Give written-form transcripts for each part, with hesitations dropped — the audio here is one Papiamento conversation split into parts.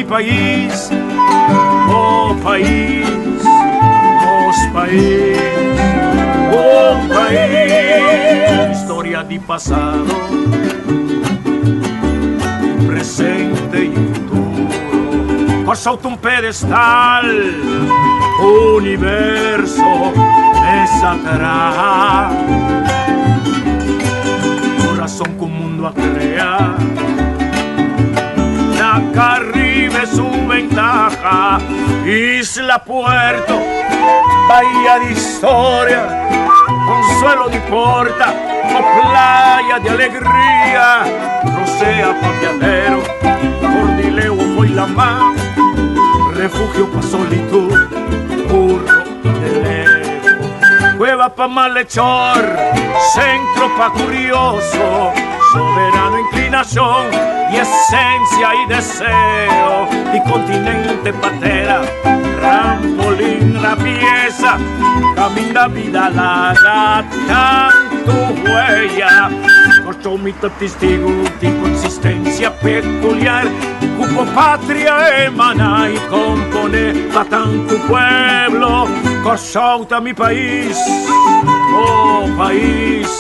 mi pais, oh pais, nos pais, oh pais. Historia di pasado, presente y futuro. Kòrsou ta un pedestal, universo mes a traha. Kurason ku mundu a krea. Na Caribe su ventaha, isla puerto, bahía di historia, consuelo di porta, o playa di alegria, rosea pa viajero, Cordileo fo'i lamá, refugio pa solitud, burro y delego, cueva pa malhechor, centro pa curioso, soberano inclinación y esencia y deseo, y continente patera, trampolín rapieza, caminda vida laga tantu huella, Kòrsou mi ta testigu di bo existencia peculiar, cu bo patria emana y compone pa tantu pueblo. Kòrsou ta mi pais, oh pais,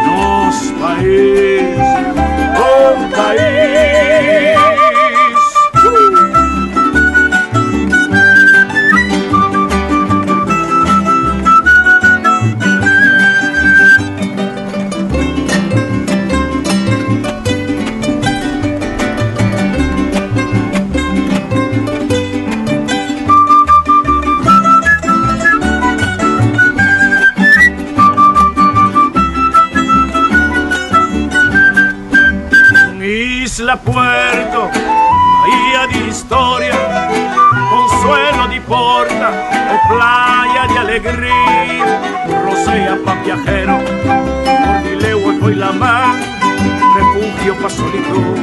nos pais, oh pais. Isla Puerto, bahía di historia, consuelo di porta o playa di alegria, rosea pa viajero, Cordileo fo'i lamá, refugio pa solitud,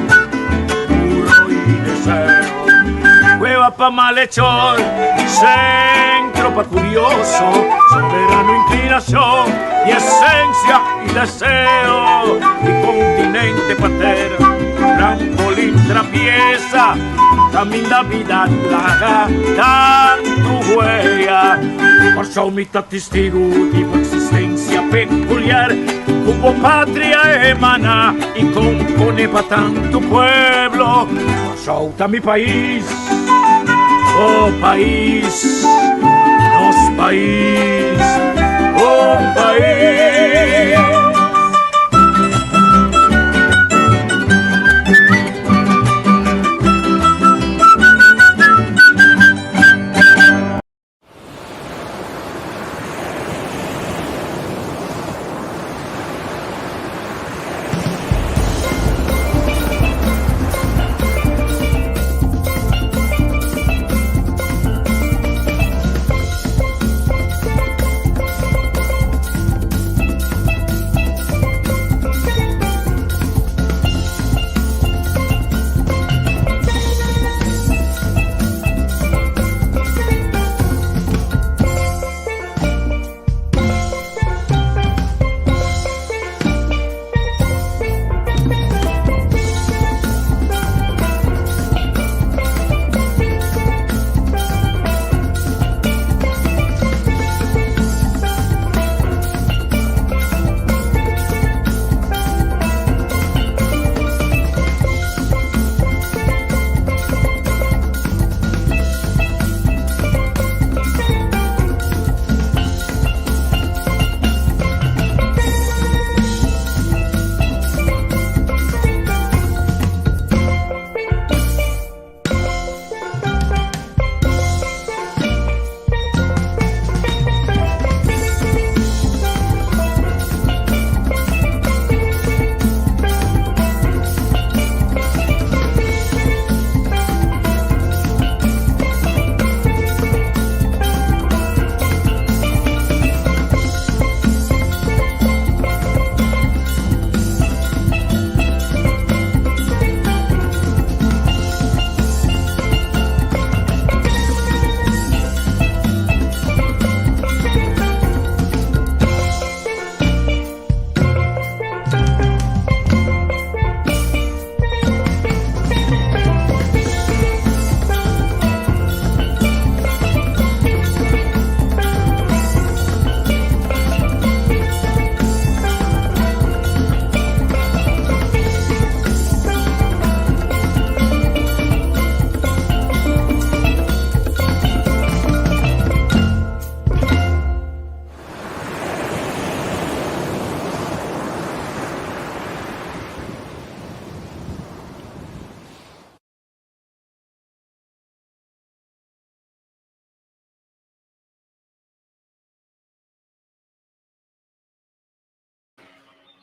puro y deseo, cueva pa malhechor, centro pa curioso, soberano inclinación y esencia y deseo, y continente patera, trampolín trapieza, caminda vida laga tantu huella. Kòrsou mi ta testigu di bo existencia peculiar, cu bo patria emana y compone pa tantu pueblo. Kòrsou ta mi pais, oh pais, nos pais, oh pais.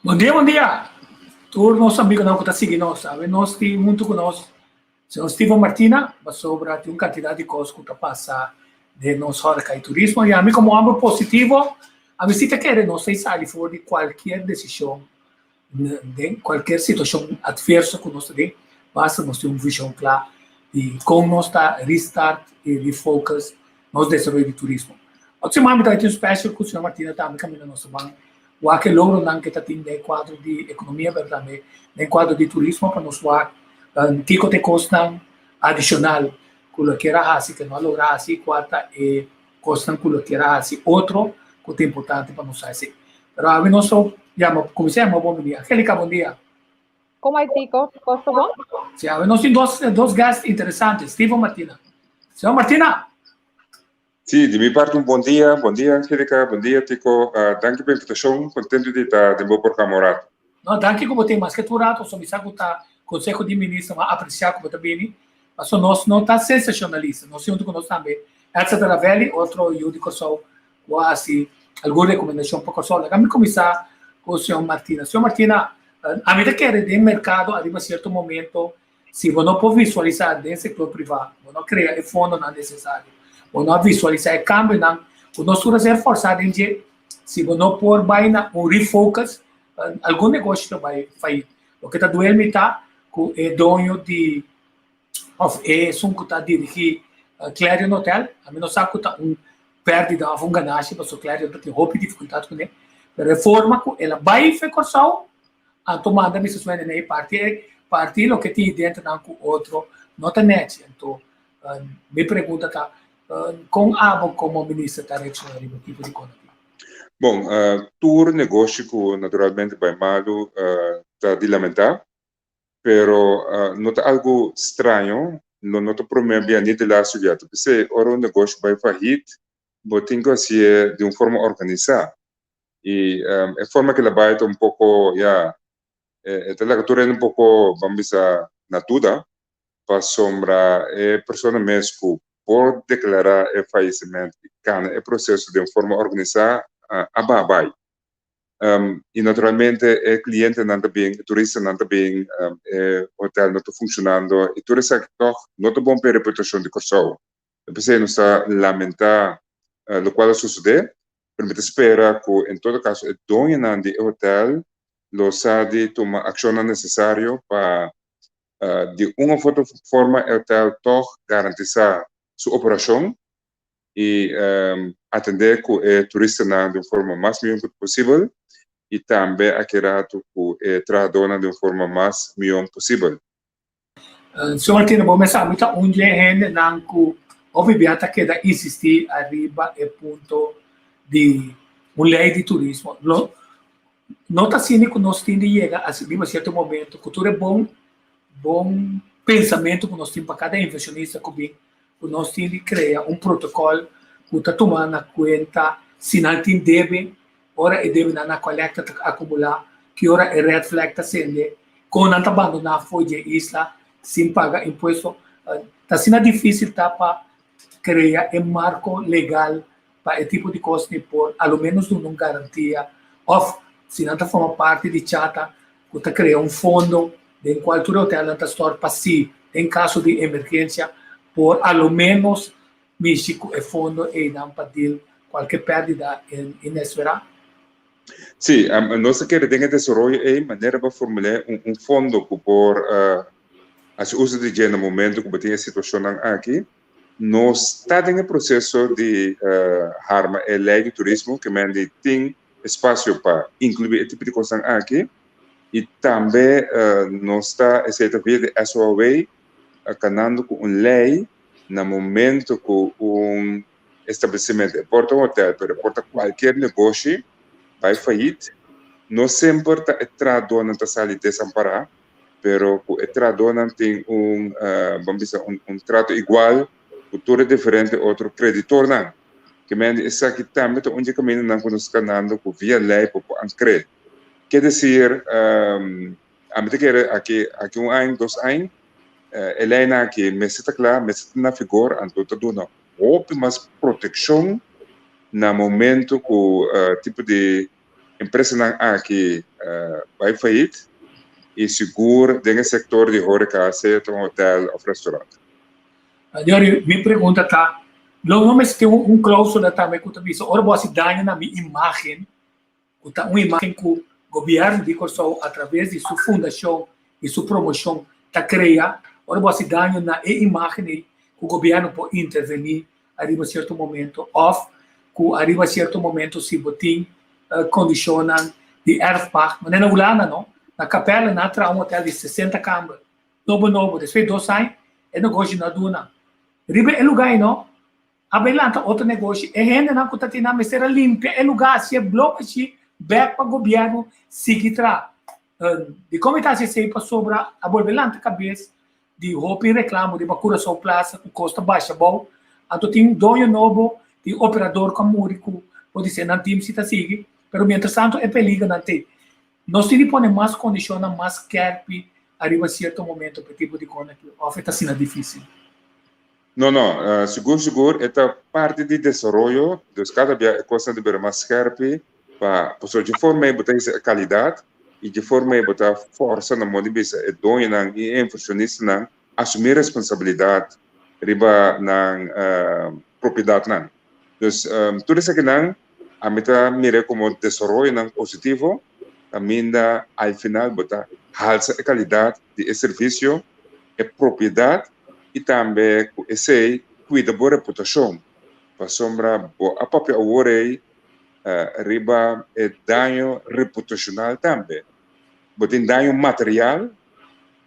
Bon dia, bon dia. Tur nos amigonan ku ta sigui nos. Awe nos tin huntu ku nos señor Steven Martina pasobra tin un kantidat di kos ku ta pasa den nos hòreka i turismo. I ami komo hòmber positivo, ami si ta kere nos ta sali for di kualkier desishon den kualkier situashon atverso ku nos ta den, basta nos tin un vishon kla di kon nos ta restart i refocus nos desaroyo di turismo. Otro siman mi ta tin un special ku señor Martina tambe kaminda nos ta ban wak e logronan ke ta tin den kuadro di ekonomia pero tambe den kuadro di turismo pa nos wak kiko ta e kosnan adishonal ku lo kier a hasi ke no a logra hasi i kua ta e kosnan ku lo kier a hasi otro ku ta importante pa nos hasi. Pero awe nos lo yama kuminsá yama bon bini. Angelica bon dia. Como ai Tico? Cos ta bon? Si, awe nos tin dos guest interesante, Steven Martina. Señor Martina! Si, di mi parti un bon dia. Bon dia Angelica, bon dia Tico. Danki pa invitacion, contento di ta den bo programa un rato. No, danki cu bo tin maske tur rato, so mi sa cu ta Conseho di Minister a aprecia cu bo ta bini, paso nos no ta sensacionalista, nos tin hunto cu nos tambe Edsel de la Velle, otro yu di Corsou cu a haci algun recomendacion pa Corsou. Laga mi cuminsa cu señor Martina. Señor Martina, ami ta kere den mercado ariba cierto momento Si bo no por visualisá den sektor privá, bo no krea e fondonan nesesario, bo no a visualisá e kambionan ku nos tur a ser forsá den dje, si bo no por bai na un refocus, algun negoshi ta bai faid. Loke ta duel mi ta ku e doño di òf e esun ku ta dirigí Clarion Hotel, ami no sa ku ta un pèrdida òf un ganashi pasobra Clarion ta tin hopi difikultat kuné, pero e forma ku el a bai fe Kòrsou, Anto manda mi susuende na e parti ei, parti loke tin dentronan ku otro no ta nechi. Anto mi pregunta ta, kon abo komo minister ta reakshoná riba tipo di kos aki? Bon, tur negoshi ku naturalmente bai malu ta di lamentá, pero no ta algu straño, lo no ta promé bia ni di lastu bia. Ta p'esei ora un negoshi bai fahit, bo tin ku hasié di un forma organisá. Y e forma que la bai ta un poco, ya, e ta laga tur hende un poco, ban bisa, na duda, pasobra e persona mes cu por declara e fallecimento y cana e proceso den forma organisa, a baha bai. Y naturalmente e clientenan ta bin, e turistanan ta bin, e hotel no ta funcionando y tur esaki toch no ta bon pa e reputacion di Corsou. P'esey nos ta lamenta locual a sucede. Pero mi ta spera ku en todo kaso e doñonan di e hotel lo sa di tuma akshonnan nesesario pa di un òf otro forma e hotel tòg garantisá su operashon i atendé ku e turistanan di un forma mas mihó ku posibel i tambe aki ratu ku e trahadónan di un forma mas mihó posibel. Señor Martina, bo mester sa mi ta un dje hendenan ku hopi bia ta keda insistí ariba e punto di un lei di turismo. Lo no ta asina ku nos tin di yega riba sierto momento ku tur e bon bon pensamentu ku nos tin pa kada invershonista ku bin ku nos tin di krea un protokòl ku ta tuma na kuenta si nan tin debe Ora e debenan na kolekta ta akumulá, ki ora e red flag ta sende, kon nan ta bandoná fo'i dje isla sin paga impuesto. Ta asina difísil ta pa krea e marko legal pa e tipo di kos ni por a lo ménos duna un garantia òf si nan ta forma parti di chata ku ta krea un fondo den kual tur e hotelnan ta stòrt pa si den kaso di emergensia por a lo ménos mishi ku e fondo einan pa deal kualke pèrdida inesperá? Sí, nos ta kere den e desaroyo ei manera pa formul'é un fondo ku por hasi uso di dje na momento ku bo tin e situashonnan aki. Nos ta den e proseso di harma e lei di turismo ke men di tin espasio pa inkluí e tipo di kosnan aki i tambe nos ta esei ta via di SOAW kanando ku un lei na momento cu un establecimento, e por ta un hotel, pero e por ta cualkier negoshi, bay fayit, no semper ta e trahadornan ta sali desampara, pero cu e trahadornan tin un, ban bisa, un trato igual cu tur e diferente otro creditornan. Ke men di esaki tambe ta un di e camindanan cu nos ta canando cu via ley por por ancre. Ke decir, Ami ta kere aki aki un aña, dos aña, e leinan aki mester ta kla, mester ta na vigor, anto ta duna hopi mas protekshon na momento ku tipo di empresanan aki bai fayit i sigur den e sektor di horeca, sea ta un hotel òf restaurant. Yori, mi pregunta ta, lo no mester tin un clausula tambe ku ta bisa ora bo hasi daño na mi imagen, ku ta un imagen ku gobièrnu di Kòrsou atraves di su fundashon i su promoshon ta krea, ora bo hasi daño na e imagen ei ku gobièrnu por intervení ariba sierto momento òf ku ariba sierto momento si bo tin kondishonnan di erfpacht, manera na Hulanda no, na Capelle nan a traha un hotel di 60 kamber nobo nobo, despues di dos aña e negoshi no a duna. Riba e lugá ei no a bai lanta otro negoshi, e hendenan ku ta tin nan mester a limpia e lugá hasié blok ashi bèk pa gobièrnu sigui traha. Dikon mi ta hasi esei? Pasobra a bolbe lanta kabes di hopi reklamo riba Curaçao Plaza ku kos ta basha abou, anto tin doño nobo, tin operador ku a muri ku por di ser nan tim si ta sigui, pero mientras tanto e peligernan t'ei. Nos tin di pone mas kondishonnan mas skèrpi ariba sierto momento pa e tipo di kos aki òf e ta asina difísil? No, no, sigur sigur e ta parti di desaroyo, dus kada bia e kosnan ta bira mas skèrpi pa pasobra dje forma ei bo ta hisa e kalidat i dje forma ei bo ta forsa na modo di bisa e doñonan i e inversionistanan asumí responsabilidat riba nan propiedatnan. Dus tur esakinan ami ta mira komo desaroyonan positivo kaminda al final bo ta halsa e kalidat di e servisio, e propiedat i tambe ku esei kuida bo reputashon pasobra bo a papia awor ei riba e daño reputashonal tambe. Bo tin daño material,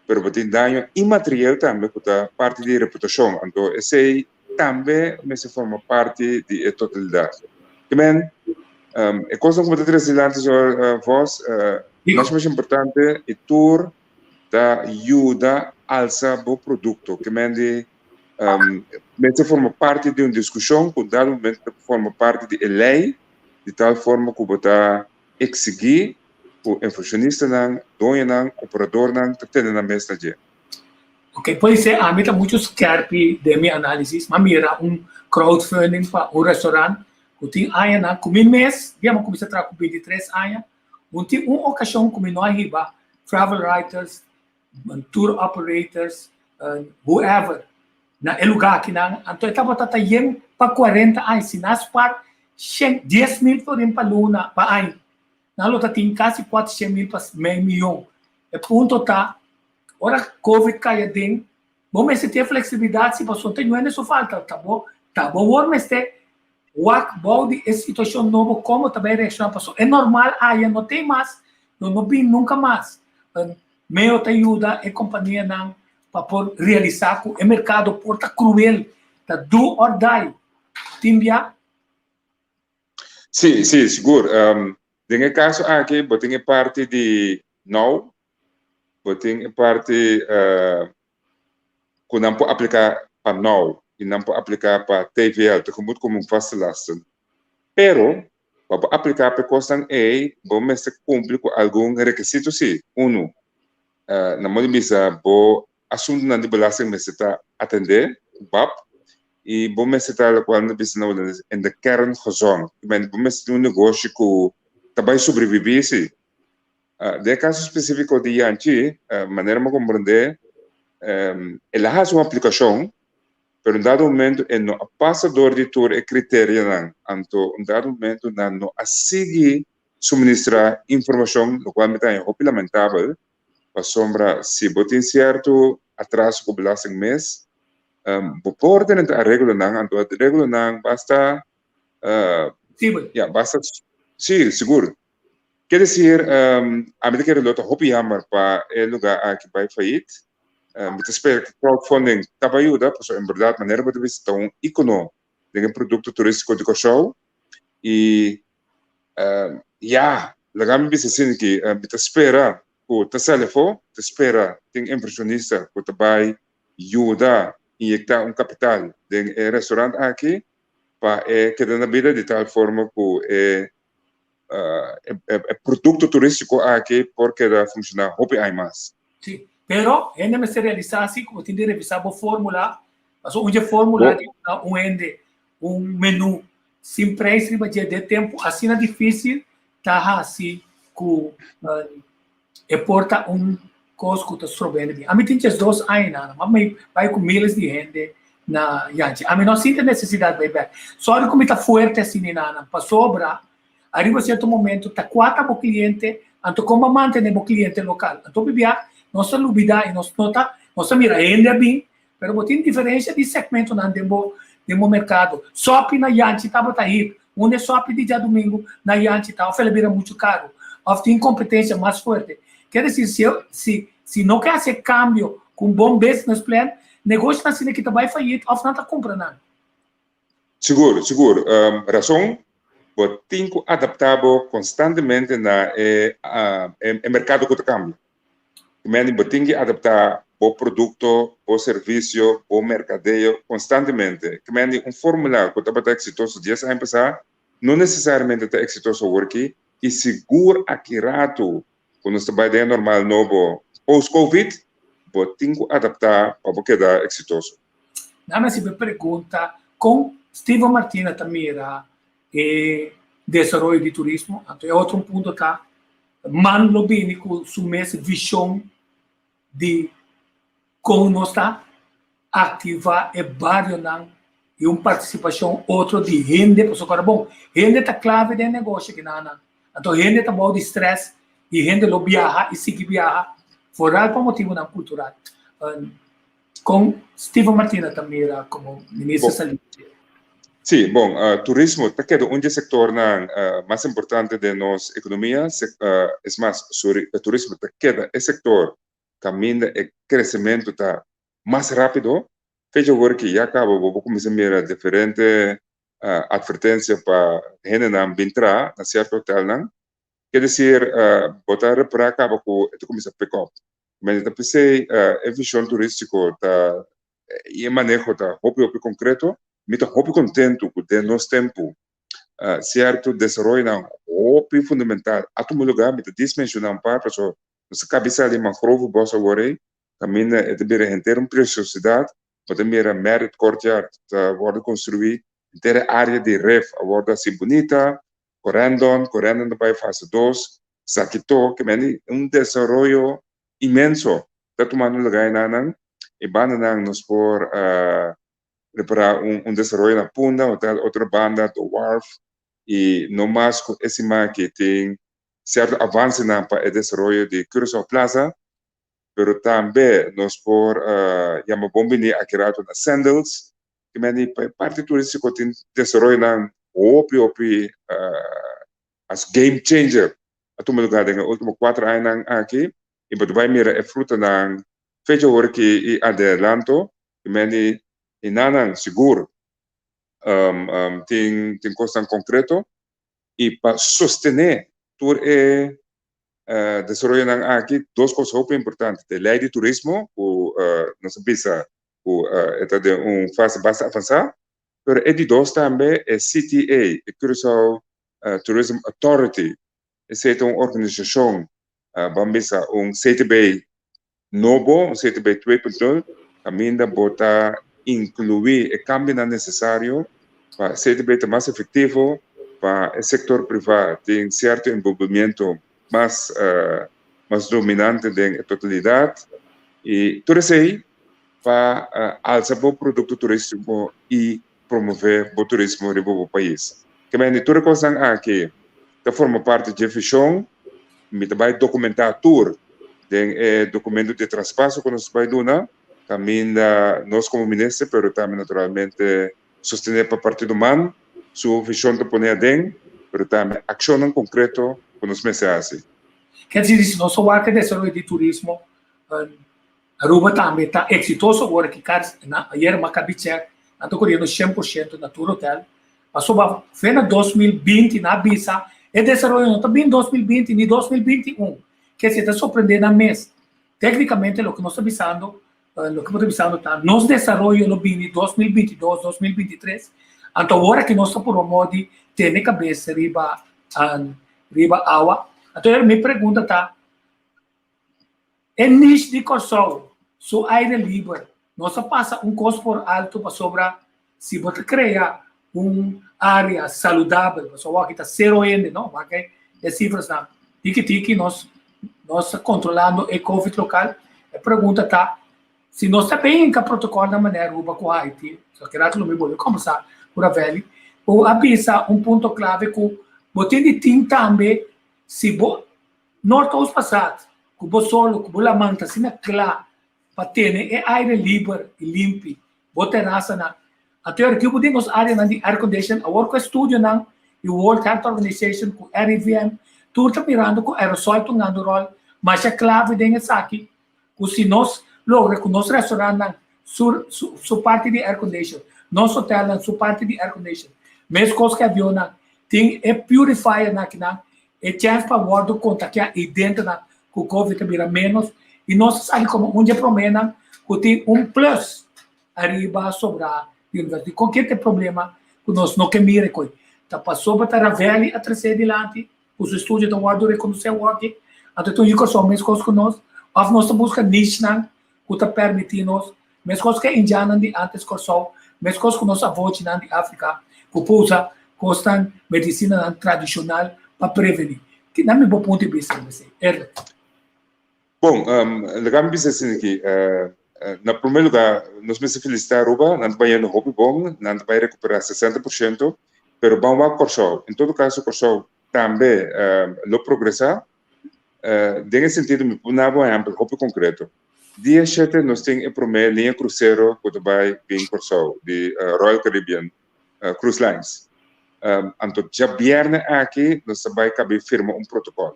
pero bo tin daño inmaterial tambe ku ta parti di reputashon. Anto esei tambe mester forma parti di e totalidat. Ke men, e kosnan ku bo ta trese dilanti, señor Vos, masha masha importante i tur ta yuda alsa bo produkto. Ke men di mester forma parti di un diskushon ku dado momento ta forma parti di e lei di tal forma ku bo ta eksigí ku invershonistanan, doñonan, operadornan ta tene nan mes na dje. Ok, puede ser ami ta mucho skerpi den mi análisis, m'a mira un crowdfunding pa un restaurant ku tin añanan ku mi mes, dia mi a kuminsá traha ku 23 aña, un tin un okashon ku mi no a hiba travel writers, tour operators, whoever, na e lugá akinan, anto e tabata ta yen pa 40 aña, si nan spar shen, 10,000 florin pa luna, pa aña, nan lo ta tin kasi 400,000 pa mei miyon. E punto ta, ora covid kai aden, bo mester tin e flexibilidad si pasobra ta yuende su falta, ta bo, ta bo wor mester wak bou di e situacion nobo como ta bay reacciona pasobra e normal aya no tin mas, lo no bin nunca mas. Meo ta yuda e companianan pa por realisa cu e mercado por ta cruel, ta do or die. Tin bia? Sí, sí, sigur. Den e caso aki bo tin e parti di nou, bo tin e parti ku nan por apliká pa nou i nan por apliká pa TVL, tegemoetkoming vaste lasten. Pero, pa bo apliká pa e kosnan ei, bo mester kumpli ku algun rekisito sí. Unu, na modo di bisa bo asuntunan di belasting mester ta atendé, bap, i bo mester ta lokual nan ta bisa na hulandes in de kern gezond. Bo mester tin un negoshi ku ta bai sobreviví sí. Den e kaso spesífiko di Yanchi, manera mi a komprendé, el a hasi un aplikashon, pero un dado momento e no a pasa dor di tur e kriterianan, anto un dado momento nan no a sigui suministrá informashon, lokual mi ta haña hopi lamentabel, pasobra si bo tin sierto atraso ku belasting mes, bo por tene ta areglonan, anto areglonan basta, ya, basta, si, sigur. Ke desir, ami ta kere lo ta hopi jammer pa e lugar aki bai fayit. Mi ta spera ku crowdfunding ta bai yuda, pasobra en berdat manera bo ta bisa ta un ikono den e produkto turistiko di Kòrsou. I ya, laga mi bisa asina ki mi ta spera ku ta sali afó, ta spera tin invershonista ku ta bai yuda inyekta un kapital den e restaurant aki pa e keda na bida di tal forma ku e e produkto turístiko aki por keda funshoná hopi aña mas. Sí, pero hende mester realisá si ku bo tin di revisá bo fórmula, pasobra un dje fórmula di duna un hende un menú sin preis riba dje den tempu asina difísil. ta hasi ku e por ta un kos ku ta strobende mi. Ami tin 12 aña, ma mi bai ku miles di hende na Yanchi. Ami no sinti nesesidat bai bèk. Sorry ku mi ta fuerte asina, nana. Pasobra, ariba sierto momento, ta kua ta bo kliente, anto kon bo mantené bo kliente lokal. Anto bibia, nos ta lubidá i nos no ta, nos ta mira hende a bin, pero bo tin diferensia di segmentonan den bo merkado. Sopi na Yanchi tabata hip. Unda e sopi di djadumingu na Yanchi ta, òf el a bira muchu karu, òf tin kompetensia mas fuerte. Kier desir, si no ke hasi e kambio ku un bon business plan, negoshonan asina ki ta bai fayit òf nan ta kumpra nan. Sigur, sigur. Rason, bo tin ku adaptá bo konstantemente na e merkado ku ta kambia. Meni bo tin ki adaptá bo produkto, bo servisio, bo merkadeo konstantemente. Meni un fórmula ku tabata eksitoso 10 aña pasá, no nesesariamente ta eksitoso awor aki, i sigur aki ratu ku nos ta bai den e normal nobo post-COVID, bo tin ku adaptá pa bo keda eksitoso. Nan a hasi pregunta kon Steven Martina ta mira e desaroyo di turismo. Anto e otro punto ta man lo bini ku su mes vishon di kon nos ta aktivá e barionan i un partisipashon otro di hende, pasobra bon, hende ta klave den negoshi kinanan. Anto hende ta bou di stress i hende lo biaha i sigui biaha, foral pa motibunan kultural. Kon Steven Martina ta mira komo minister saliente? Sí, bon, turismo ta keda un di e sektornan mas importante den nos ekonomia. Es mas, turismo ta keda e sektor kaminda e kresementu ta mas rápido. Fecha awor ki ya kaba bo por kuminsá mira diferente atvertensia pa hendenan bin traha na sierto hotelnan. Ke desir, bo ta repará kaba ku e ta kuminsá pick up. Men ta p'esei e vishon turístiko ta i e maneho ta hopi hopi konkreto. Mi ta hopi kontentu ku den nos tempu sierto desaroyonan hopi fundamental a tuma lugá. Mi ta dis menshoná un par pasobra nos a kabi sali Mangrovebos awor ei, kaminda e ta bira henter un presiosidat. Bo ta mira Marriott Courtyard ta wòrdu konstruí, henter e área di Rif a wòrdu hasi bunita, Corendon, Corendon ta bai fase dos, Sakito, ke mende un desaroyo inmenso ta tumando lugá enanan. E bandanan nos por repará un desaroyo na Punda, Hotel Otro Banda, The Wharf, i no mas ku e siman aki tin sierto avansenan pa e desaroyo di Curaçao Plaza, pero tambe nos por yama bon bini aki rato na Sandals, ke mende pa e parti turístiko tin desaroyonan hopi hopi as game changer a tuma lugar den e ultimo 4 añanan aki i bo ta bai mira e frutanan fecha awor ki i adelanto i meni i nanan sigur tin kosnan konkreto i pa sostené tur e desaroyonan aki dos kos hopi importante ta e lei di turismo ku nos a bisa ku e ta den un fase basta avansá. Pero e di dos tambe e CTA, e Curaçao Tourism Authority, esei ta un organisashon, ban bisa un CTB nobo, un CTB 2.0, kaminda bo ta inkluí e kambionan nesesario pa CTB ta mas efektivo, pa e sektor privá tin sierto enbolbimiento mas mas dominante den e totalidat i tur esei pa alsa bo produkto turístiko i promové bo turismo riba bo pais. Ke mende tur e kosnan aki ta forma parti dje vishon. Mi ta bai dokumentá tur den e dokumento di traspaso ku nos ta bai duna, kaminda nos komo minister pero tambe naturalmente sostené pa Partido man su vishon ta pone aden, pero tambe akshonnan konkreto ku nos mester hasi. Ke di si nos a wak e desaroyo di turismo Aruba tambe ta eksitoso awor ki kar na ayer m'a kabi chèk nan ta koriendo 100% na tur hotel. Pasobra fe na 2020 nan a bisa e desaroyo no ta bin 2020 ni 2021. Ke si e ta sorprende nan mes. Teknikamente loke nos ta bisando, loke bo ta bisando ta nos desaroyo lo bini 2022, 2023. Anto awor aki nos ta purba modo di tene kabes riba riba awa. Anto mi pregunta ta, E niche di Kòrsou su aire liber. Nos a pasa un kos por alto pasobra si bo ta krea un área saludabel, pasobra awor aki ta sero hende, no? Wak E sifranan tiki tiki nos nos ta kontrolando e covid lokal. E pregunta ta si nos ta bin hinka protokòl na manera Aruba ku Haiti, so ki rato lo mi bolbe kombersá ku Ravelli, bo a bisa un punto klave ku bo tin di tin tambe si bo Noordoost Passaat ku bo solo ku bo laman ta asina kla pa tene e aire liber i limpi bo terasanan. Anto e rikiu bo den nos areanan di air condition awor ku e studionan di World Health Organization ku RIVM tur ta mirando ku aerosol ta hungando ròl masha klave den esaki ku si nos logra ku nos restaurantnan su su parti di air condition, nos hotelnan su parti di air condition, meskos ku e avionnan tin e purifiernan akinan e chèns pa wòrdu kontakiá i dentonan ku covid ta bira ménos i nos ta sali komo un dje proménan ku tin un plus ariba sobrá di universidat. Kon ke ta e problema ku nos no ke mira koe? Ta pasobra ta Ravelli a tresé dilanti ku su estudio ta wòrdu rekonosé awor-aki, anto ta un Kòrsou meskos ku nos òf nos ta buska nishnan ku ta permití nos, meskos ku e indiannan di ántes Kòrsou, meskos ku nos avochinan di Afrika ku por usa kosnan, medisinanan tradishonal pa prevení. Ki nan mi bo punto di bista riba esei? Erle. Bon, laga mi bisa asina aki, na promé lugá nos mester felisitá Aruba, nan ta bayendo hopi bon, nan ta bai rekuperá 60%, pero ban wak Kòrsou. En todo kaso Kòrsou tambe lo progresá. Den e sentido mi por na bo ehèmpel hopi konkreto. Dia shete nos tin e promé liña krusero ku ta bai bin Kòrsou di Royal Caribbean Cruise Lines. Anto djabièrnè aki nos ta bai kabi firma un protokòl.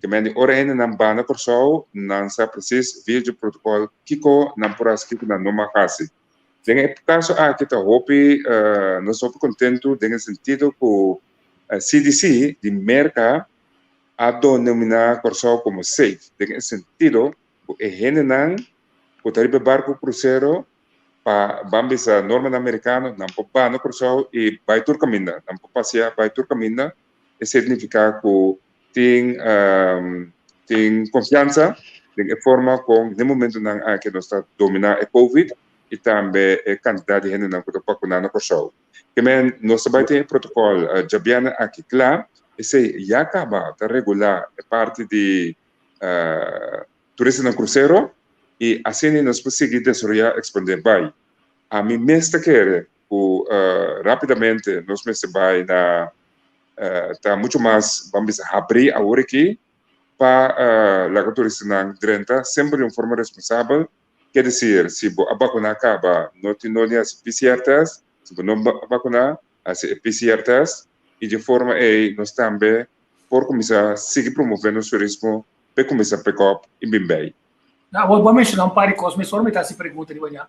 Ke men di ora hendenan ba na Kòrsou nan sa presis via dje protokòl kiko nan por hasi kiko nan no mag hasi. Den e kaso aki ta hopi nos ta hopi kontentu den e sentido ku CDC di Merka a denominá Kòrsou komo safe den e sentido ku e hendenan ku ta riba e barku krusero pa ban bisa normanan merikano nan por banda Kòrsou i bai tur kaminda, nan por pasea bai tur kaminda. Esei signifiká ku tin tin konfiansa den e forma kon den momentunan aki nos ta dominá e covid i tambe e kantidat di hendenan ku ta bakuná na Kòrsou. Ke men nos ta bai tin e protokòl djabièrnè aki kla, esei ya kaba ta regulá e parti di turistanan krusero i asina nos por sigui desaroyá ekspandé bai. Ami mes ta kere ku rápidamente nos mester bai na ta muchu mas ban bisa habrí awor aki pa laga turistanan drenta semper di un forma responsabel. Ke desir, si bo a bakuná kaba, no tin nodi hasi PCR test, si bo no a bakuná, hasi e PCR test, i dje forma ei nos tambe por kuminsá sigui promové nos turismo p'e kuminsá pick up i bin bei. Na, bo a menshoná un par di kos, mesora mi ta hasi pregunta riba dja,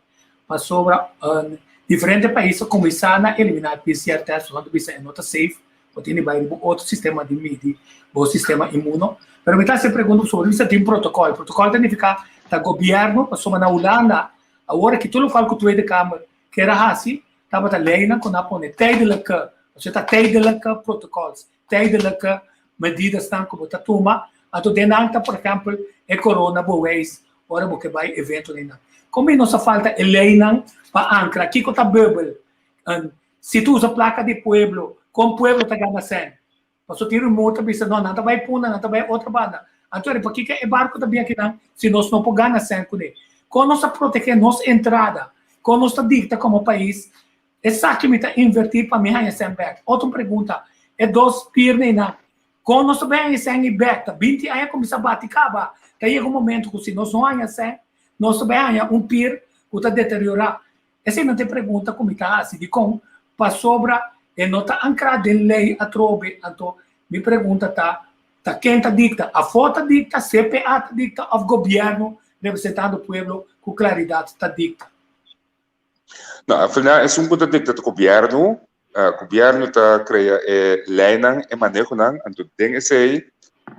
pasobra diferente pais a kuminsá na eliminá e PCR test, pasobra nan ta bisa e no ta safe, Bo tin di bai riba otro sistema di midi bo sistema inmuno. Pero mi ta hasi e pregunta pasobra bo bisa tin protocol. Protocol ta nifica ta gobierno, pasobra na Hulanda awor aki tur locual cu Tweede Kamer kier a hasi tabata leynan cu nan a pone tijdelijke, osea ta tijdelijke protocols, tijdelijke medidasnan cu bo ta tuma. Anto den nan ta por ehempel e corona bewijs ora bo ke bai eventonan. Como nos a falta e leynan pa ancra kico ta bubbel? Si ta usa plaka di pueblo, kon pueblo ta gana sèn? Pasobra tin rumor ta bisa, no, nan ta bai Punda, nan ta bai otro banda. Anto eri, pakiko e barko ta bin akinan si nos no por gana sèn kuné? Kon nos ta protegé nos entrada? Kon nos ta dikta komo pais, esaki mi ta invertí pa mi haña sèn bèk? Otro pregunta, e dos pirneinan, kon nos ta bai haña sèn ei bèk? Ta binti aña kuminsá bati kaba. Ta yega un momento ku si nos no haña sèn, nos ta bai haña un pir ku ta deteriorá. Esei no ta e pregunta ku mi ta hasi. Dikon? Pasobra e no ta ankrá den lei atrobe. Anto mi pregunta ta, ta ken ta dikta? Afó ta dikta, CPA ta dikta òf gobièrnu representando pueblo ku klaridat ta dikta? No, al final esun ku ta dikta ta gobièrnu. Gobièrnu ta krea e leinan, e manehonan, anto den esei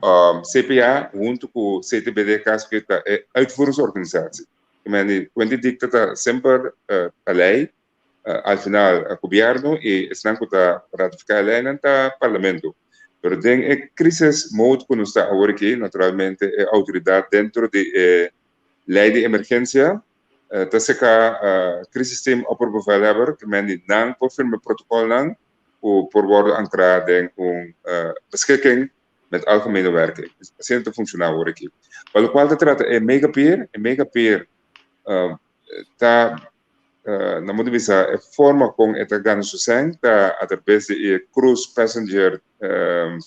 CPA huntu ku CTBD kaso ke ta e uitvoeringsorganisatie. Meni kuenti dikta ta semper pa lei, al final gobièrnu i esnan ku ta ratifiká e leinan ta parlamento. Pero den e crisis mode ku nos ta awor aki, naturalmente e outoridat dentro di e lei di emergensia ta seka crisis team opperbevelhebber, ke men di nan por firma e protokolnan ku por wòrdu ankrá den un beschikking. Met algemene werking. Asina ta funciona awor aki. Pa locual ta trata e mega pier, e mega pier ta, na modo di bisa, e forma con e ta gana su cen ta a traves di e cruise passenger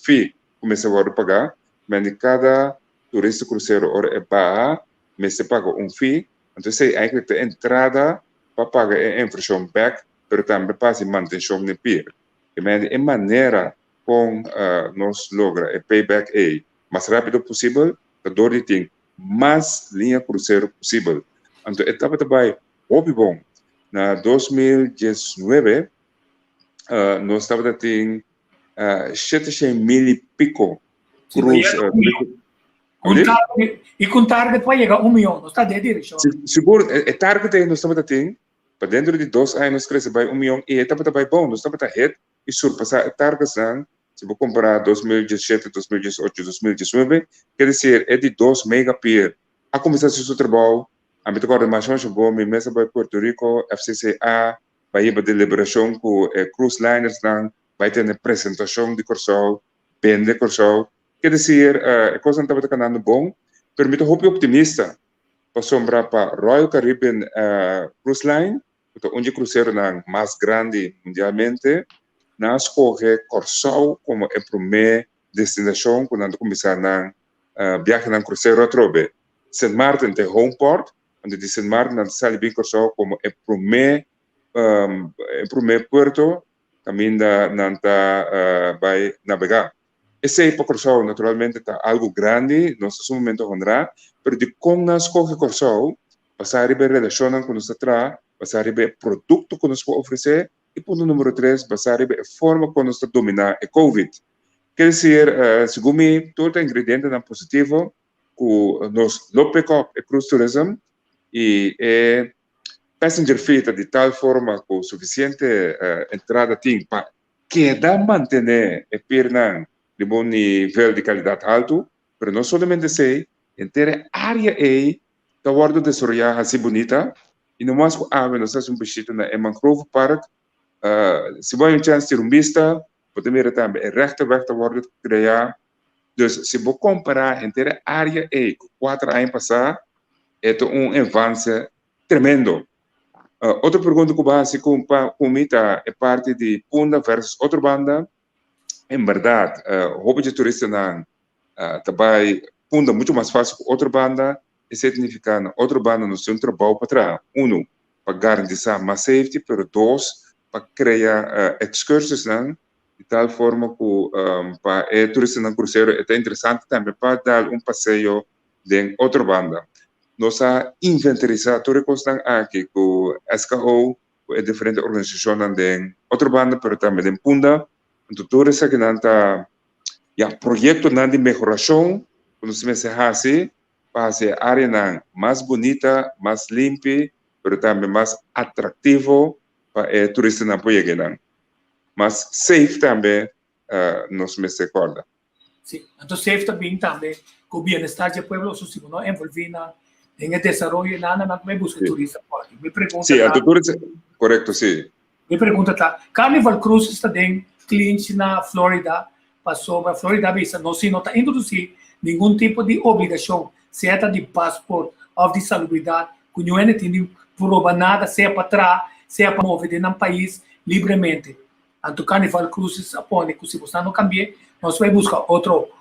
fee cu mester wordo paga. Men di cada turista crucero ora e baha mester paga un fee. Anto esey eigenlijk ta entrada pa paga e inversion bek, pero tambe pa haci mantencion den pier. E men di e manera kon nos logra e payback ei mas rápido posibel ta dor di tin mas liña krusero posibel. Anto e tabata bai hopi bon. Na 2019 nos tabata tin 700 mil i piko krus. I ku un target pa yega un mion. Nos ta den e direkshon. Sigur, e target ei nos tabata tin pa dentro di dos aña nos krese bai un mion i e tabata bai bon. Nos tabata hit i surpasá e targetsnan, si bo kompará 2017, 2018, 2019, ke desir e di dos mega pier a kuminsá hasi su trabou. Ami ta kòrda masha masha bon, mi mes a bai Puerto Rico, FCCA bai hiba deliberashon ku e cruise linersnan, bai tene presentashon di Kòrsou, bende Kòrsou. Ke desir e kosnan tabata kanando bon, pero mi ta hopi optimista pasobra pa Royal Caribbean Cruise Line ku ta un di e kruseronan mas grandi mundialmente, nan a skohe Kòrsou komo e promé destinashon ku nan ta kuminsá nan biahenan krusero atrobe. Sint Maarten ta e home port, anto di Sint Maarten nan ta sali bin Kòrsou komo e promé e promé puerto kaminda nan ta bai nabegá. Esei pa Kòrsou naturalmente ta algu grandi, nos ta sumamente honrá, pero dikon nan skohe Kòrsou? Basá riba e relashonnan ku nos ta traha, basá riba e produkto ku nos por ofresé i punto numero tres, basá riba e forma kon nos ta dominá e Covid. Ke desir, segun mi, tur ta ingredientenan positivo ku nos lo pick up e cruise tourism i e passenger fee ta di tal forma ku sufisiente entrada tin pa keda mantené e pirnan riba un nivel di kalidat haltu, pero no solamente esei, henter e área ei ta wòrdu desaroyá hasi bunita i no mas ku awe nos hasi un bishita na e Mangrove Park. Si bo hay un chèns tira un bista, bo ta mira tambe e rechterweg ta wòrdu kreá. Dus si bo kompará henter e área ei ku kuater aña pasá, e ta un avanse tremendo. Otro pregunta ku bo hasi ku pa ku mi ta e parti di Punda versus otro banda. En bèrdat hopi dje turistanan ta bai Punda muchu mas fásil ku otro banda. Esei ta nifiká na otro banda nos tin un trabou pa traha. Unu, pa garantisá mas safety, pero dos, pa krea ekskursusnan di tal forma ku pa e turistanan krusero e ta interesante tambe pa dal un paseo den otro banda. Nos a inventarisá tur e kosnan aki ku SKO, ku e diferente organisashonnan den otro banda, pero tambe den Punda. Anto tur esakinan ta ya proyektonan di mehorashon ku nos mester hasi pa hasi e áreanan mas bunita, mas limpi, pero tambe mas atraktivo pa e turistanan por yega einan. Mas safe tambe nos mester kòrda. Sí, anto safe ta bin tambe ku bienestar dje pueblo, so si bo no envolví nan den e desaroyo nan, nan tambe buska turista for. Mi pregunta Sí, anto tur korekto, sí. Mi pregunta ta, Carnival Cruises ta den clinch na Florida pasobra Florida a bisa no si no ta introdusí ningun tipo di obligashon sea ta di passport òf di salubridat ku niun hende tin di proba nada sea pa traha sea pa move den nan pais libremente. Anto Carnival Cruises a pone ku si bo no kambi'é nos bai buska otro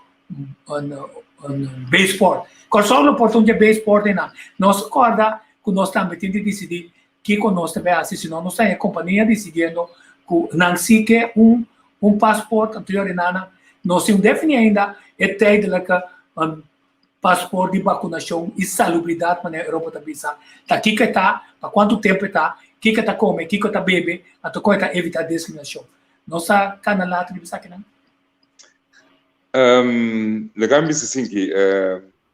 baseport. Kòrsou no por ta un dje baseport einan. Nos kòrda ku nos tambe tin di disidí Kiko nos ta bai hasi si no nos ta e kompania disidiendo ku nan si ke un un pasport anto yori nana no sin defini ainda e tijdelijke pasport di bakunashon i salubridat manera Europa ta bisa ta kiko e ta pa kuantu tempu e ta kiko e ta kome kiko e ta bebe anto kon e ta evita diskriminashon nos ta kana later riba esakinan. Laga mi bisa asinki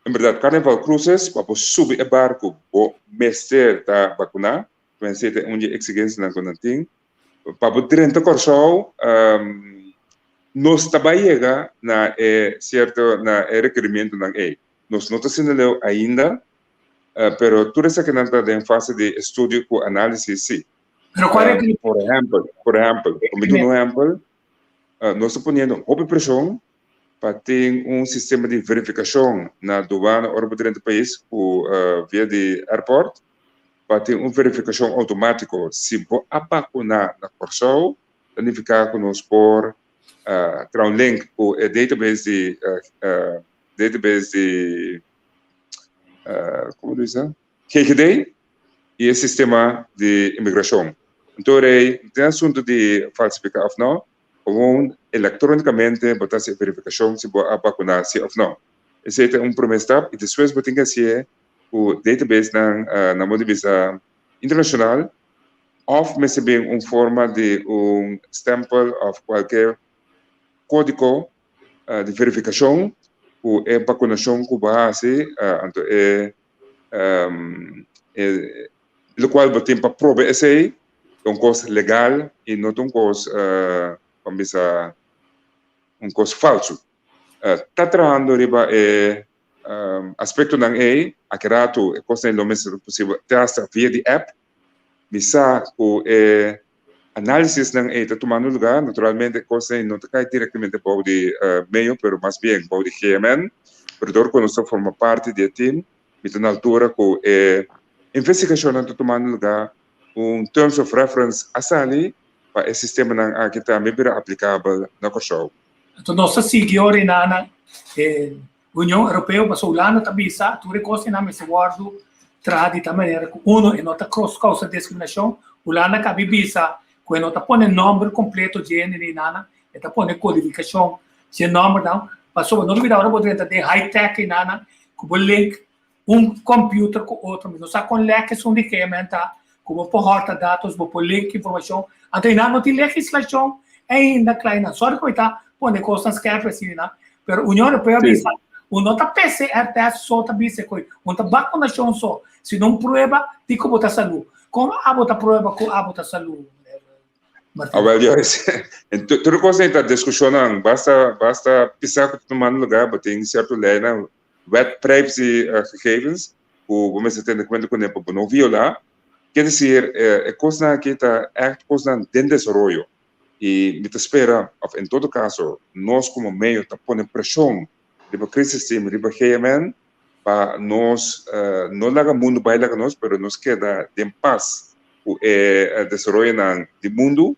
En berdad, Carnival Cruises, pa bo subi e barku, bo mester ta bakuná. Esei ta un di e eksigensianan ku nan tin. Pa bo drenta Kòrsou, nos ta bai yega na e sierto, na e rekerimentunan ei. Nos no ta sinti leu ainda, pero tur esakinan ta den fase di estudio ku análisis, sí. Pero kua rekerimentu? Por ehèmpel, por ehèmpel, pa mi duna un ehèmpel, nos ta poniendo hopi preshon. pa tin un sistema di verifikashon na duana ora bo drenta pais ku via di airport pa tin un verifikashon outomátiko si bo a bakuná na Kòrsou ta nifiká ku nos por traha un link ku e database di database di komo ta bisa GGD i e sistema di imigrashon. Anto rei no tin asuntu di falsifiká òf no. Gewoon elektronikamente bo ta hasi e verifikashon si bo a bakuná si òf no. Esei ta un promé stap i despues bo tin ke hasié ku databasenan na modo di bisa internashonal òf mester bin un forma di un stèmpel òf kualke kódigo di verifikashon ku e bakunashon ku bo a hasi anto e lokual bo tin pa proba esei ta un kos legal i no ta un kos ban bisa un kos falsu. Ta trahando riba e aspektonan ei, aki ratu e kosnan ei lo mester posibel te hasta via di app. Mi sa ku e análisisnan ei ta tumando lugá, naturalmente e kosnan ei no ta kai direktamente bou di meyo pero mas bien bou di GMN, pero dor ku nos ta forma parti di e tim mi ta na altura ku e investigashonnan ta tumando lugá. Un Terms of Reference a sali pa e sistemanan aki tambe bira aplikabel na Kòrsou. Anto nos ta sigui ora nan e Union Europeo pasobra Hulanda ta bisa tur e kosnan mester wòrdu traha di tal manera ku uno e no ta kousa diskriminashon. Hulanda kabi bisa ku e no ta pone nòmber kompleto dje hende ni nana, e ta pone kodifikashon dje nòmbernan pasobra no lubida ora bo drenta den high tech i nana ku bo link un computer cu otro, mi no sa con lek esun di GMN ta, cu bo por horta datos, bo por link informacion, anto einan no tin legislacion ainda cla einan, sorry cu mi ta pone cosnan scherp asina, pero Union Europeo a bisa, un no ta PCR test so ta bisa cu un ta vacunacion so, sino un prueba di cu bo ta salu. Con abo ta prueba cu abo ta salu, Martin? Awel, Joyce, tur cos ei ta discusionnan, basta, basta pisa cu ta tumando lugar, bo tin cierto leynan Wet Privacy Gegevens, ku bo mester tene kuenta kuné pa bo no violá. Ke desir, e kosnan aki ta ègt kosnan den desaroyo i mi ta spera, òf en todo kaso, nos komo medio ta pone preshon riba Crisis Team, riba GMN, pa nos no laga mundu bai laga nos, pero nos keda den pas ku e desaroyonan di mundu,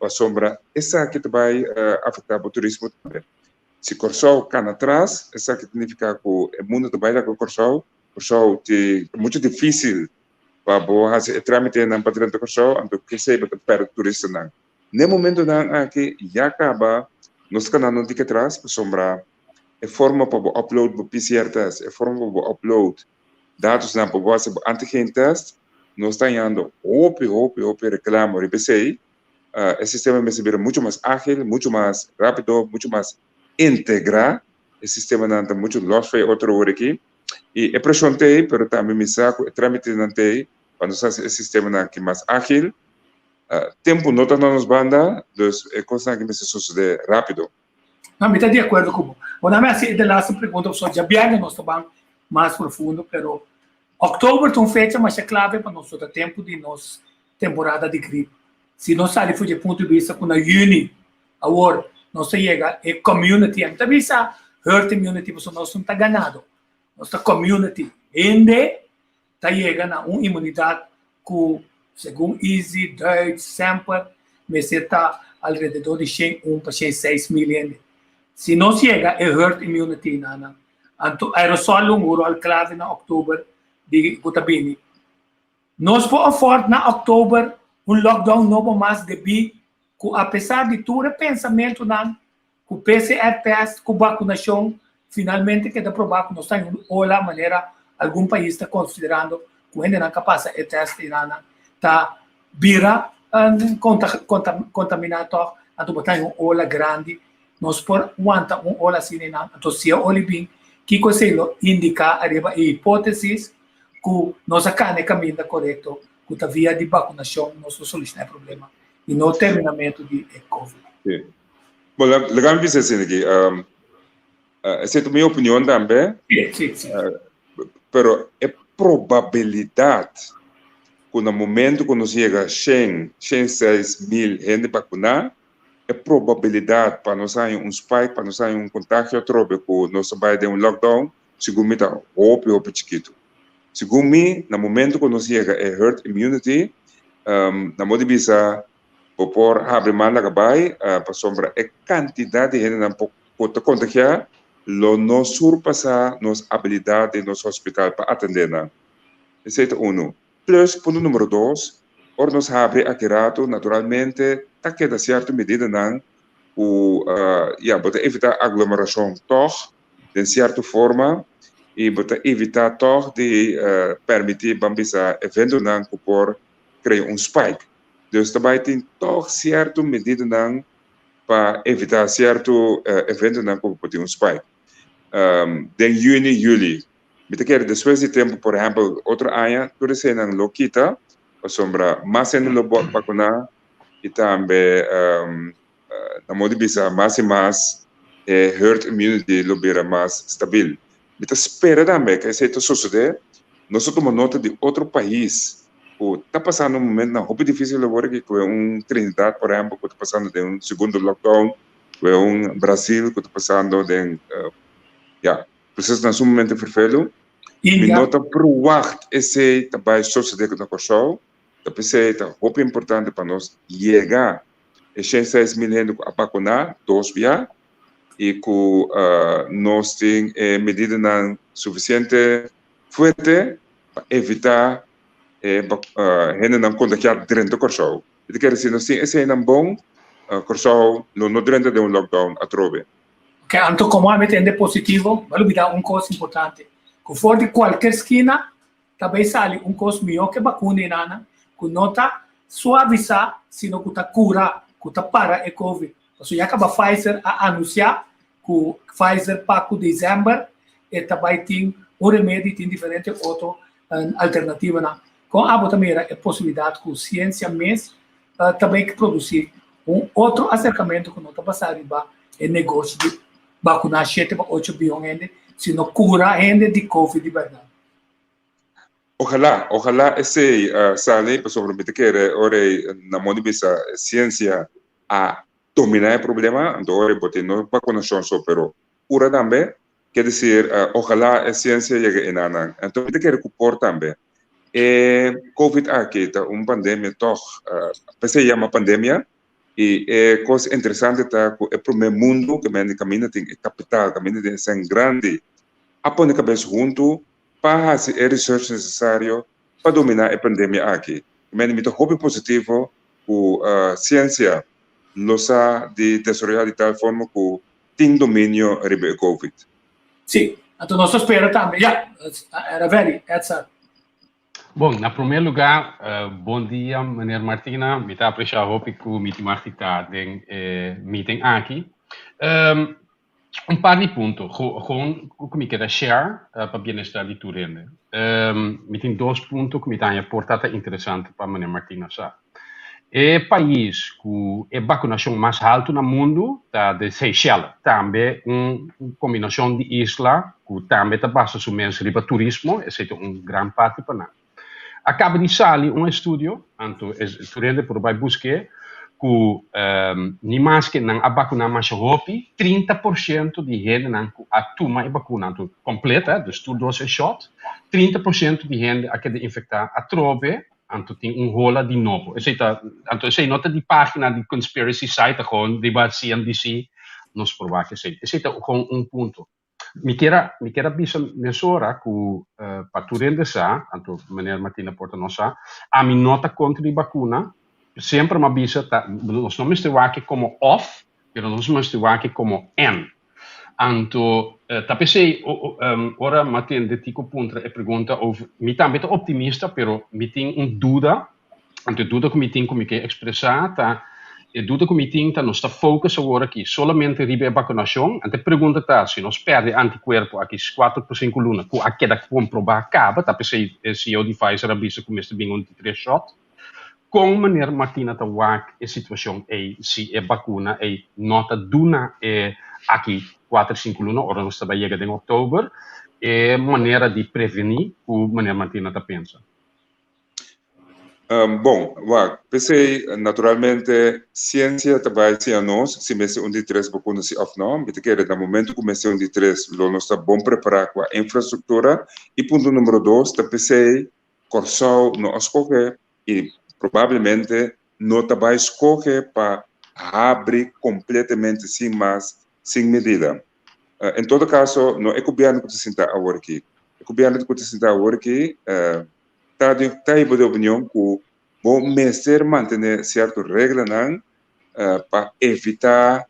pasobra esaki ta bai afektá bo turismo tambe. Si Kòrsou kana atras, esaki ta nifiká ku e mundu ta bai laga Kòrsou. Kòrsou tin ta muchu difísil pa bo hasi e trámitenan pa drenta Kòrsou, anto kesei bo ta pèrdè turistanan. Na e momentunan aki ya kaba nos ta kanando un tiki atras pasobra e forma pa bo upload bo PCR test, e forma pa bo upload datosnan pa bo hasi bo antigen test, nos ta hañando hopi hopi hopi reklamo riba esei. E sistema mester bira mucho mas ágil, mucho mas rápido, mucho mas integrá. E sistemanan ta mucho los for e otro awor aki. I e preshon ta ei, pero tambe mi sa ku e trámitenan ta ei pa nos hasi e sistemanan aki mas ágil. Tempu no ta na nos banda, dus e kosnan aki mester sosodé rápido. No, mi ta di akuerdo ku bo. Bo na mi hasi e de laatste pregunta, pasobra djabièrnè nos ta ban mas profundo, pero òktober ta un fecha masha klave pa nos, ta tempu di nos temporada di grip. Si nos sali for dje punto di bista ku na yüni awor nos ta yega e community, ami ta bisa herd immunity pasobra nos no ta ganado, nos ta community. Hende ta yega na un imunidat ku segun Izzy, Duits, Semper mester ta alrededor di 101 pa 106 mil hende. Si nos yega e herd immunity nan, anto aerosol lo un ròl klave na òktober di ku ta bini. Nos por afford na òktober un lockdown nobo mas debí ku apesar di tur e pensamentunan ku PCR test ku bakunashon finalmente keda probá ku nos ta en un ola manera algun pais ta konsiderando ku hendenan ka pasa e test einanan ta bira kontaminá tòg anto bo ta en un ola grandi. Nos por wanta un ola asina einan? Anto si e ola bin kiko esei lo indiká ariba e hipótesis ku nos a kana e kaminda korekto ku ta via di bakunashon nos lo solushoná e problema i no terminamentu di e covid. Sí. Bon, laga mi bisa asina aki, esei ta mi opinion tambe. Sí, sí, sí. Pero e probabilidat ku na momento ku nos yega 100, 106 mil hende bakuná. E probabilidat pa nos haña un spike, pa nos haña un kontagio atrobe ku nos ta bai den un lockdown, segun mi ta hopi hopi chikitu. Segun mi, na momento ku nos yega e herd immunity, na modo di bisa bo por habri man laga bai, pasobra e kantidat di hendenan ku ta kontagiá lo no surpasá nos abilidat den nos hospital pa atendé nan. Esei ta unu. Plus, punto numero dos, ora nos habri aki rato, naturalmente ta keda cierto medidanan cu ya, bo ta evita aglomeracion tog den cierto forma y bo ta evita tog di permiti, ban bisa, eventonan cu por crea un spike. Dus ta bay tin tog cierto medidanan pa evita cierto eventonan cu por tin un spike. Den juni, juli, Mi ta kere despues di tempu, por ehèmpel otro aña, tur eseinan lo kita, pasobra mas hende lo bakuná i tambe na modo di bisa mas i mas e herd immunity lo bira mas stabil. Mi ta spera tambe ku esei ta sosodé. Nos ta tuma nota di otro pais ku ta pasando un momentunan hopi difísil awor aki, ku e un Trinidad por ehèmpel ku ta pasando den un segundo lockdown, ku e un Brasil ku ta pasando den ya. Procesonan sumamente fervelu. Mi no ta verwacht esei ta bai sosodé ku na Kòrsou. Ta p'esei ta hopi importante pa nos yega e 106.000 hende ku a bakuná dos bia i ku nos tin e medidanan sufisiente fuerte pa evitá e hendenan kontagiá drenta Kòrsou. Mi ta kere si nos tin eseinan bon, Kòrsou lo no drenta den un lockdown atrobe. Ok, anto como a mete hende positivo, bo a lubida un cos importante, cu for di cualkier skina ta bay sali un cos miho ke bacuna y nana, cu no ta suavisa, sino cu ta cura, cu ta para e covid. Pasobra ya caba Pfizer a anuncia cu Pfizer pa cu december e ta bay tin un remedio y tin diferente otro alternativanan. Con abo ta mira e posibilidad cu ciencia mes ta bay produci un otro acercamento cu no ta basa riba e negoshi di vacuna shete pa ocho biyon hende, sino cura hende di covid di berdad. Ojalá, ojalá esey sali pasobra mi ta kere ora e na modo di bisa ciencia a domina e problema, anto ora e bo tin no vacunacion so pero cura tambe, ke desir ojalá e ciencia yega enanan. Anto mi ta kere cu por tambe. E covid aki ta un pandemia tog, p'esei yama pandemia, i e kos interesante ta ku e promé mundu ke mende kaminda tin e kapital, kaminda tin e sèn grandi, a pone kabes huntu pa hasi e research nesesario pa dominá e pandemia aki. Mende mi ta hopi positivo ku siensia lo sa di desaroyá di tal forma ku tin dominio riba e covid. Sí, anto nos ta spera tambe. Ya, Ravelli, Edsar. Bon, na promé lugá, bon dia meneer Martina. Mi ta apresiá hopi ku mi tin mag di ta den e meeting aki. Un par di punto, gewoon ku mi keda share pa bienestar di tur hende. Mi tin dos punto ku mi ta haña por ta ta interesante pa meneer Martina sa. E pais ku e bakunashon mas haltu na mundu ta de Seychelles, tambe un kombinashon di isla ku tambe ta basa su mes riba turismo, esei ta un gran parti pa nan. A kaba di sali un estudio, anto tur hende por bai busk'é, ku ni maske nan a bakuná masha hopi, 30 por shento di hendenan ku a tuma e bakuna, anto kompleto, dus tur dos e shòt, 30 por shento di hende a keda infektá atrobe Anto tin un hola di nobo. Esei ta, anto esei no ta di pagina di conspiracy site, ta gewoon riba CNBC nos por wak esei. Esei ta gewoon un punto. Mi kier a, mi kier a bisa mesora ku pa tur hende sa, anto meneer Martina por ta no sa, ami no ta kontra di bakuna. Semper mi a bisa ta, nos no mester wak e komo of, pero nos mester wak e komo en. Anto ta p'esei ora mi a tende Tico puntra e pregunta over, mi tambe ta optimista pero mi tin un duda, anto e duda ku mi tin ku mi ke ekspresá ta, e duda ku mi tin ta nos ta focus awor aki solamente riba e bakunashon, anto e pregunta ta si nos pèrdè antikuerpo aki kuater pa sinku luna ku a keda komprobá kaba, ta p'esei e CEO di Pfizer a bisa ku mester bin un di tres shòt. Kon meneer Martina ta wak e situashon ei si e bakuna ei no ta duna e aki kuater sinku luna ora nos ta bai yega den oktober e manera di prevení ku meneer Martina ta pensa? Bon, wak, p'esei naturalmente siensia ta bai siña nos si mester un di tres bakuna si òf no. Mi ta kere na momento ku mester un di tres lo nos ta bon prepará ku a infrastruktura. I punto numero dos ta p'esei Kòrsou no a skohe i probablemente no ta bai skohe pa habri kompletamente sin mas, sin medida. En todo kaso no e gobièrnu ku ta sinta awor aki. E gobièrnu ku ta sinta awor aki Ta di ta hiba di opinion ku bo mester mantené sierto reglanan pa evitá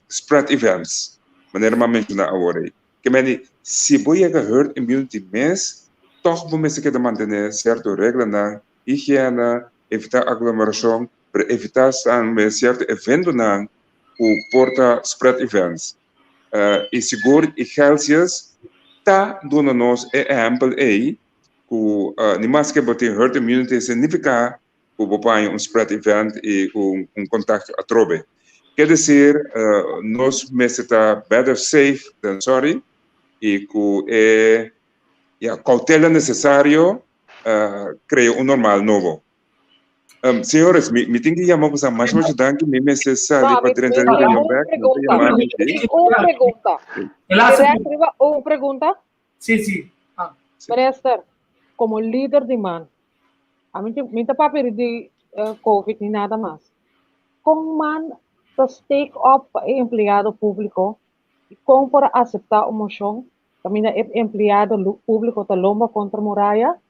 spread events, manera mi a menshoná awor ei. Ke mende, si bo yega herd immunity mes, tòg bo mester keda mantené sierto reglanan, higiena, evitá aglomerashon, pero evitá tambe sierto eventonan ku por ta spread events. I sigur i Gelsius ta duna nos e ehempel ei ku ni maske bo tin herd immunity significa ku bo por haña un spread event i un kontakto atrobe. Ke desir nos mester ta better safe than sorry i ku e ya koutela nesesario krea un normal nobo. Señores, mi, mi tin que llama pues mas mucho danki, mi mester sali No, pa mi, drenta mi di tin reunión un back, no te pregunta. llama mi, Mi sí. tin un pregunta. E laatste Direct riba un pregunta. Sí, sí. Ah. Sí. Minister, como líder di man, a mi, mi ta papia di COVID ni nada mas. Con man ta stake up pa e empleado público y con por acepta un moción caminda e empleado público ta lomba contra muralla?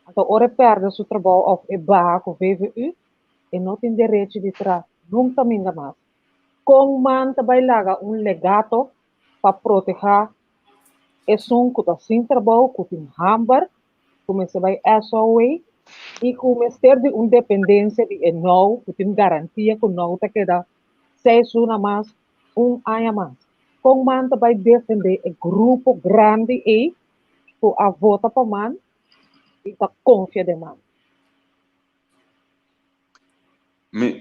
Anto ora e pèrdè su trabou òf e baha ku VVU, e no tin derechi di traha nunka minga mas. Kon man ta bai laga un legato pa protehá esun ku ta sin trabou, ku tin hamber, ku mester bai SOA i ku mester di un dependensia di e nou, ku tin garantia ku nou ta keda seis luna mas, un aña mas? Kon man ta bai defendé e grupo grandi ei ku a vota pa man i ta konfia den man. Mi,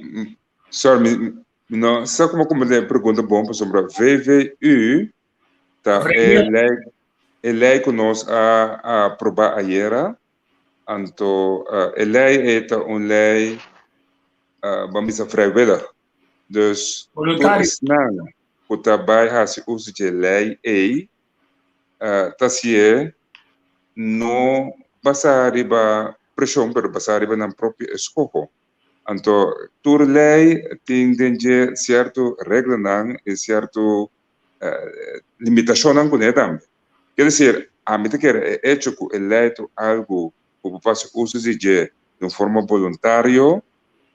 sorry, mi, mi no sa como comprende e pregunta bon pasobra VVU ta e lei, e lei ku nos a aproba ayera, anto e lei ei ta un lei, ban bisa vrijwillig. Dus tur esnan ku ta bai hasi uso dje lei ei ta hasié no basá riba preshon pero basá riba nan propio eskoho. Anto tur lei tin den dje sierto reglanan i sierto limitashonnan kuné tambe. Ker desir, ami ta kere e echo ku e lei ta algu ku bo por hasi uso di dje den un forma boluntario,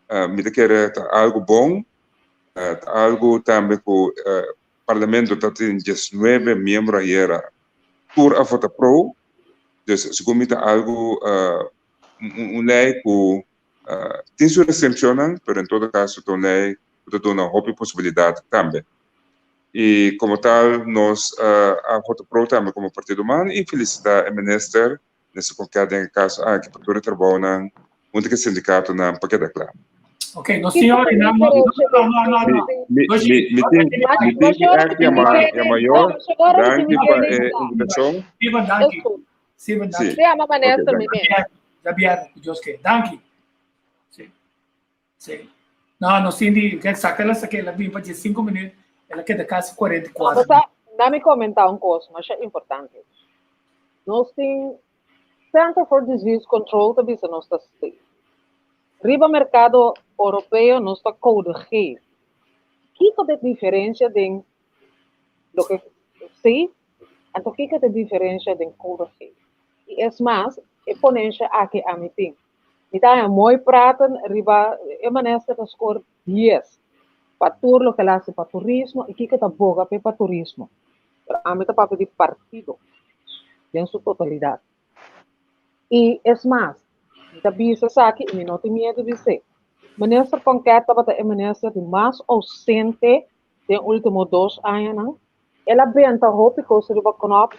mi ta kere ta algu bon, ta algu tambe ku Parlamento ta tin diesnuebe miembro ayera, tur a vota pro, dus segun mi ta algu un ley cu tin su restriccionnan, pero en todo caso ta un ley cu ta duna hopi posibilidad tambe. Y como tal nos a vota pro tambe como Partido man y felicita e minister Mester konfia den e kaso aki pa tur e trabounan huntu ku e sindikatonan pa keda kla. Ok, no señor, no, no, no, no, no, no. Mi, mi, mi tin, mi tin ki ègt yama, yama yo. Danki pa e invitashon. Steven, danki. Steven, danki. Sí. Ok, danki. Djabièrnè, ku Dios ke. Danki. Sí. Sí. No, no, Cindy, kijk, saca la saca, el a bin pa 15 minuut, el a keda casi 44. No, sa, na mi comenta un cos, masha importante. Nos tin Center for Disease Control ta bisa nos ta safe. Riba mercado europeo nos ta code geel. Kiko ta e diferencia den loke safe, anto kiko ta e diferencia den code geel? Y es mas, e ponencia aki ami tin. Mi ta haña mooi praten riba e minister ta score dies pa tur loke el a hasi pa turismo i kiko ta boga p'e pa turismo. Pero ami ta papia di partido den su totalidat. I es mas, mi ta bisa esaki i mi no tin miedu di bis'é. Minister Konket tabata e minister di mas ousente den ultimo dos añanan. El a benta hopi kos riba Knops,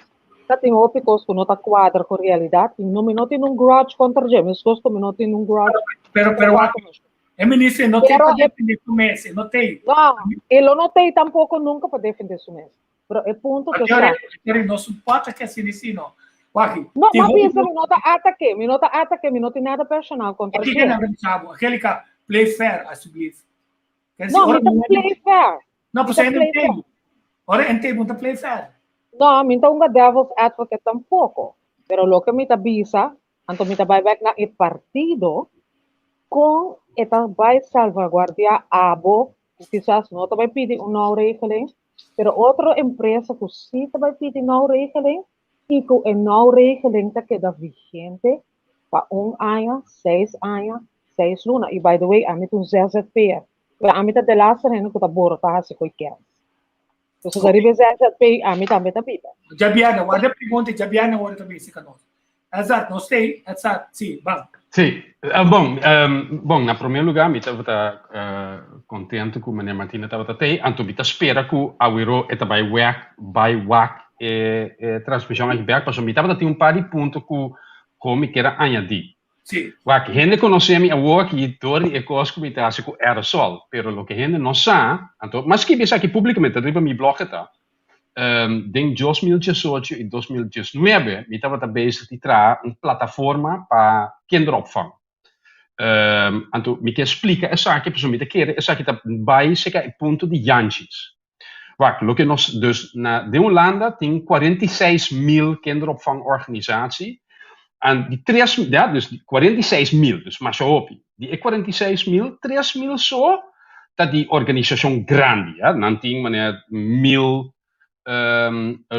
ta tin hopi kos ku no ta kuadra ku realidat i no mi no tin un grudge kontra dje, meskos ku mi no tin un grudge Pero, pero wak, e minister no tin pa defende su mes, e no tin. No, e lo no tin tampoko nunka pa defende su mes. Pero e punto ta sa. Pero nos un pata ke asina si no. Wak, No, ma bisa mi no ta atake, mi no ta atake, mi no tin nada personal kontra dje. Kiko nan ta bisa Angelica, play fair, alsjeblieft. No, mi ta play fair. No, pues en table. Ora en table ta play fair. No, mi ta un devil's advocate tampoco. Pero loke mi ta bisa, anto mi ta bai bek na e partido, kon e ta bai salvaguardia abo, ku kisas no ta bai pidi un nauwregeling, pero otro empresa ku si ta bai pidi nauwregeling, i ku e nauwregeling ta keda vigente pa un aña, seis aña, seis luna. I by the way, ami ta un ZZP'er. Pero ami ta de laatste hende ku ta boro ta hasi koe kens. Entonces ariba e ZZP ami tambe ta biba. Djabièrnè, warda e pregunta i djabièrnè ora ta bini sika nos. Edzard, nos t'ei? Edzard, si, ban. Si, bon, bon, na promé lugá mi tabata kontentu ku meneer Martina tabata t'ei, anto mi ta spera ku awero e ta bai wèk, bai wak e e transmishon aki bèk, pasobra mi tabata tin un par di punto ku ku mi kier a añadí. Si. Wak, hende konosé mi awor aki dor di e kos ku mi ta hasi ku aerosol, pero loke hende no sa, anto, m'a skibi esaki públikamente riba mi blog e ta, den 2018 i 2019 mi tabata bezig di traha un plataforma pa kinderopvang. Anto mi ke splika esaki pasobra mi ta kere esaki ta bai serka e punto di Janchis. Wak, loke nos, dus na den Hulanda tin 46.000 kinderopvangorganisatie en di tres, ja, dus di 46.000, dus masha hopi. Di e 46.000, 3.000 so ta di organisashon grandi, ja, nan tin manera 1.000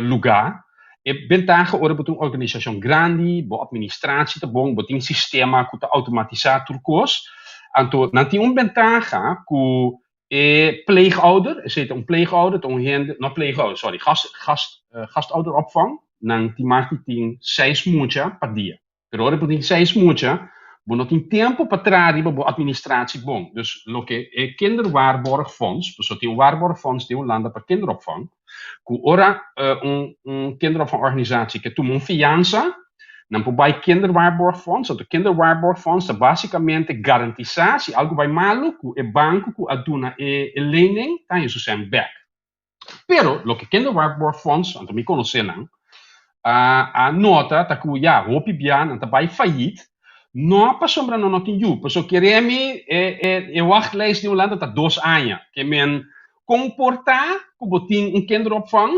lugá. E bentaha ora bo tin un organisashon grandi, bo administratie ta bon, bo tin sistema ku ta outomatisá tur kos, anto nan tin un bentaha ku E pleegouder, esei ta un pleegouder, ta un hende, no pleegouder, sorry, gast, gast, gastouderopvang, nan tin mag di tin seis mucha pa dia. Pero ora bo tin seis mucha, bo no tin tempo pa traha riba bo administratie bon. Dus loke e kinderwaarborgfonds, pasobra tin un waarborgfonds den Hulanda pa kinderopvang, ku ora un un kinderopvangorganisatie ke tuma un fiansa, nan por bai kinderwaarborgfonds, anto kinderwaarborgfonds ta basikamente garantisá si algu bai malu ku e banko ku a duna e e lening ta haña su sèn bèk. Pero loke kinderwaarborgfonds, anto mi konosé nan, a a nota ta ku ya hopi bia nan ta bai fayit, no pasobra nan no tin yu, pasobra kere mi e e e wachtlijst den Hulanda ta dos aña, ke men Kon por ta ku bo tin un kinderopvang,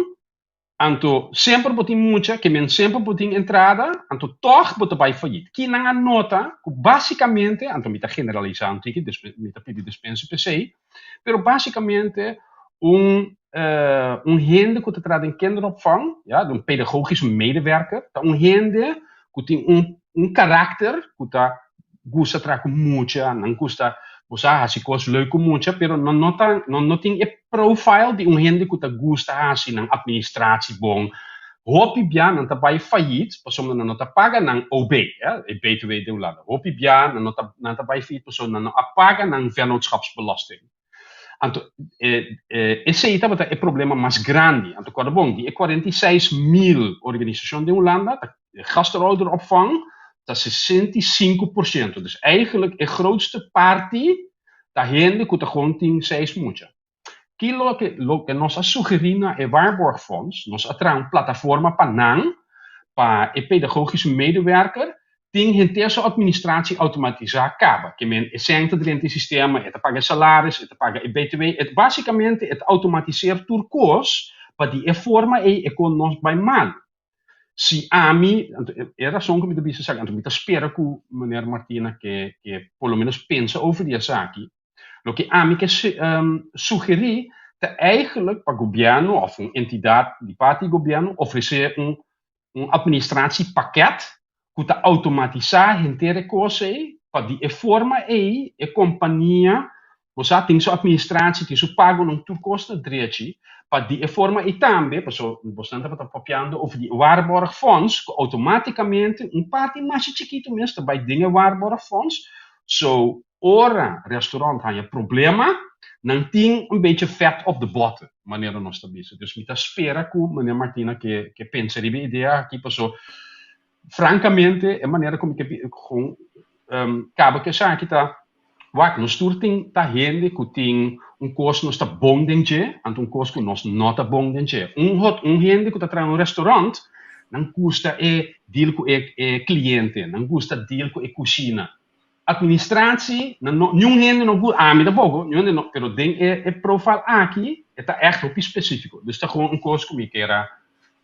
anto semper bo tin mucha, ke men semper bo tin entrada, anto tòg bo ta bai fayit? Ki nan a nota ku basikamente, anto mi ta generalisá un tiki, mi ta pidi dispensa p'esei, pero basikamente un un hende ku ta traha den kinderopvang, ya, un pedagogisch medewerker, ta un hende ku tin un un karakter ku ta gusta traha ku mucha, nan gusta bo sa hasi kos leuk ku mucha, pero nan no ta nan no tin e profile di un hende ku ta gusta hasi nan administratie bon. Hopi bia nan ta bai fayit pasobra nan no ta paga nan OB, e btw den Hulanda. Hopi bia nan no ta nan ta bai fayit pasobra nan no a paga nan vennootschapsbelasting. Anto esei tabata e problema mas grandi. Anto kòrda bon, di e 46.000 organisashon den Hulanda, ta gastouderopvang ta 65%. Dus eigenlijk e grootste parti ta hende ku ta gewoon tin seis mucha. Ki loke loke nos a sugerí na e Waarborgfonds, nos a traha un plataforma pa nan, pa e pedagogische medewerker Tin henter su administratie automatisá kaba, ke men e sèn ta drenta e sistema, e ta paga e salaris, e ta paga e btw, e basikamente e ta automatiseer tur kos pa di e forma ei e kon no bai mal. Si ami, anto e rason ku mi ta bisa esaki, anto mi ta spera ku meneer Martina ke ke por lo menos pensa over di esaki, loke ami ke sugerí ta eigenlijk pa gobièrnu òf un entidat di parti di gobièrnu ofresé un Un administratiepakket ku ta outomatisá henter e kos ei, pa di e forma ei e kompania, bo sa, tin su administratie, tin su pagonan, tur kos ta drechi, pa di e forma ei tambe, paso bosnan tabata papiando over di e waarborgfonds, ku outomátikamente un parti masha chikitu mes ta bai den e waarborgfonds, so Ora restaurant haña problema, nan tin un bechi vet op de botten, manera nos ta bisa. Dus mi ta spera ku meneer Martina ke ke pensa riba e idea aki, paso frankamente e manera ku mi ke gewoon kaba ku esaki ta, wak, nos tur tin ta hende ku tin un kos nos ta bon den dje, anto un kos ku nos no ta bon den dje. Un hot un hende ku ta traha un restaurant, nan gusta e. deal ku e e kliente, nan gusta deal ku e kushina. Administratie, nan no, niun hende no gusta, ami tampoko, niun hende no, pero den e e profile aki e ta ègt hopi spesífiko. Dus ta gewoon un kos ku mi kier a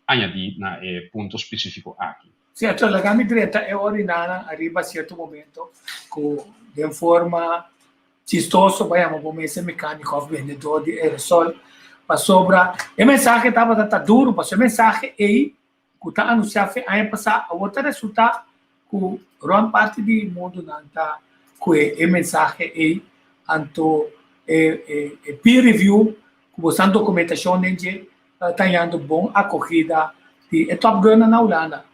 añadí na e punto spesífiko aki. Sí, anto laga mi drenta e orinanan ariba sierto momento ku den forma chistoso bo a yama bo mes e mecánico of bendedor di aerosol, pasobra e mensahe tabata ta duro, pasobra e mensahe ei ku ta anunsiá fe aña pasá awor ta resultá ku rònt parti di mundu nan ta kue e mensahe ei, anto e e e peer review ku bo san dokumentashon den dje ta hañando bon akogida di e top gunnan na Hulanda,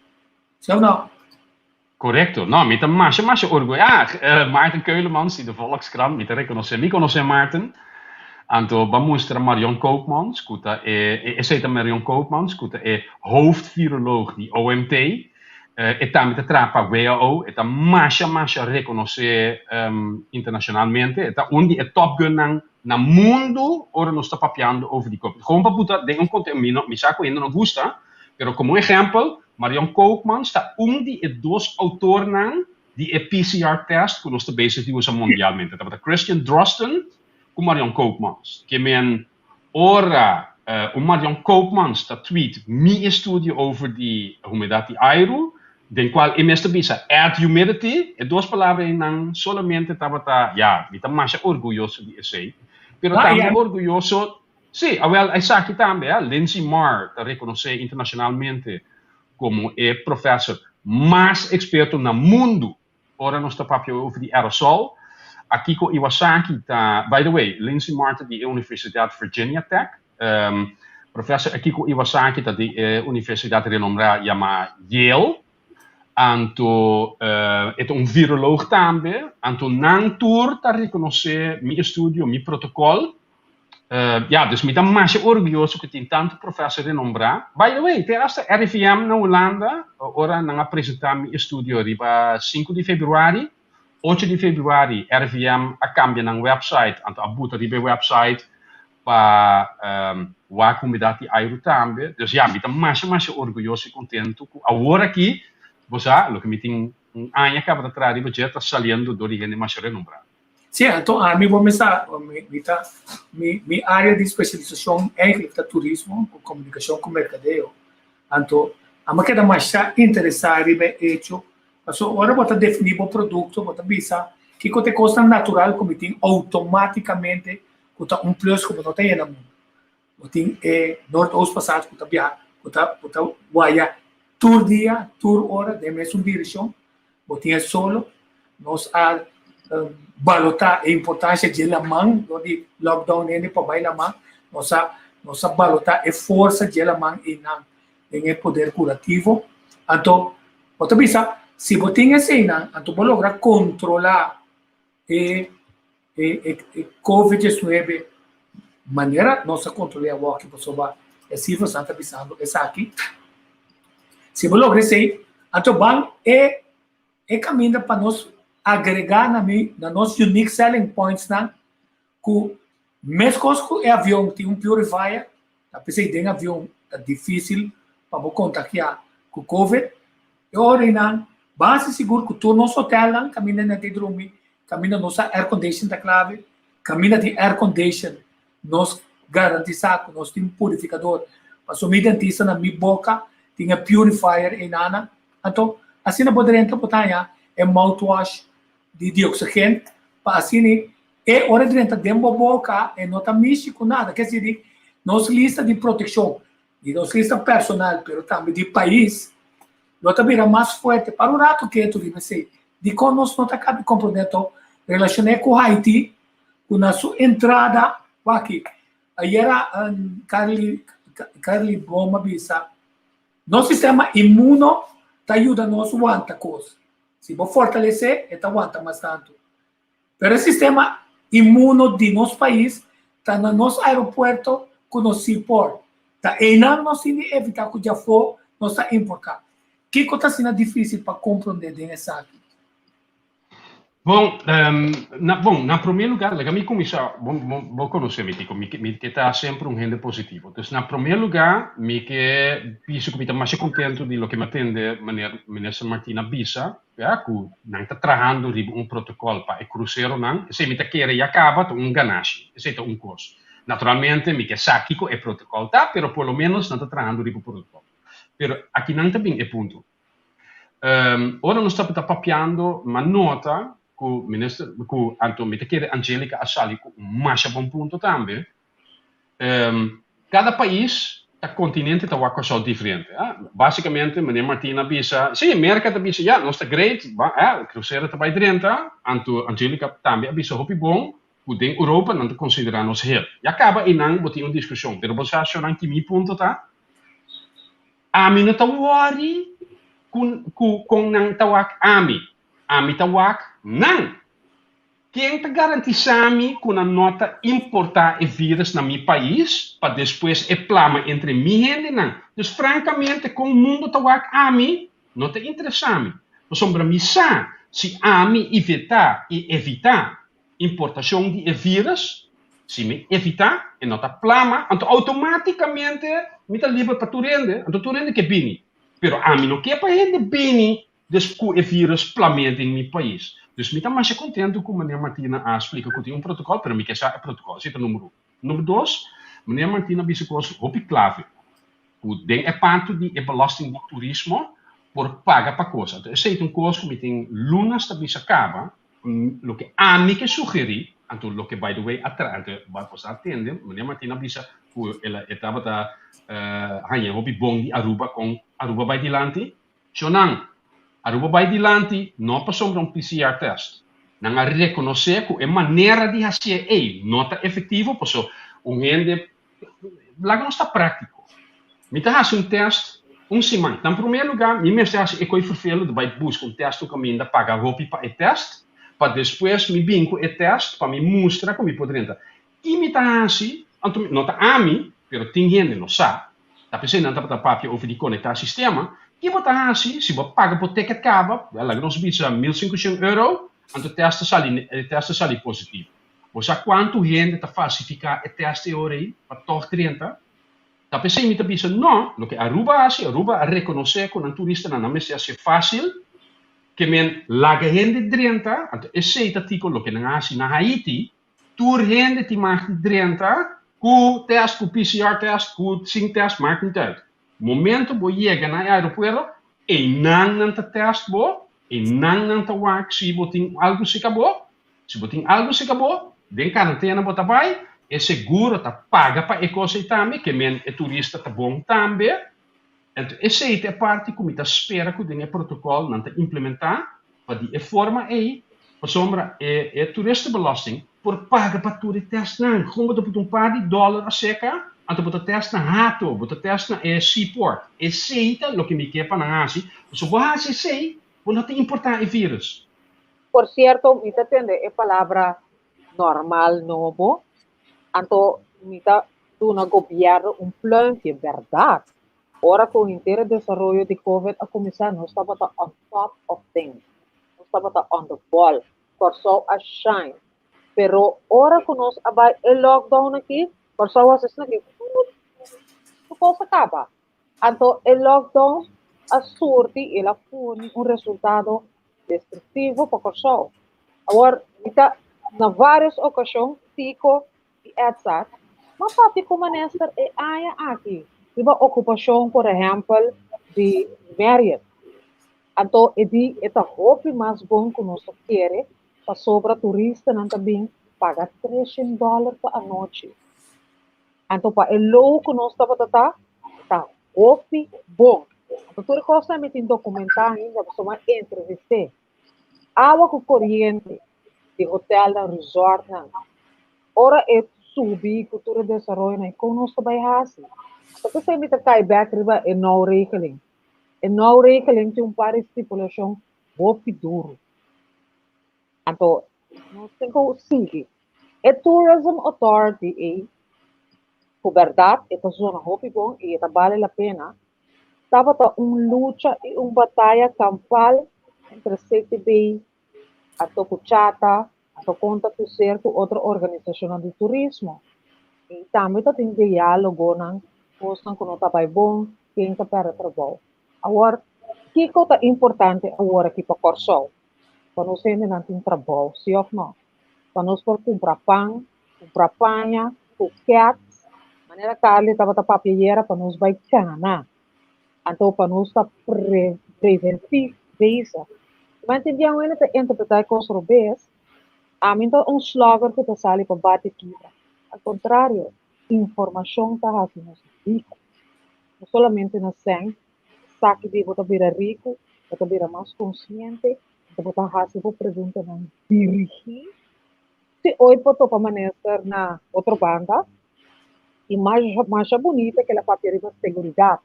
si òf no? Korekto. No, mi ta masha masha orguy. Ah, Maarten Keulemans di de Volkskrant, mi ta rekonosé. Mi konosé Maarten. Anto bo a mustra Marion Koopmans, ku ta e, esei ta Marion Koopmans, ku ta e hoofdviroloog di OMT. E tambe ta traha pa WHO. E ta masha masha rekonosé internashonalmente. E ta un di e topgunnan na mundu ora nos ta papiando over di covid. Gewoon pa buta den un konteksto, mi no, mi sa ku hende no gusta, pero komo un ehèmpel, Marion Koopmans ta un di e dos outornan di e PCR test ku nos ta bezig di usa mundialmente. Tabata Christian Drosten ku Marion Koopmans. Ke men ora un Marion Koopmans ta tweet mi estudio over di humedat di airu, den kual e mes ta bisa add humidity, e dos palabra einan solamente tabata, ya, mi ta masha orguyoso di esei. Pero tambe orguyoso Sí, awel esaki tambe, eh, Lindsay Marr ta rekonosé internashonalmente komo e profèser mas eksperto na mundu ora nos ta papia over di aerosol. Akiko Iwasaki ta, by the way, Lindsay Marr ta di e Universidat Virginia Tech. Profèser Akiko Iwasaki ta di e universidat renombrá yamá Yale. Anto e ta un viroloog tambe. Anto nan tur ta rekonosé mi estudio, mi protokòl. Ya, dus mi ta masha orguyoso ku tin tantu profesor renombrá. By the way, te hasta RIVM na Hulanda, ora nan a presentá mi estudio riba sinku di februari, ocho di februari RIVM a kambia nan website, anto a buta riba e website pa wak humedat di airu tambe. Dus ya, mi ta masha masha orguyoso i kontentu ku awor aki, bo sa, loke mi tin un aña kaba ta traha riba dje ta saliendo dor di hende masha renombrá. Sí, anto ami bo mester mi mi ta mi mi área di spesialisashon eigenlijk ta turismo ku komunikashon ku merkadeo. Anto ami a keda masha interesá riba e echo pasobra ora bo ta definí bo produkto bo ta bisa kiko ta e kosnan natural ku mi tin outomátikamente ku ta un plus ku bo no ta yena mundu. Bo tin e Noordoost Passage ku ta biaha ku ta ku ta waya tur dia, tur ora den mesun direkshon. Bo tin e solo. Nos a balotá e importansia dje laman dor di lockdown hende por bai laman. Nos a nos a balotá e forsa dje laman einan den e poder kurativo. Anto bo ta bisa si bo tin eseinan anto bo logra kontrolá e e e e covid diesnuebe manera nos a kontrol'é awoki pasobra e sifranan ta bisando esaki. Si bo logra esei, anto ban e e kaminda pa nos agregá na mi na nos unique selling pointsnan ku meskos ku e avion tin un purifier, ta p'esei den avion ta difísil pa bo kontagiá ku covid. E ora einan ban hasi sigur ku tur nos hotelnan kaminda nan ta drumi, kaminda nos a aircondition ta klave, kaminda tin aircondition nos garantisá ku nos tin purifikador. Pasobra mi dentista na mi boka tin e purifier einana. Anto asina bo drenta bo ta haña e mouthwash di dioxigen pa asina e ora drenta den bo boka e no ta mishi ku nada. Ke si nos lista di protekshon di nos lista personal pero tambe di pais lo ta bira mas fuerte. Para un rato ketu riba esei. Dikon nos no ta kabi komprondé anto relashoné ku Haiti ku na su entrada wak ayera Carly Carly Boom a bisa nos sistema inmuno ta yuda nos wanta kos. Si bo fortalesé e ta wanta mas tantu. Pero e sistema inmuno di nos pais ta na nos aeropuerto ku nos seaport. Ta einan nos tin di evitá ku djafó nos ta importá. Kiko ta asina difísil pa komprondé den esaki? Bon, na, bon, na promé lugá, laga mi kuminsá, bo, bo, bo konosé mi, Tico, mi, mi ke ta semper un hende positivo. Dus na promé lugá, mi ke bisa ku mi ta masha kontentu di loke mi a tende meneer Minister Martina bisa, ya, ku nan ta trahando riba un protokòl pa e kruseronan. Esei mi ta kere ya kaba ta un ganashi, esei ta un kos. Naturalmente mi ke sa kiko e protokòl ta, pero por lo ménos nan ta trahando riba protokòl. Pero akinan ta bin e punto. Ora nos tabata papiando, m'a nota ku minister, ku anto mi ta kere Angelica a sali ku un masha bon punto tambe. Kada pais ta kontinente ta wak Kòrsou diferente. Básikamente meneer Martina a bisa, sí, Merka ta bisa ya, nos ta great, krusero ta bai drenta, anto Angelica tambe a bisa hopi bon ku den Europa nan ta konsiderá nos hel. Ya kaba einan bo tin un diskushon, pero bo sa shornan ki mi punto ta? Ami no ta wòri ku ku kon nan ta wak ami. Ami ta wak nan. Ken ta garantisá mi ku nan no ta importá e vírus na mi pais pa despues e plama entre mi hendenan? Dus frankamente kon mundu ta wak ami no ta interesá mi. Pasobra mi sa si ami ivitá i evitá importashon di e vírus, si mi evitá e no ta plama, anto outomátikamente mi ta liber pa tur hende, anto tur hende ke bini. Pero ami no ke pa hende bini des ku e vírus plam'é den mi pais. Dus mi ta masha kontentu ku meneer Martina a splika ku tin un protokòl, pero mi ke sa e protokòl. Esei ta number un. Number dos, meneer Martina a bisa kos hopi klave, ku den e parti di e belasting di turismo por paga pa kos. Anto esei ta un kos ku mi tin lunas ta bisa kaba, Loke ami ke sugerí, anto loke by the way a tra, anto bo sa a tende, meneer Martin a bisa ku el a e tabata haña hopi bon di Aruba kon Aruba bai dilanti. Shonnan, Aruba bai dilanti no pasobra un PCR test. Nan a rekonosé ku e manera di hasié ei no ta efektivo paso un hende Laga nos ta práktiko. Mi ta hasi un tèst un siman. Na promé lugá mi mester hasi e koi ferfelu di bai buska un tèst un kaminda, paga hopi pa e tèst, pa despues mi bin ku e tèst pa mi mustra ku mi por drenta. Ki mi ta hasi? Anto mi, no ta ami, pero tin hende no sa. Ta p'esei nan tabata papia over di konektá sistema. Ki bo ta hasi si bo a paga bo ticket kaba, laga nos bisa 1500 euro, anto tèst ta sali, e tèst ta sali positivo. Bo sa kuantu hende ta falsifiká e tèst e ora ei pa tòg drenta? Ta p'esei mi ta bisa nò, loke Aruba a hasi, Aruba a rekonosé ku nan turistanan nan mester hasié fásil, ke men laga hende drenta, anto esei ta tiko loke nan a hasi na Haiti, tur hende tin mag di drenta ku tèst, ku PCR tèst, ku sin tèst, maak niet uit. Momento bo yega na e aeropuerto, einan nan ta tèst bo, einan nan ta wak si bo tin algu sika bo, Si bo tin algu sika bo, den karantena bo ta bai, e seguro ta paga pa e kos ei tambe, ke men e turista ta bon tambe. Enton esei ta e parti ku mi ta spera ku den e protokòl nan ta implementá pa di e forma ei, pasobra e e toeristenbelasting por paga pa tur e tèstnan. Kon bo ta put un par di dòler aseka, anto bo ta tèst na Hato, bo ta tèst na e seaport. Esei ta loke mi ke pa nan hasi, pasobra bo hasi esei, bo no ta importá e vírus. Por cierto, mi ta tende e palabra normal nobo, anto mi ta duna gobierno un pluimpje, berdad. Ora cu henter e desaroyo di Covid a cuminsa, nos tabata on top of things. Nos tabata on the ball. Corsou a shine. Pero ora cu nos a bay e lockdown aki, Corsou a haci asina aki, tur cos a caba. Anto e lockdown a surti y el a pone un resultado destruktivo pa Kòrsou. Awor, mi ta na vários okashon Tico i Edzard m'a papia ku minister e aña aki riba okupashon por ehèmpel di Marriott. Anto e di e ta hopi mas bon ku nos ta kere pasobra turistanan ta bin paga treshen dòler pa anochi. Anto pa e lou ku nos tabata ta, ta hopi bon. Anto tur e kosnan mi tin dokumentá ainda pasobra mi a entrevist'é. Awa ku koriente di hotelnan, resortnan, ora e subi ku tur e desaroyonan, kon nos ta bai hasi? Anto p'esei mi ta kai bèk riba e nou regeling. E nou regeling tin un par di stipulashon hopi duru. Anto nos tin ku sigui. E Tourism Authority ei, ku bèrdat e ta zona hopi bon i e ta bale la pena, tabata un lucha i un bataya kampal entre CTB, Anto ku CHATA, anto kon ta tuser ku otro organisashonnan di turismo. I tambe ta tin diálogonan, kosnan ku no ta bai bon, ken ta pèrdè trabou. Awor, kiko ta importante awor aki pa Kòrsou? Pa nos hendenan tin trabou, sí òf nò? Pa nos por kumpra pan, kumpra paña, ku kèts, manera Carly tabata papia ayera, pa nos bai kana. Anto pa nos ta pre preventiv bezig. Ma tin biaha un hende ta interpretá e kos robes, ami no ta un slogger ku ta sali pa bati kibra. Al kontrario, informashon ta hasi nos riku. No solamente na sèn, esaki di bo ta bira riku, bo ta bira mas konsiente, anto bo ta hasi bo preguntanan dirigí. Si oy por topa minister na otro banda y masha bunita ke la papia riba seguridad.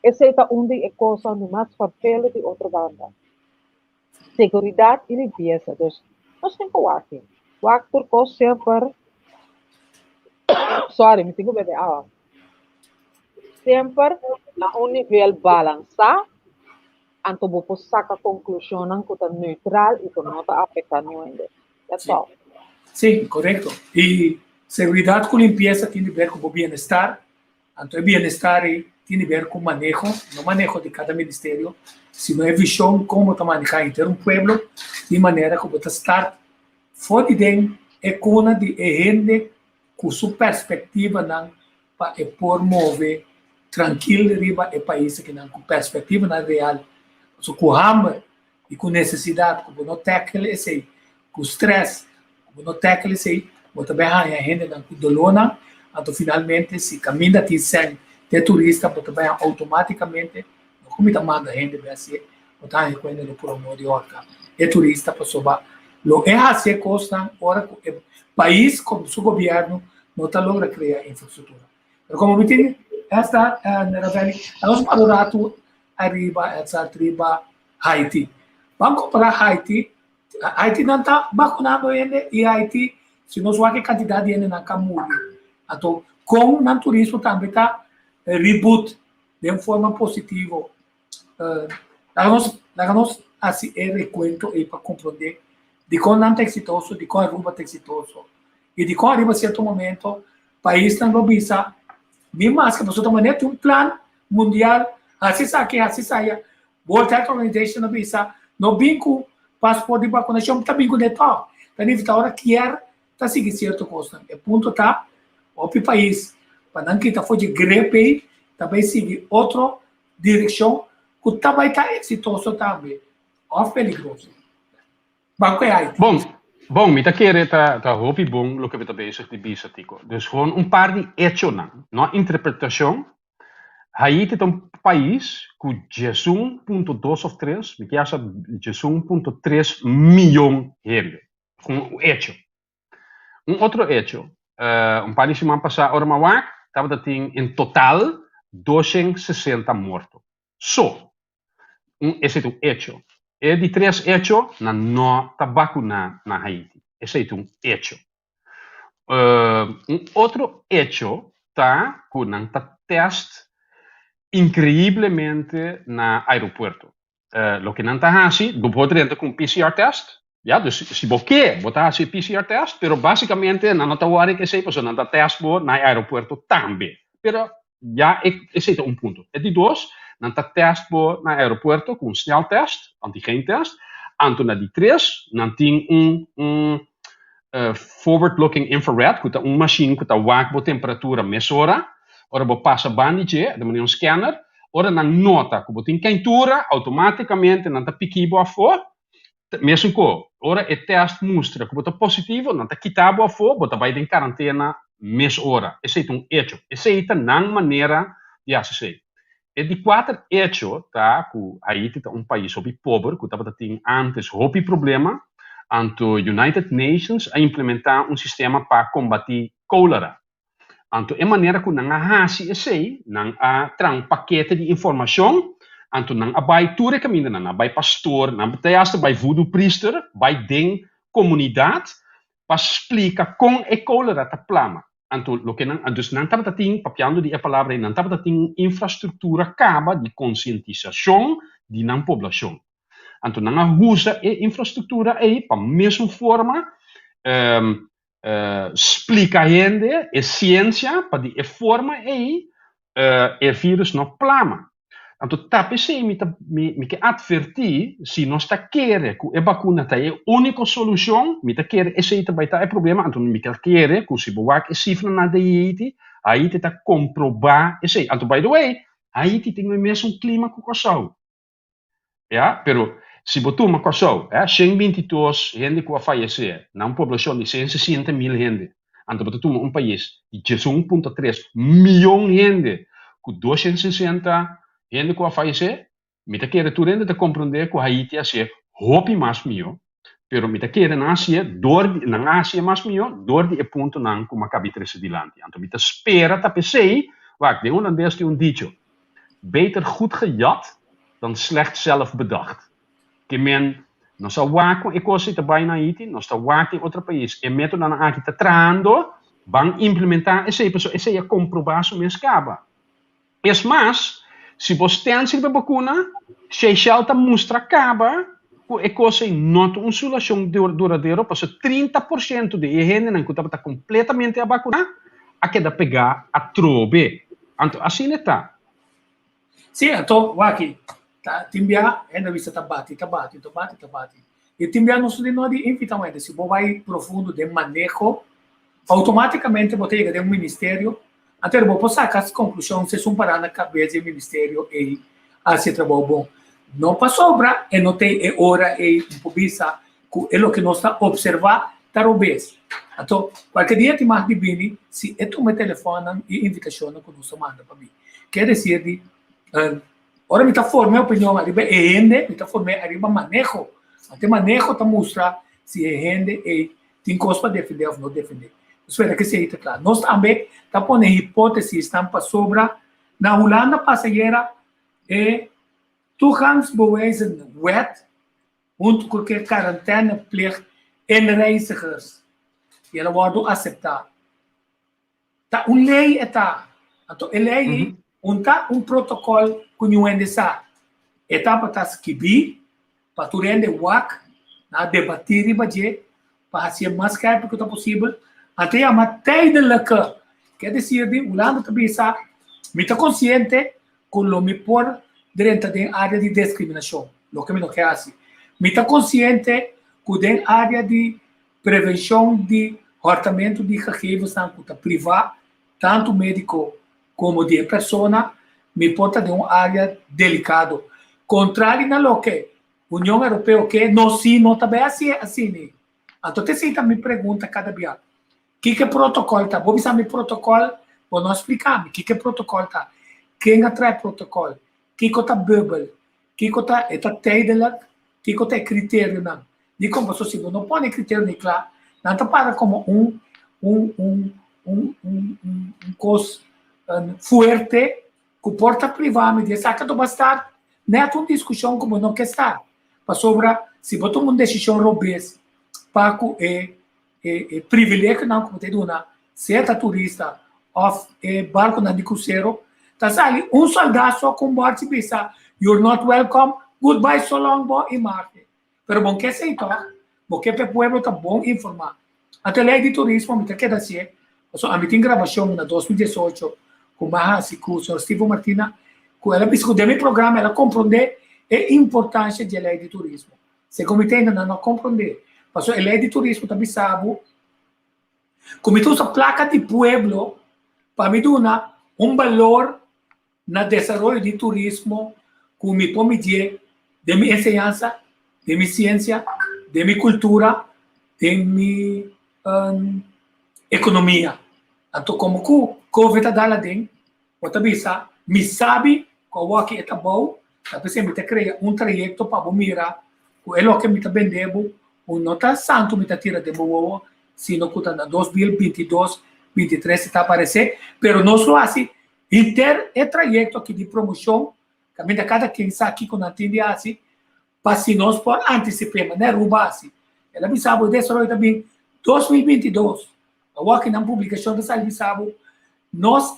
Esey ta un di e cosnan di mas farfelo di otro banda. Seguridad y limpieza. Dus nos tin cu wak. Wak tur cos semper. Sorry, mi tin cu bebe awa. Semper na un nivel balansa. Anto bo por saca conclusionnan cu ta neutral y cu no ta afecta niun hende. That's all. Sí, correcto. Y seguridad cu limpieza tin di ber cu bo bienestar. Anto e bienestar ei tin di ber cu maneho, no maneho di cada ministerio, sino e vision con bo ta maneha henter un pueblo di manera cu bo ta start for di den e cuna di e hende cu su perspectivanan pa e por move trankil riba e pais akinan ku perspektivanan real. Pasobra ku hamber i ku nesesidat ku bo no tackle esei, ku stress ku bo no tackle esei, bo ta bai haña hendenan ku dolónan, anto finalmente si kaminda tin sèn te turista bo ta bai haña outomátikamente, no ku mi ta manda hende bai hasié, bo ta haña ku hende lo puromó di hòrka e turista pasobra lo e hasi e kosnan ora ku e pais ku su gobièrnu no ta logra krea infrastruktura. Pero komo mi tin esta Ravelli, anos para un ratu ariba esta riba Haiti. Ban kompará Haiti, Haiti nan ta bakunando hende i Haiti si nos wak e kantidat di hendenan ka muri. Anto kon nan turismo tambe ta reboot den forma positivo. Laga nos laga nos hasi e rekuento ei pa komprondé dikon nan ta eksitoso, dikon Aruba ta eksitoso i dikon ariba sierto momento paisnan lo bisa mi maske pasobra ta manera tin un plan mundial hasi esaki hasi esaya. World Health Organization a bisa no bin ku pasport di bakunashon ta bin kuné tòg. Ta nifiká ora kier ta sigui sierto kosnan. E punto ta hopi pais pa nan kita for dje grip ei ta bai sigui otro Direkshon ku ta bai ta eksitoso tambe òf peligroso. Ban ku e Haiti. Bon, bon, mi ta kere ta ta hopi bon loke bo ta bezig di bisa, Tico. Dus gewoon un par di echonan, no interpretashon. Haiti ta un pais ku diesun punto dos òf tres, mi kier sa 11.3 miyon hende. Un echo. Un otro hecho, un par di siman pasá ora mi a wak, tabata tin en total 260 morto. So, un, esei ta un hecho. E di tres hecho, nan no ta bakuná na Haiti. Esei ta un hecho. Un otro hecho ta ku nan ta tèst inkreiblemente na aeropuerto. Loke nan ta hasi, bo por drenta ku un PCR test, ya, dus si bo ke, bo ta hasi e PCR test, pero básikamente nan no ta wòri ku esei pasobra nan ta test bo na e aeropuerto tambe. Pero ya esei ta un punto. E di dos, nan ta test bo na e aeropuerto ku un sneltest, antigen test, anto na di tres, nan tin un un forward looking infrared ku ta un mashin ku ta wak bo temperatura mesora, ora bo pasa bandi dje, ta manera un scanner, Ora nan nota ku bo tin keintura, outomátikamente nan ta piki bo afó. Mesun ko, ora e tèst mustra ku bo ta positivo, nan ta kita bo afó, bo ta bai den karantena mesora. Esei ta un echo. Esei ta nan manera di hasi esei. E di kuater echo ta ku Haiti ta un pais hopi pober ku tabata tin ántes hopi problema, anto United Nations a implementá un sistema pa kombatí kólera. Anto e manera ku nan a hasi esei, nan a traha un pakete di informashon, anto nan a bai tur e kamindanan, nan a bai pastor, nan te asta bai voodoo priester, bai den komunidat pa splika kon e kolera ta plama. Anto loke nan, dus nan tabata tin, papiando di e palabra ei, nan tabata tin un infrastruktura kaba di konsientisashon di nan poblashon. Anto nan a usa e infrastruktura ei pa mesun forma splika hende e siensia pa di e forma ei e virus no plama. Anto ta p'esei mi ta mi mi ke atvertí si nos ta kere ku e bakuna ta e úniko solushon, mi ta kere esei ta bai ta e problema, anto mi ta kere ku si bo wak e sifranan di Haiti, Haiti ta komprobá esei. Anto by the way, Haiti tin e mesun klima ku Kòrsou. Ya, pero si bo tuma Kòrsou, eh, 122 hende ku a fayesé na un poblashon di 160 mil hende, anto bo ta tuma un pais di 11.3 mion hende ku 260 hende ku a fayesé, mi ta kere tur hende ta komprondé ku Haiti a hasié hopi mas mihó, pero mi ta kere nan hasié dor di, nan a hasié mas mihó dor di e puntonan ku mi a kabi trese dilanti. Anto mi ta spera ta p'esei, wak, den hulandes tin un dicho, Beter goed gejat dan slecht zelf bedacht. Ke men, nos a wak kon e kos ei ta bai na Haiti, nos ta wak den otro pais, e metodonan aki ta trahando, ban implementá esei pasobra esei a komprobá su mes kaba. Es mas, si bo stèns riba e bakuna, Seychelles ta mustra kaba ku e kos ei no ta un sulashon duradero pasobra 30% di e hendenan ku tabata kompletamente a bakuná a keda pegá atrobe. Anto asina e ta. Sí, anto wak ta tin bia hende bisa ta bati, ta bati, ta bati, ta bati. I tin bia nos no di invita un hende. Si bo bai profundo den maneho, automaticamente bo ta yega den un ministerio, anto bo por saca conclusion si esun para na cabes di e ministerio ei haci e trabou bon. No pasobra e no tin e ora ei un por bisa ku e loke nos ta observá ta robes. Anto, kualke dia tin mag di bini si e tuma e telefònnan i invitashonnan ku nos a manda pa mi. Kier desir di, ora mi ta forma e opinion ariba e hende, mi ta form'é ariba maneho. Anto e maneho ta mustra si e hende ei tin kos pa defendé òf no defendé. Spera ku esei ta kla. Nos tambe ta pone hipótesisnan pasobra na Hulanda pasa ayera e toegangsbewijzenwet huntu ku ke karantèneplicht inreizigers i el a wòrdu aseptá. Ta un lei e ta. Anto e lei ei un ta un protokòl ku niun hende sa. E tabata skibí pa tur hende wak, nan a debatí riba dje pa hasié mas skèrpi ku ta posibel. Anto e yama tijdelijke. Ke desir di Hulanda ta bisa, mi ta konsiente ku lo mi por drenta den área di deskriminashon, loke mi no ke hasi. Mi ta konsiente ku den área di prevenshon di hòrtamentu di gegevensnan ku ta privá, tantu médiko komo di e persona, mi por ta den un área delikado. Kontrali na loke Union Europeo ke, nos sí no ta bai hasié asina. Anto ta esei ta mi pregunta kada bia. Kiko e protokòl ta? Bo bisa mi protokòl, bo no a splika mi kiko e protokòl ta. Ken a traha e protokòl? Kiko ta bùbel? Kiko ta e ta tijdelijk? Kiko ta e kriterionan? Dikon? Pasobra si bo no pone e kriterionan kla, nan ta para komo un un un un un un kos fuerte ku por ta privá mi di esaki. Anto bo a start nèt un diskushon ku bo no ke start. Pasobra si bo tuma un desishon robes pa ku e e e privilegionan ku bo ta duna sea ta turista òf e barkunan di krusero, ta sali un sòldá so ku un bòrchi bisa you're not welcome, goodbye so long bo imágen. Pero bo no ke esei tòg, bo ke pa e pueblo ta bon informá. Anto e lei di turismo mi ta keda hasié, pasobra ami tin grabashon na 2018 ku mi a hasi ku señor Steven Martina ku el a bisa ku den mi programa el a komprondé e importansha di e lei di turismo. Segun mi tende nan no a komprondé. Pasobra e lei di turismo ta bisa bo ku mi ta usa plaka di pueblo pa mi duna un balor na desaroyo di turismo ku mi por midié den mi enseñansa, den mi siensia, den mi kultura, den mi ekonomia. Anto komo ku covid a dal aden, Bo ta bisa, Mi sabi ku awoki e ta bou, ta p'esei mi ta krea un trayekto pa bo mira ku e loke mi ta bende bo, ku no ta santu mi ta tira den bo wowo, sino ku ta na 2022, 23 e ta aparesé. Pero nos lo hasi henter e trayekto aki di promoshon, kaminda kada ken sa kiko nan tin di hasi, pa si nos por antisip'é manera Aruba hasi. El a bisa bo e desaroyo ta bin 2022. Awor ki nan publikashon ta sali bisa bo, nos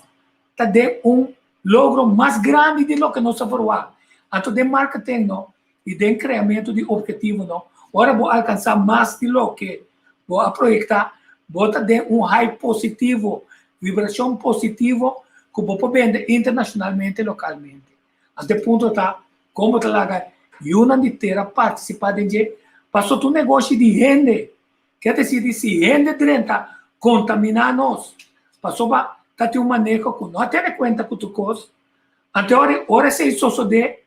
ta den un logro mas grandi di loke nos a verwagt. Anto den marketing no, i den kreamentu di ophetivonan. Ora bo alkansá mas di loke bo a proyektá, bo ta den un high positivo, vibrashon positivo ku bo por bende internashonalmente i lokalmente. Anto e punto ta kon bo ta laga yunan di tera partisipá den dje, pasobra ta un negoshi di hende. Ke desidi si hende drenta kontaminá nos, pasobra ta tin un maneho ku no a tene kuenta ku tur kos. Anto ora esei sosodé,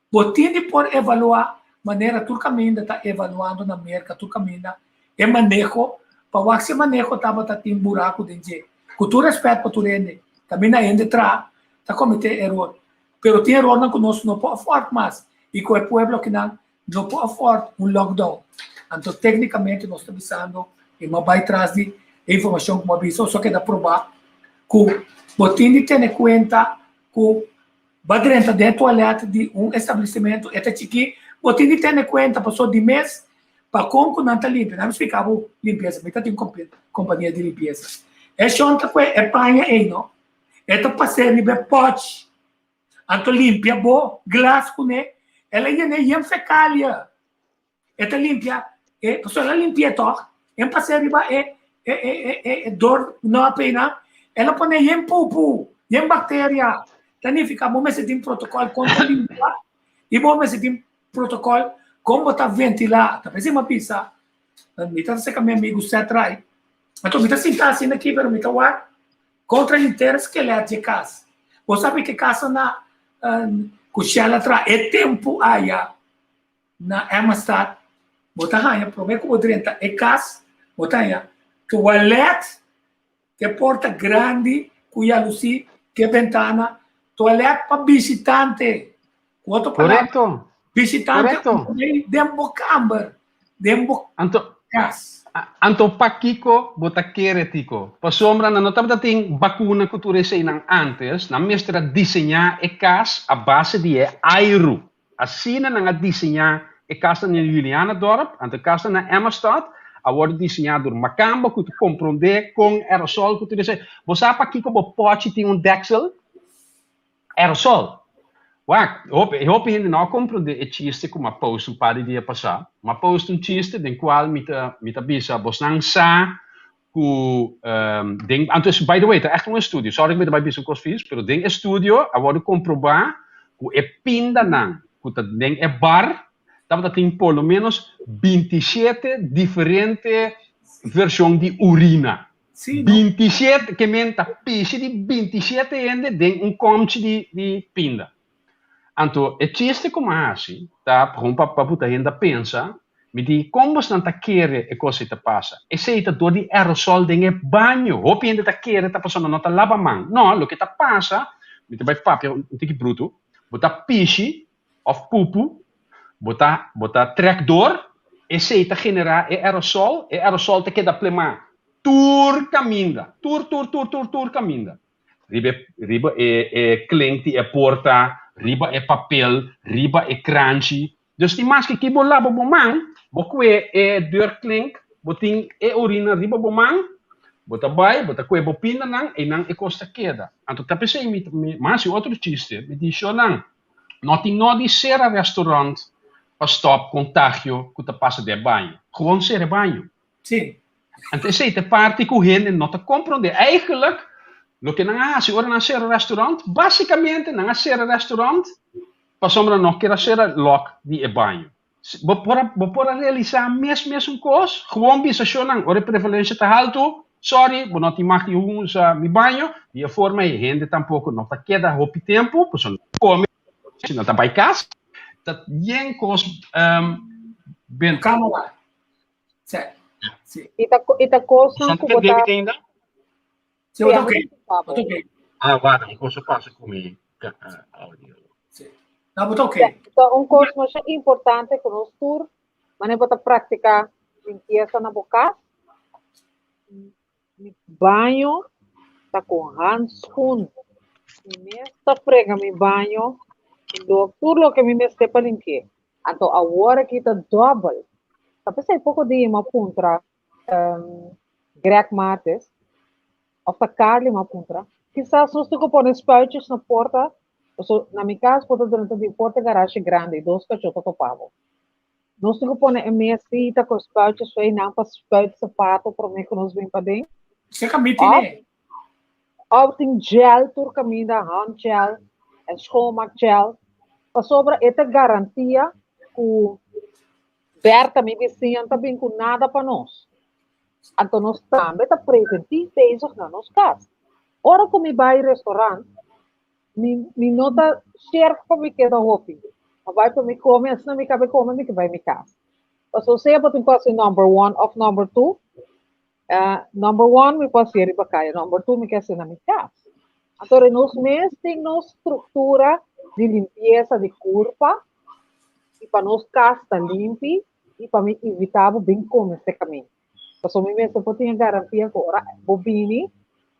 Bo tin di por evaluá manera tur kaminda ta evaluando na Merka tur kaminda e maneho pa wak si e maneho tabata tin buraku den dje. Ku tur rèspèt pa tur hende, kaminda hende traha ta kometé eror, pero tin erornan ku nos no por afòrt mas i ku e pueblo akinan no por afòrt un lockdown. Anto téknikamente nos ta bisando i mi a bai tras di e informashon ku mi a bisa, osó keda probá ku bo tin di tene kuenta ku Ba drenta den e toilet di un establesimentu, e ta chikí, bo tin di tene kuenta pasobra di mes pa kon ku nan ta limpia. Nan mi splika bo limpiesa, mi ta tin kompania di limpiesa. E shon ta kue e paña ei no, e ta pas'é riba e pòchi, anto limpia bo glas kuné, el a yen'é yen fekalia. E ta limpia e pasobra el a limpi'é tòg, en pas'é riba e e e e e dor nòp einan, el a pone yen pupu, yen bakteria. Ta nifiká bo mester tin protokòl kon ta limpia i bo mester tin protokòl kon bo ta ventilá. Ta p'esei mi a bisa, mi ta seka mi amigu Seth Wright, anto mi ta sinta asina aki pero mi ta wak kontra henter skelet dje kas. Bo sabi ke kas na ku Shell a traha e tempu aya. Na Emmastad bo ta haña promé ku bo drenta e kas bo ta haña tualèt ke porta grandi ku yalusí ke bentana, tualèt pa bishitante. Ku otro palabra, Korekto. bishitante Korekto. un rei den bo kamber, den bo Anto, kas. anto pakiko bo ta kere Tico? Pasobra nan no tabata tin bakuna ku tur eseinan antes, nan mester a diseñá e kas a base di e airu. Asina nan a diseñá e kasnan na Julianadorp, anto e kasnan na Emmastad a wòrdu diseñá dor makamba ku ta komprondé kon aerosol ku tur esei. Bo sa pakiko bo pòchi tin un dèksel? Aerosol! Wak, hopi hopi hende no a komprondé e chiste ku mi a post un par di dia pasá. Mi a post un chiste den kual mi ta mi ta bisa bosnan sa ku den anto by the way ta echt un estudio sorry ku mi ta bai bisa un kos vies pero den estudio a wòrdu komprobá ku e pindanan ku ta den e bar tabata tin por lo menos 27 diferente vershon di urina. Sí, no? 27 ke men ta pishi di 27 hende den un kòmchi di di pinda. Anto e chiste ku mi a hasi ta gewoon pa pa buta hende a pensa, mi di kon bosnan ta kere e kos ei ta pasa? Esei ta dor di aerosol den e baño. Hopi hende ta kere ta pasobra nan no ta laba man. No, loke ta pasa, mi ta bai papia un tiki brutu, bo ta pishi òf pupu, bo ta bo ta trèk dor, esei ta generá e aerosol, e aerosol ta keda plemá tur kaminda, tur tur tur tur tur kaminda. Riba e riba e e klink di e porta, riba e papel, riba e kranchi. Dus tin maske ki bo laba bo man, bo kue e deurklink, bo tin e orina riba bo man, bo ta bai, bo ta kue bo pindanan, einan e kos ta keda. Anto ta p'esei mi mi mi hasi otro chiste, mi di shownan, no tin no di sera restaurant pa stòp kontagio ku ta pasa den e baño. Gewoon sera e baño. Sí. Anto esei ta e parti ku hende no ta komprondé. Eigenlijk, loke nan a hasi ora nan a sera restaurant, básikamente nan a sera restaurant pasobra no kier a sera lòk di e baño. Bo por a, bo por a realisá mes mesun kos, gewoon bisa shownan, ora e prevalensia ta haltu, sorry, bo no tin mag di usa mi baño. Di e forma ei hende tampoko no ta keda hopi tempu, pasobra nan ta kome, nan ta bai kas. Ta yen kos ben. Kámara. Sí. Sí. I ta, i ta kosnan ku bo ta... ainda? Sí, bo ta oké. Bo ta oké. Ah, wak, un kos a pasa ku mi audio. Sí. No, bo ta oké. Ta un kos masha importante ku nos tur, manera bo ta praktiká limpiesa na bo kas, Mi baño ta ku handschoen. Mi mes ta frega mi baño lo tur loke mi mester pa limpi'é. Anto awor aki ta dòbel. Ta p'esei poko dia mi a puntra Greg Mates òf ta Carly mi a puntra, kisas nos tin ku pone spuitjes na porta. Paso na mi kas bo ta drenta di porta garashi grandi, dos kachó ta topa bo. Nos tin ku pone e mesita ku spuitjes for einan pa spuit sapato promé ku nos bin paden. Seka mi tine. Òf tin gel tur kaminda, handgel en schoonmaakgel. Pasobra e ta garantia ku Berta, mi bisiña, no ta bin ku nada pa nos. Anto nos tambe ta preventiv bezig na nos kas. Ora ku mi bai restaurant, mi mi no ta sherk pa mi keda hopi. Mi bai pa mi kome, asina mi kabe kome mi ke bai mi kas. Pasobra sea bo tin ku hasi number one òf number two, number one mi por hasié riba kaya, number two mi ke hasié na mi kas. Anto nos mes tin nos struktura di limpiesa di kurpa i pa nos kas ta limpi i pa mi invitá bo bin kome serka mi. Pasobra mi mester por tin e garantia ku ora bo bini,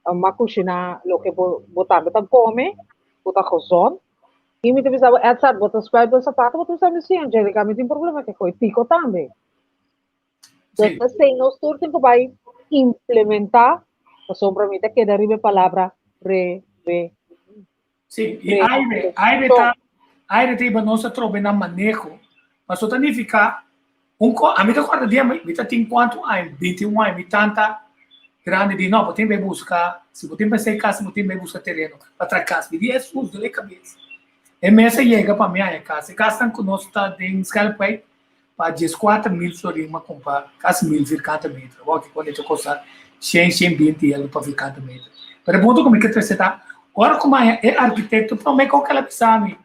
mi a kushiná loke bo bo tambe ta kome, ku ta gezond. I mi ta bisa bo, Edzard, bo ta spuit bo sapato? Bo ta bisa mi, sí, Angelica, mi tin problema ku e koi tiko tambe. Dus p'esei nos tur tin ku bai implementá, pasobra mi ta keda riba e palabra prevenir. Sí, i aire, aire ta, aire ta iba nos atrobe na maneho. Paso ta nifiká un ko, ami ta kòrda dia mi ta tin kuantu aña, 21 aña, mi tanta grandi di no, bo tin bai buska, si bo tin pensá e kas, bo tin bai buska tereno pa traha kas. Mi di Hesus, dole kabes. E mes a yega pa mi haña kas. E kasnan ku nos ta den Schelpwijk pa 14,000 florin mi a kumpra kasi 1000 vierkante meter. Awor aki kuando e ta kosta shen, 120 euro pa vierkante meter. Pero e punto ku mi ke trese ta, ora ku mi haña e arkitekto promé ku el a bisa mi,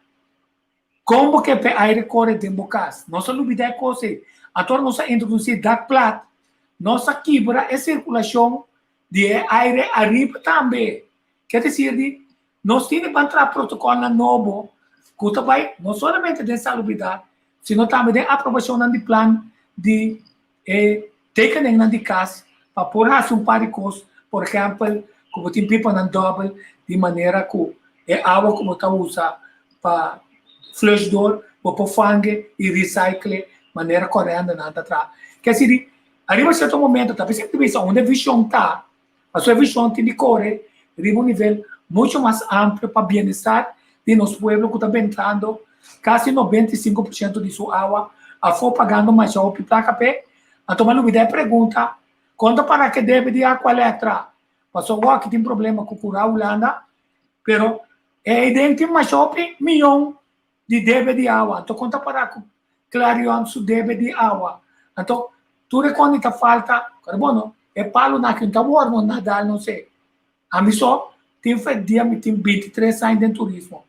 Kon bo ke p'e aire kore den bo kas? Nos a lubidá e kos ei. Anto ora nos a introdusí dakplat, nos a kibra e sirkulashon di e aire ariba tambe. Ke desir di, nos tin di ban traha protokòlnan nobo ku ta bai no solamente den salubridat, sino tambe den aprobashonnan di plan di e tekeningnan di kas pa por hasi un par di kos, por ehèmpel ku bo tin pipanan dòbel di manera ku e awa ku bo ta usa pa flush dor bo por fange i recycle manera kòrèndenan ta traha. Ke así di ariba sierto momento ta bisa bisa unda e vishon ta, pasobra e vishon tin di kore riba un nivel mucho mas amplio pa bienestar di nos pueblo ku ta bentrando kasi 95% di su awa afó pagando masha hopi plaka p'e. Anto mi a lubida e pregunta, kon ta para ke debe di Aqualectra? Pasobra awor aki tin problema ku kura Hulanda, pero e eiden tin masha hopi miyon di debe di awa. Anto kon ta para ku Clarion su debe di awa? Anto tur e kon ta falta, pero bueno, e palunan aki no ta wormo nadal no se. Ami so tin fe dia mi tin 23 aña den turismo.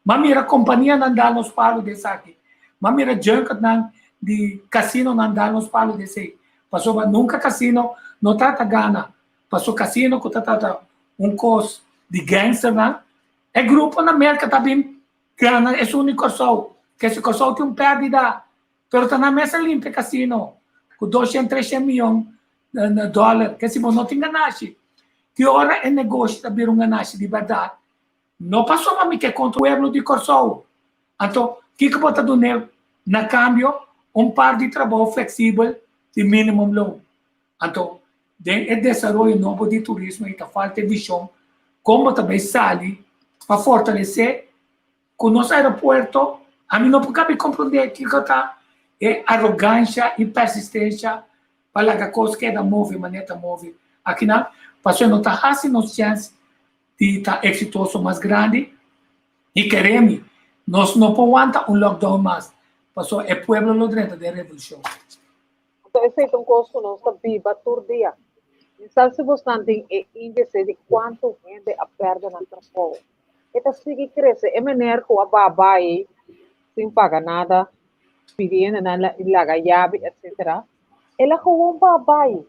M'a mira kompanianan dal nos palu di esaki. M'a mira junketnan di kasinonan dal nos palu di esei. Pasobra nunka kasino no trata gana. Paso kasino ku ta trata un kos di gangsternan, e grupo na Merka ta bin gana esun di Kòrsou. Kese Kòrsou tin un pèrdida, pero ta nan mes a limpia kasino ku 200, 300 miyon dòler. Kese bo no tin ganashi. Ki ora e negoshi ta bira un ganashi di bèrdat? No pasobra mi ke kontra pueblo di Kòrsou. Anto, kiko bo ta dun'é na kambio? Un par di trabou fleksibel di minimumloon. Anto, den e desaroyo nobo di turismo i ta falta e vishon kon bo ta bai sali pa fortalesé ku nos aeropuerto. Ami no por kabi komprondé kiko ta e arogansha i persistensha pa laga kos keda move manera ta move akinan, pasobra no ta hasi nos chèns di ta eksitoso mas grandi. I kere mi, nos no por wanta un lockdown mas, pasobra e pueblo lo drenta den revolushon. Anto esei ta un kos ku nos ta biba tur dia. Mi sa si bosnan tin e índise di kuantu hende a pèrdè nan trabou. E ta sigui krese. E mener ku a baha bai sin paga nada, pidi hendenan laga yabi etsetera, el a gewoon baha bai.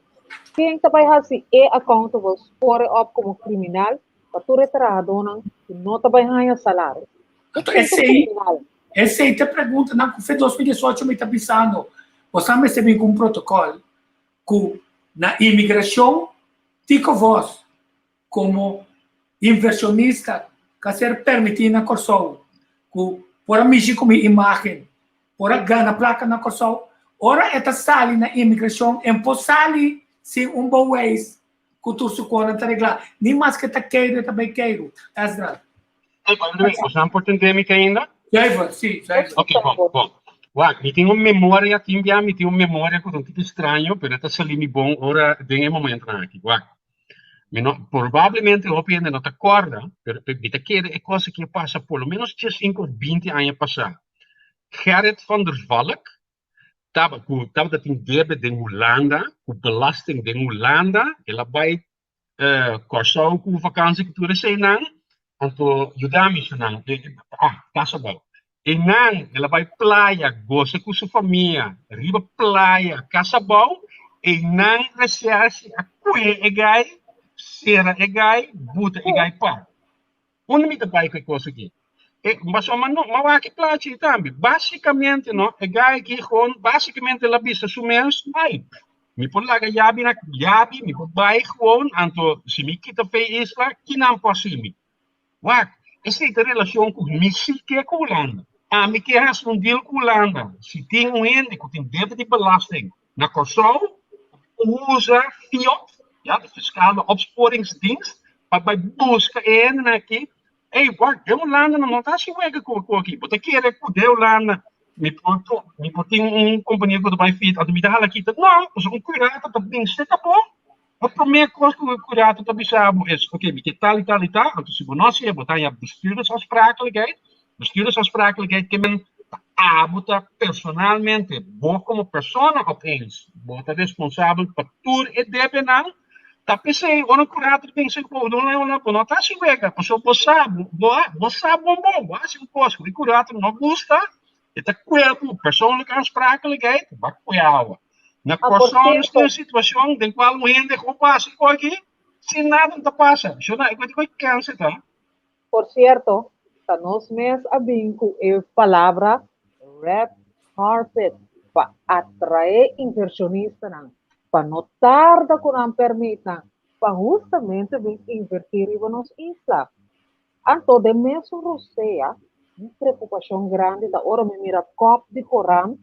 Ken ta bai hasi e accountable, spore op komo kriminal pa tur e trahadónan ku no ta bai haña salario? Anto esei, esei ta preguntanan ku fe 2018 mi ta bisando. Boso mester bin ku un protokòl ku na imigrashon Tico Vos komo invershonista ka ser permití na Kòrsou ku por a mishi ku mi imágen, por a gana plaka na Kòrsou, ora e ta sali na imigrashon en por sali sin un bewijs ku tur su konan ta reglá, ni maske ta keiru e ta bai keiru. Esdras. Hey, by the way, boso por tende mi ainda? Zuiver, si, zuiver. Ok, bon, bon. Wak, mi tin un memoria, tin bia mi tin un memoria ku ta un tiki straño, pero ta sali mi bon ora den e momentonan aki. Wak, mi no, probablemente hopi hende no ta kòrda, pero mi ta kere e kos aki a pasa por lo menos diesinko òf binti aña pasá. Gerrit van der Valk taba ku tabata tin debe den Hulanda, ku belasting den Hulanda, el a bai Kòrsou ku vakansi ku tur eseinan, anto yuda mi su nan, ah, kas abou. Einan el a bai playa gosa ku su famia riba playa kas abou, einan recherche a kue e gai, sera e gai, buta e gai pa. Unda mi ta bai ku e kos aki? E pasobra mi no mi a wak e plachi ei tambe. Basikamente no, e gai aki gewoon basikamente el a bisa su mes, ai, mi por laga yabi na yabi, mi por bai gewoon, anto si mi kita fe e isla, kinan por hasi mi? Wak, esei ta relashon ku mi si ke ku Hulanda. Ami ke hasi un deal ku Hulanda. Si tin un hende ku tin debe di belasting na Kòrsou, usa FIOD, ya, de Fiscale Opsporingsdienst, pa bai buska e hendenan aki. Ey, wak, den Hulanda nan no ta hasi wega ku ku aki. Bo ta kere ku den Hulanda mi por mi por tin un kompania ku ta bai fit, anto mi ta hala kita? No, pasobra un kurator ta bin seta bo. E promé kos ku e kurator ta bisa bo es, oke, mi ke tal i tal i tal, anto si bo no hasié bo ta haña bestuurdersaansprakelijkheid. Bestuurdersaansprakelijkheid ke men ta abo ta personalmente, bo komo persona opeens, bo ta responsabel pa tur e debenan. Ta p'esei ora un kurator bin seg bo, no no bo no ta hasi wega, pasobra bo sa, bo bo sa bon bon, bo hasi un kos ku e kurator no gusta, e ta kue ku persoonlijke aansprakelijkheid, bo a kue awa. Na Ah, por Kòrsou nos tin cierto, un situashon den kual un hende ku pasa ku aki, sin nada no ta pasa. Shona, e ku kènse ta. Por cierto, ta nos mes a bin cu e palabra red carpet pa atrae inversionistanan pa no tarda cu nan permitnan pa hustamente bin inverti riba nos isla. Anto den mesun rosea, mi preocupacion grandi ta ora mi mira kop di corant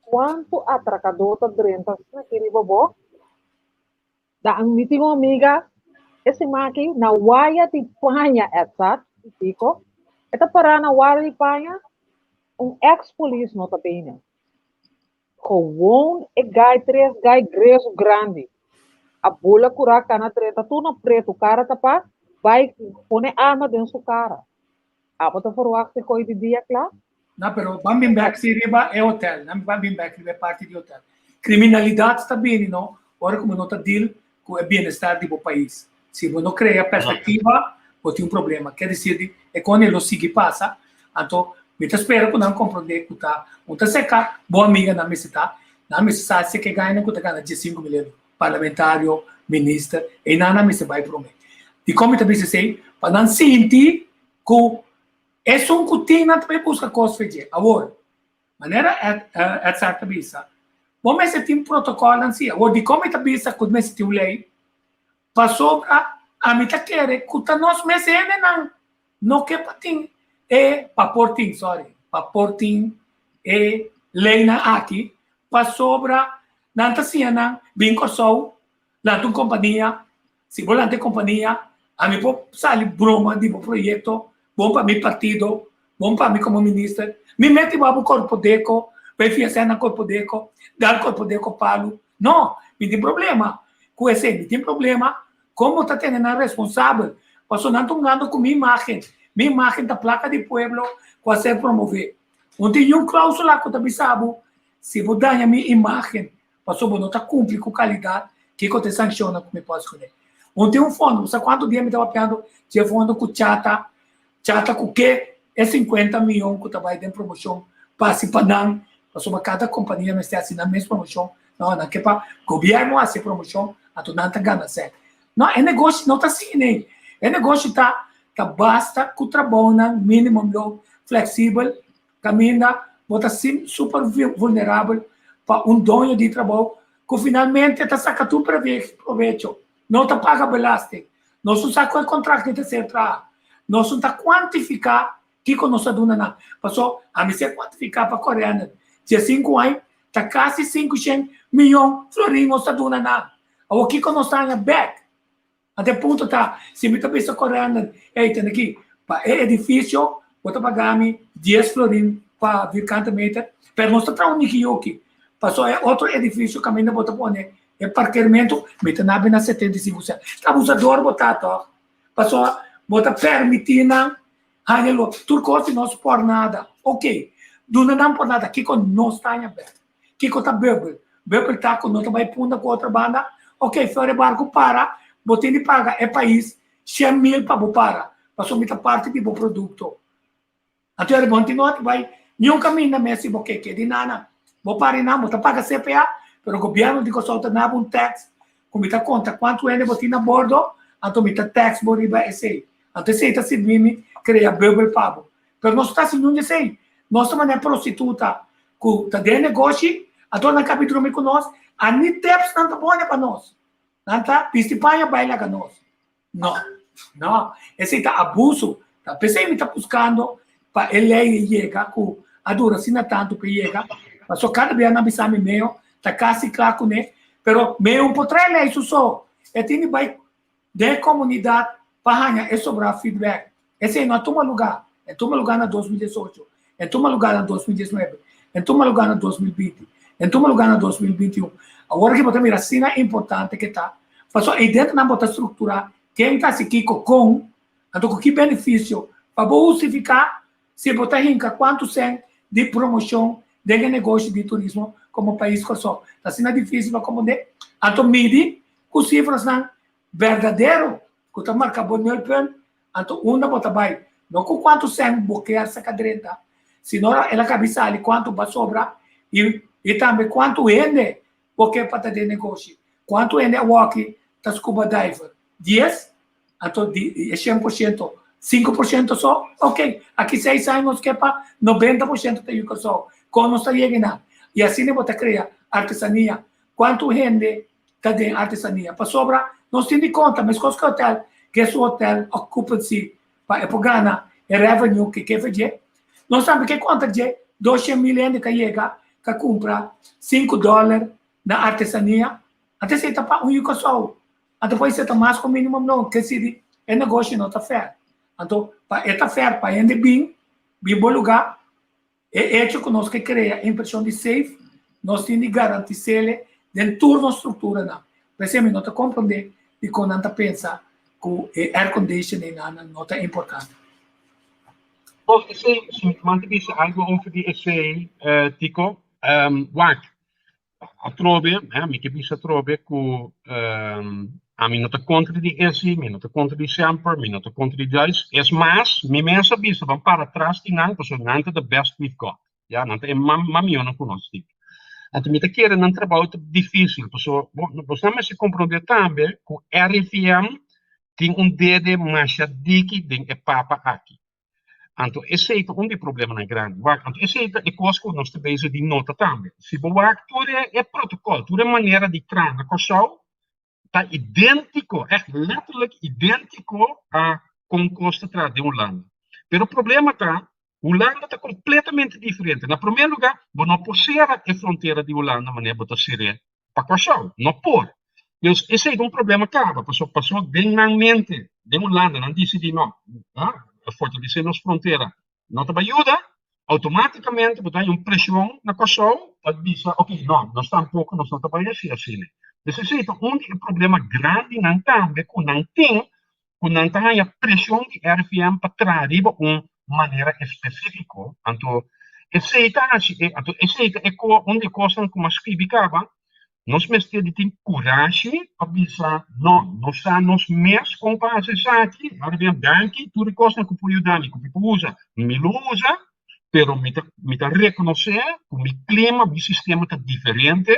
cuanto atracador ta drenta asina aki riba bo. Da mi tin un amiga, e siman aki na waya di paña Edzard i Tico, e ta pará na waya di paña, un ex polis no ta bini. Gewoon e gai tres gai gresu grandi a bula kurá kana drenta tur na pretu kara tapá bai pone arma den su kara. Abo ta verwagt e koi di dia kla? No, pero ban bin bek si riba e hotel. Nan ban bin bek riba e parti di hotel. Kriminalidat ta bini no ora ku bo no ta deal ku e bienestar di bo pais. Si bo no krea perspektiva, bo tin un problema. Ke desir di e kone lo sigui pasa. Anto mi ta spera ku nan komprondé ku ta un ta seka bo amiga nan mester ta. Nan mester sa si ke gainan ku ta gana diesinku mil euro. Parlamentario, minister, einan nan mester bai promé. Dikon mi ta bisa esei? Pa nan sinti ku esun ku tin nan ta bai buska kos fe dje. Awor, manera Edzard ta bisa, bo mester tin protokòlnan si. Awor, dikon mi ta bisa ku mester tin un lei? Pasobra ami ta kere ku ta nos mes hendenan no ke pa tin e, pa por tin, sorry, pa por tin e leinan aki, pasobra nan ta siña nan bin Kòrsou, lanta un kompania, si bo lanta e kompania, ami por sali broma di bo proyekto, bon pa mi partido, bon pa mi komo minister, mi mete bo abo Korpodeko, bai fiansá na Korpodeko, dal Korpodeko palu. No, mi tin problema ku esei, mi tin problema kon bo ta tene nan responsabel, pasobra nan ta hungando ku mi imágen, mi imágen ta plaka di pueblo ku a ser promové. Un tin niun klausula ku ta bisa bo si bo daña mi imágen pasobra bo no ta kumpli ku kalidat, kiko ta e sankshonnan ku mi por hasi kuné. Un tin un fondo, bo sa kuantu dia mi ta papiando dje fondo ku chata, chata ku ke e sinkuenta miyon ku ta bai den promoshon pa hasi pa nan, pasobra kada kompania mester hasi nan mes promoshon, no, nan ke pa gobièrnu hasi e promoshon, anto nan ta gana sèn. No, e negoshi no ta asina ei. E negoshi ta ta basta ku trabounan minimum loon, fleksibel, kaminda bo ta super vulnerabel pa un doño di trabou ku finalmente ta saka tur provecho, no ta paga belasting. Nos no sa ku e kontrakt ta ser traha. Nos no ta kuantifiká kiko nos ta duna nan. Paso ami si a kuantifiká pa Corendon, diesinku aña ta kasi sinkushen miyon florin nos ta duna nan. Awor kiko nos ta haña bèk? Anto e punto ta, si mi ta bisa Corendon, ey, tende aki. Pa e edifisio bo ta paga mi dies florin pa vierkante meter, pero nos ta traha un nikiyoki. Paso e otro edifisio kaminda bo ta pone e parkermentu, mi ta nabi na 75 sènt. Ta abusador bo ta tòg. Paso bo ta permití nan haña lo tur kos di nos por nada. Oke, duna nan por nada, kiko nos ta haña bèk? Kiko ta bùbel? Bùbel ta ku no ta bai punda ku otro banda? Oke, for e barku para, bo tin di paga e pais 100,000 pa bo para, pasobra mi ta parti di bo produkto. Anto e rebon tin noti bai niun kaminda mes si bo ke ke di nana. Bo para einan, bo ta paga CPA, pero gobièrnu di Kòrsou ta naba un tèks ku mi ta konta kuantu hende bo tin na bordo, anto mi ta tèks bo riba esei. Anto esei ta sirbi mi krea bùbel pa bo. Pero nos no ta hasi niun di esei. Nos ta manera prostituta ku ta den negoshi, anto nan kabi drumi ku nos, a ni tips nan ta pone pa nos. Nan ta bisti paña bai laga nos. No, no, esei ta abuso. Ta p'esei mi ta buskando pa e lei e yega ku a dura asina tantu pa e yega. Pasobra kada bia nan bisa mi meo ta kasi kla kuné, pero meo un por trae lei su so. E tin di bai den e komunidat pa haña e sobrá feedback. Esei no a tuma lugá. E tuma lugá na 2018, e tuma lugá na 2019, e tuma lugá na 2020, e tuma lugá na 2021. Awor aki bo ta mira asina importante ke ta, pasobra ei dentro nan bo ta strukturá ken ta hasi kiko, kon, anto ku ki benefisio, pa bo hustifiká si bo ta hinka kuantu sèn di promoshon den e negoshi di turismo komo pais Kòrsou. Ta asina difísil pa komprondé. Anto midi ku sifrasnan berdadero ku ta marka bo nulpunt, anto unda bo ta bai, no ku kuantu sèn bo kier saka drenta, sino el a kabi sali kuantu bo a sobra i i tambe kuantu hende bo ke pa ta den negoshi. Kuantu hende awoki ta scuba diver? 10? Anto di e 100%, 5% so? Ok, aki seis aña nos ke pa 90% ta yu Kòrsou. Kon nos ta yega nan? I asina bo ta krea artesania. Kuantu hende ta den artesania pasobra nos tin di konta meskos ku hotel ke su hotel occupancy pa e por gana e revenue ke ke dje nos tambe ke konta dje 200,000 hende ka yega ka kumpra 5 dòler na artesania. Anto esei ta pa un yu Kòrsou. Anto por esei ta mas ku minimum loon ke si di e negoshi no ta fair. Anto pa e ta fair pa hende bin bin bo lugá. E echo ku nos ke krea e impreshon di safe, nos tin di garantis'ele den tur nos strukturanan. P'esei mi no ta komprondé dikon nan ta pensa ku e air conditioning nan no ta importante. Bon, esei, si mi ta bisa algu over di esei, Tico, wak, atrobe, mi ke bisa atrobe ku ami no ta kontra di esi, mi no ta kontra di Semper, mi no ta kontra di Duits. Es mas, mi mes a bisa ban para tras di nan, pasobra nan ta the best we've got. Ja, nan ta e mamionan ku nos tin. Anto mi ta kere nan trabou ta difísil, pasobra bo sa mester komprondé tambe ku RIVM tin un dede masha diki den e papa aki. Anto esei ta un di e problemanan grandi. Wak, anto esei ta e kos ku nos ta bezig di nota tambe. Si bo wak tur e protokòl, tur e manera di traha na Kòrsou ta idéntiko, ègt lètterlik idéntiko a kon kos ta traha den Hulanda. Pero problema ta, Hulanda ta kompletamente diferente. Na promé lugá, bo no por sera e frontera di Hulanda manera bo ta ser'é pa Kòrsou. No por. Dus esei ta un problema kaba, pasobra pasobra den nan mente, den Hulanda, nan disidí no, fortalesé nos frontera no ta bai yuda, outomátikamente bo ta haña un preshon na Kòrsou pa bisa, ok, no, nos tampoko nos no ta bai hasi asina. Dus esei ta un di e problema grandinan tambe ku nan tin, ku nan ta haña preshon di RIVM pa traha riba un manera espesífiko. Anto esei ta hasi e, anto esei ta e ko, un di e kosnan ku mi a skibi kaba, nos mester di tin kurashi pa bisa no, nos sa nos mes kon pa hasi esaki, RIVM danki tur e kosnan ku por yuda mi, ku mi por usa, mi lo usa, pero mi ta mi ta rekonosé ku mi klima, mi sistema ta diferente,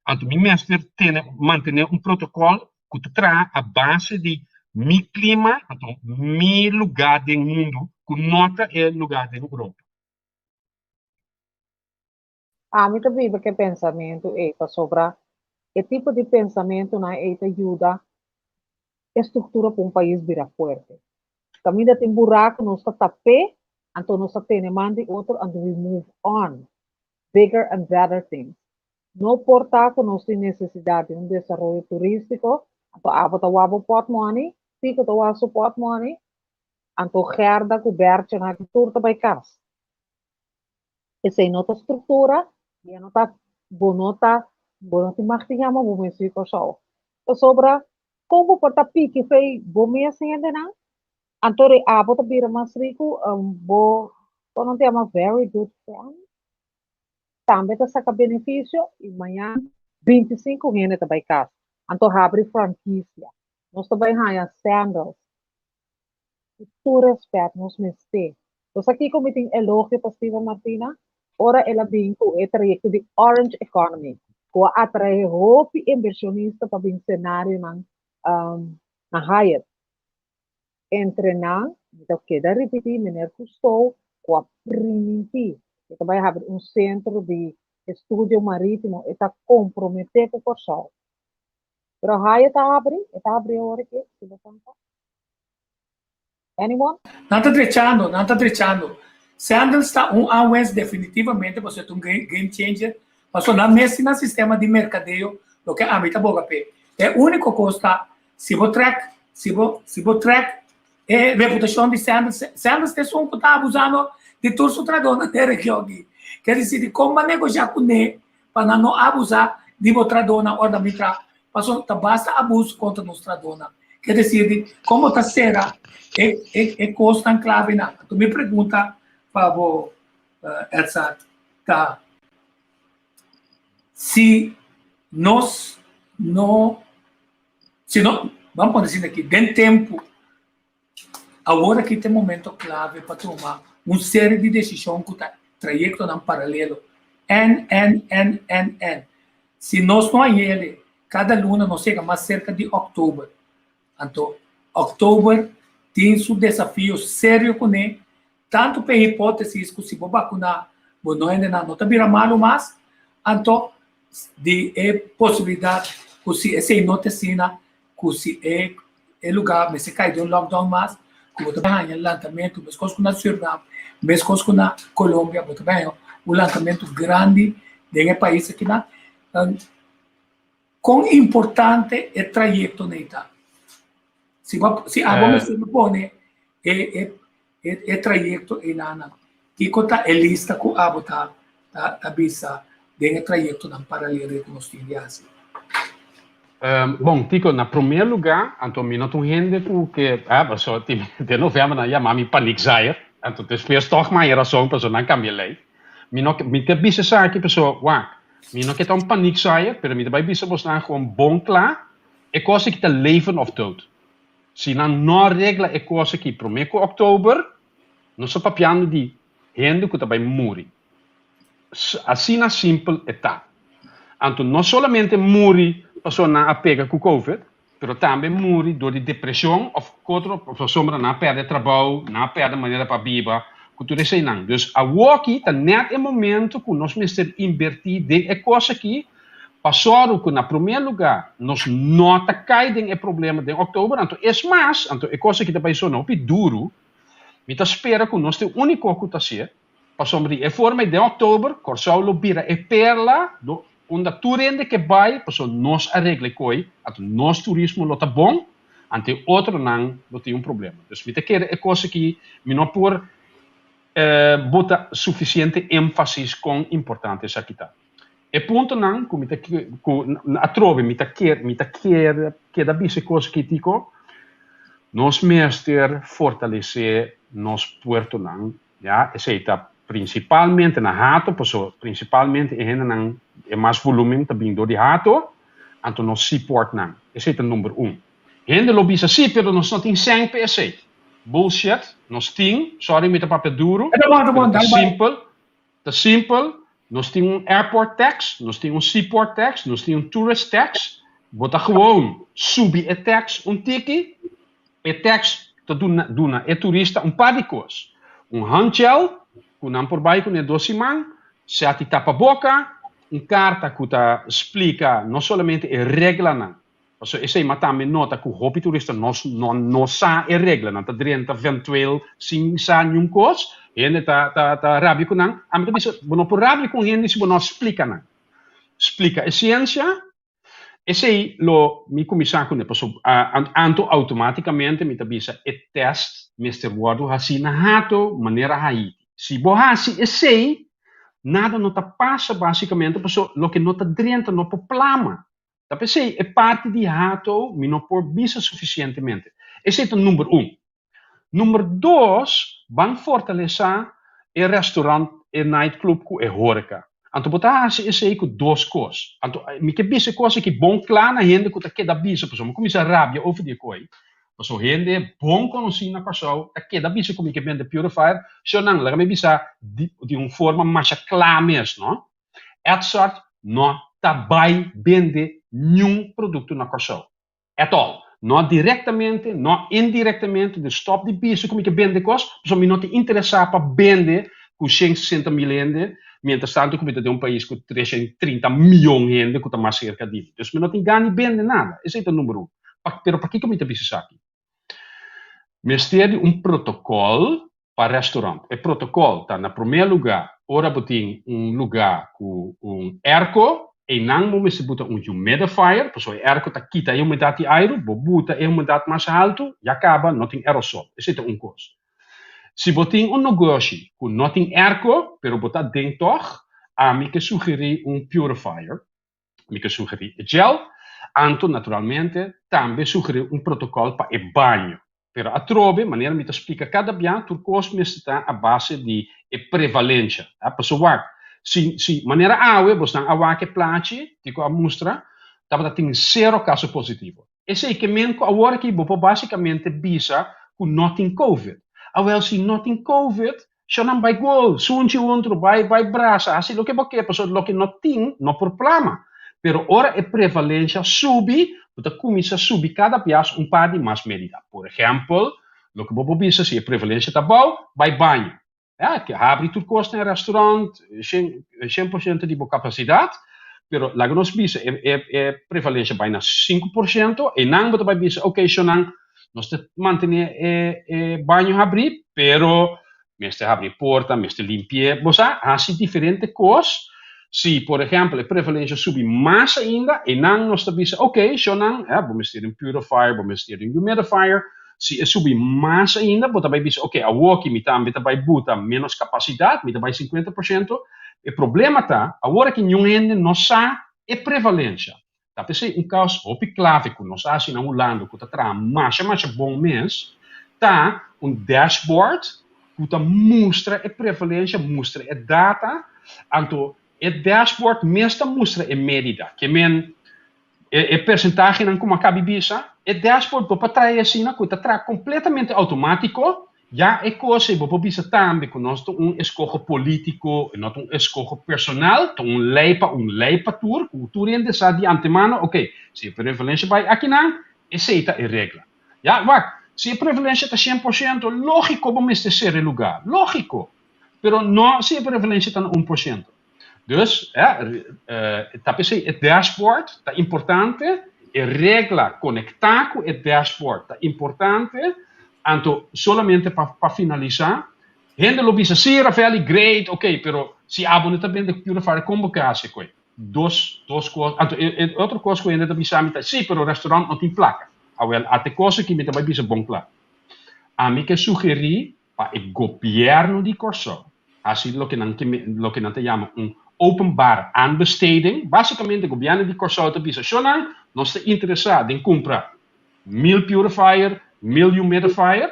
anto mi mester tene mantené un protokòl ku ta traha a base di mi klima, anto mi lugá den mundu ku no ta e lugá den Europa. Ami ta biba ku e pensamentu ei pasobra e tipo di pensamentunan ei ta yuda e struktura pa un pais bira fuerte. Kaminda tin buraku nos ta tap'é, anto nos ta tene man di otro anto we move on, bigger and better things. No por ta ku nos tin nesesidat di un desaroyo turístiko, anto abo ta wak bo pòtmòni, Tico ta wak su pòtmòni. Anto Gerda ku Bertje nan aki tur ta bai kas. Esei no ta struktura i e no ta bo no ta bo no tin mag di yama bo mes di Kòrsou. Pasobra kon bo por ta piki fei bo mes hendenan anto ri abo ta bira mas riku bo kon nan ta yama very good friend tambe ta saka benefisio i mañan 25 hende ta bai kas. Anto habri frankisia. Nos ta bai haña sandals. Ku tur rèspèt nos mester. Bo sa kiko mi tin elogio pa Steven Martina? Ora el a bin ku e trayekto di Orange Economy, ku a atraé hopi invershonista pa bin senarionan na Hyatt. Entre nan, mi ta keda ripití Meneer Cousteau ku a primintí e ta bai habri un sentro di estudio marítimo, e ta komprometé ku Kòrsou. Pero Hyatt a habri, e ta habri awor aki, si bo konta. Anyone? Nan ta drechando, nan ta drechando. Sandals ta un anwens definitivamente pasobra e ta un game changer, pasobra nan mes tin nan sistema di merkadeo loke ami ta boga p'e. E úniko kos ta si bo trèk, si bo, si bo trèk e reputashon di Sandals, Sandals ta esun ku ta abusando di tur su trahadónan den e region aki. Ke disí di kon bo a negoshá kuné pa nan no abusá di bo trahadónan ora nan bin traha, pasobra ta basta abuso kontra nos trahadónan. Ke desir di komo ta sera e e e kosnan klavenan. Anto mi pregunta pa bo Edzard ta si nos no si no ban pone asina aki den tempu awor aki ta e momento klave pa tuma un serie di desishon ku ta trayektonan paralelo N N N N N si nos no a yele Kada luna nos yega mas serka di òktober. Anto, òktober tin su desafio serio kuné, tantu pa e hipótesis ku si bo bakuná bo no hendenan no ta bira malu mas, anto di e posibilidat ku si esei no ta asina, ku si e e lugá mester kai den un lockdown mas, ku bo ta bai haña lantamentu meskos ku na Surinam, meskos ku na Colombia, bo ta bai haña un lantamentu grandi den e pais akinan. Kon importante e trayekto nei ta? Si bo si abo mester pone e e e e trayekto einan, kiko ta e lista ku abo ta ta ta bisa den e trayektonan paralelo ku nos tin di hasi? Bon, Tico, na promé lugá, anto mi no ta un hende ku ke, ah, pasobra tin den novèmber nan a yama mi paniekzaaier, anto despues tòg mi a haña rason pasobra nan kambia lei. Mi no, mi ta bisa esaki pasobra, wak, mi no ke ta un paniekzaaier, pero mi ta bai bisa bosnan gewoon bon kla, e kos aki ta leven of dood. Si nan no regla e kos aki promé ku òktober, nos ta papiando di hende ku ta bai muri. Asina simpel e ta. Anto no solamente muri pasobra nan a pega ku covid, pero tambe muri dor di depresion of otro pasobra nan a perde trabou, nan a perde manera pa biba, ku tur eseinan. Dus awoki ta net e momento ku nos mester inberti den e kos aki pa sòru ku na promé lugá nos no ta kai den e problema den òktober. Anto es mas, anto e kos aki ta bai sona hopi duru, mi ta spera ku nos ta e úniko ku ta hasié, Pasobra di e forma ei den òktober Kòrsou lo bira e perla do unda tur hende ke bai pasobra nos a regla e koi, anto nos turismo lo ta bon, anto e otronan lo tin un problema. Dus mi ta kere e kos aki mi no por bota sufisiente énfasis kon importante esaki ta. E puntonan ku mi ta ku atrobe mi ta kier mi ta kier keda bisa e kos aki Tico, nos mester fortalesé nos puertonan Ya, esei ta prinsipalmente na Hato, paso prinsipalmente e hendenan, e mas volumen ta bin dor di Hato, anto nos seaportnan. Esei ta number un. Hende lo bisa, sí, pero nos no tin sèn pa esei. Bullshit, nos tin, sorry mi ta papia duru, pero ta simpel, ta simpel, nos tin un airport tax, nos tin un seaport tax, nos tin un tourist tax, bo ta gewoon subi e tax un tiki, E tèks ta duna duna e turista un par di kos, un handgel ku nan por bai kuné dos siman, sèt di tapaboka, un karta ku ta splika no solamente e reglanan, pasobra esei ma tambe nota ku hopi turista no no no sa e reglanan, ta drenta ventueel sin sa niun kos, hende ta ta ta rabia ku nan. Ami ta bisa bo no por rabia ku un hende si bo no a splika nan. Splika e siensia. Esei lo mi kuminsá kuné, pasobra anto outomátikamente mi ta bisa e tèst mester wòrdu hasí na Hato manera Haiti. Si bo hasi esei, nada no ta pasa básikamente pasobra loke no ta drenta no por plama. Ta p'esei e parti di Hato mi no por bisa sufisientemente. Esei ta number un. Number dos, ban fortalesá e restaurant, e nightclub ku e horeca. Anto bo ta hasi esei ku dos kos. Anto mi ke bisa e kos aki bon kla na hende ku ta keda bisa, pasobra mi kuminsá rabia over di e koi. Pasobra hende bon konosí na Kòrsou ta keda bisa ku mi ke bende purifier. Shornan, laga mi bisa di di un forma masha kla mes, no. Edzard no ta bai bende niun produkto na Kòrsou. At all. No directamente, no indirectamente, dus stop di bisa cu mi ke bende cos, pasobra mi no ta interesa pa bende cu shen sesenta mil hende, mientras tanto cu mi ta den un pais cu treshen trinta miyon hende cu ta mas cerca di mi. Dus mi no tin gana di bende nada. Esey ta number un. Pa, pero pakico mi ta bisa esaki? Mester di un protocol pa restaurant. E protocol ta na prome luga ora bo tin un luga cu un airco, eynan bo mester buta un humidifier, pasobra e airco ta kita e humedad di airu, bo buta e humedad mas halto, ya caba no tin aerosol. Esey ta un cos. Si bo tin un negoshi cu no tin airco, pero bo ta aden tog, ami ke sugeri un purifier. Mi ke sugerí e gel, anto naturalmente tambe sugerí un protokòl pa e baño. Pero atrobe, manera mi ta splika kada bia, tur kos mester ta a base di e prevalensha. Pasobra wak, si si manera awe bosnan a wak e plachi kiko a mustra, tabata tin sero kaso positivo. Esei ke men ku awor aki bo por basikamente bisa ku no tin covid. Awel si no tin covid, shornan bai gol, sunchi untro, bai bai brasa, hasi loke bo ke, pasobra loke no tin no por plama. Pero ora e prevalensha subi, bo ta kuminsá subi kada bias un par di mas medida. Por ehèmpel, loke bo por bisa si e prevalensha ta abou, bai baño. Ja, ke habri tur kos den restaurant, shen por shento di bo kapasidat, pero laga nos bisa e e e prevalensha bai na 5%, einan bo ta bai bisa ok shonnan nos ta mantené e e baño habrí, pero mester habri e porta, mester limpi'é, bo sa hasi diferente kos, si por ehèmpel e prevalensha subi mas ainda, einan nos ta bisa ok shonnan, bo mester un purifier, bo mester un humidifier, Si e subi mas ainda, bo ta bai bisa, ok, awoki mi tambe ta bai buta ménos kapasidat, mi ta bai 50%. E problema ta, awor aki niun hende no sa e prevalensha. Ta p'esei un kos hopi klave ku nos a hasi na Hulanda ku ta traha masha masha bon mes, ta un dashboard ku ta mustra e prevalensha, mustra e data, anto e dashboard mes ta mustra e medida. Ke men E persentahenan ku mi a kabi bisa, e dashboard bo por trae asina ku ta traha kompletamente outomátiko, ya e kos ei bo por bisa tambe ku nos ta un eskoho polítiko, e no ta un eskoho personal, ta un lei pa un lei pa tur, ku tur hende sa di antemano, oke, si e prevalensha bai akinan, esei ta e regla. Ya, wak, si e prevalensha ta 100%, lógiko bo mester sera e lugá, lógiko, pero no si e prevalensha ta na 1%. Dus, ta p'esei e dashboard ta importante, e regla konektá ku e dashboard ta importante. Anto solamente pa pa finalisá, hende lo bisa, sí Rafaeli, great, ok, pero si abo no ta bende purifier, kon bo ke hasi ku e? Dos, dos kos, anto e e otro kos ku hende ta bisa mi ta, sí, pero restaurant no tin plaka. Awel, ate kos aki mi ta bai bisa bon kla. Ami ke sugerí pa e gobièrnu di Kòrsou hasi loke nan ke loke nan ta yama un openbare aanbesteding. Básikamente gobièrnu di Kòrsou ta bisa, Shonnan, nos ta interesá den kumpra 1000 purifier, 1000 humidifier.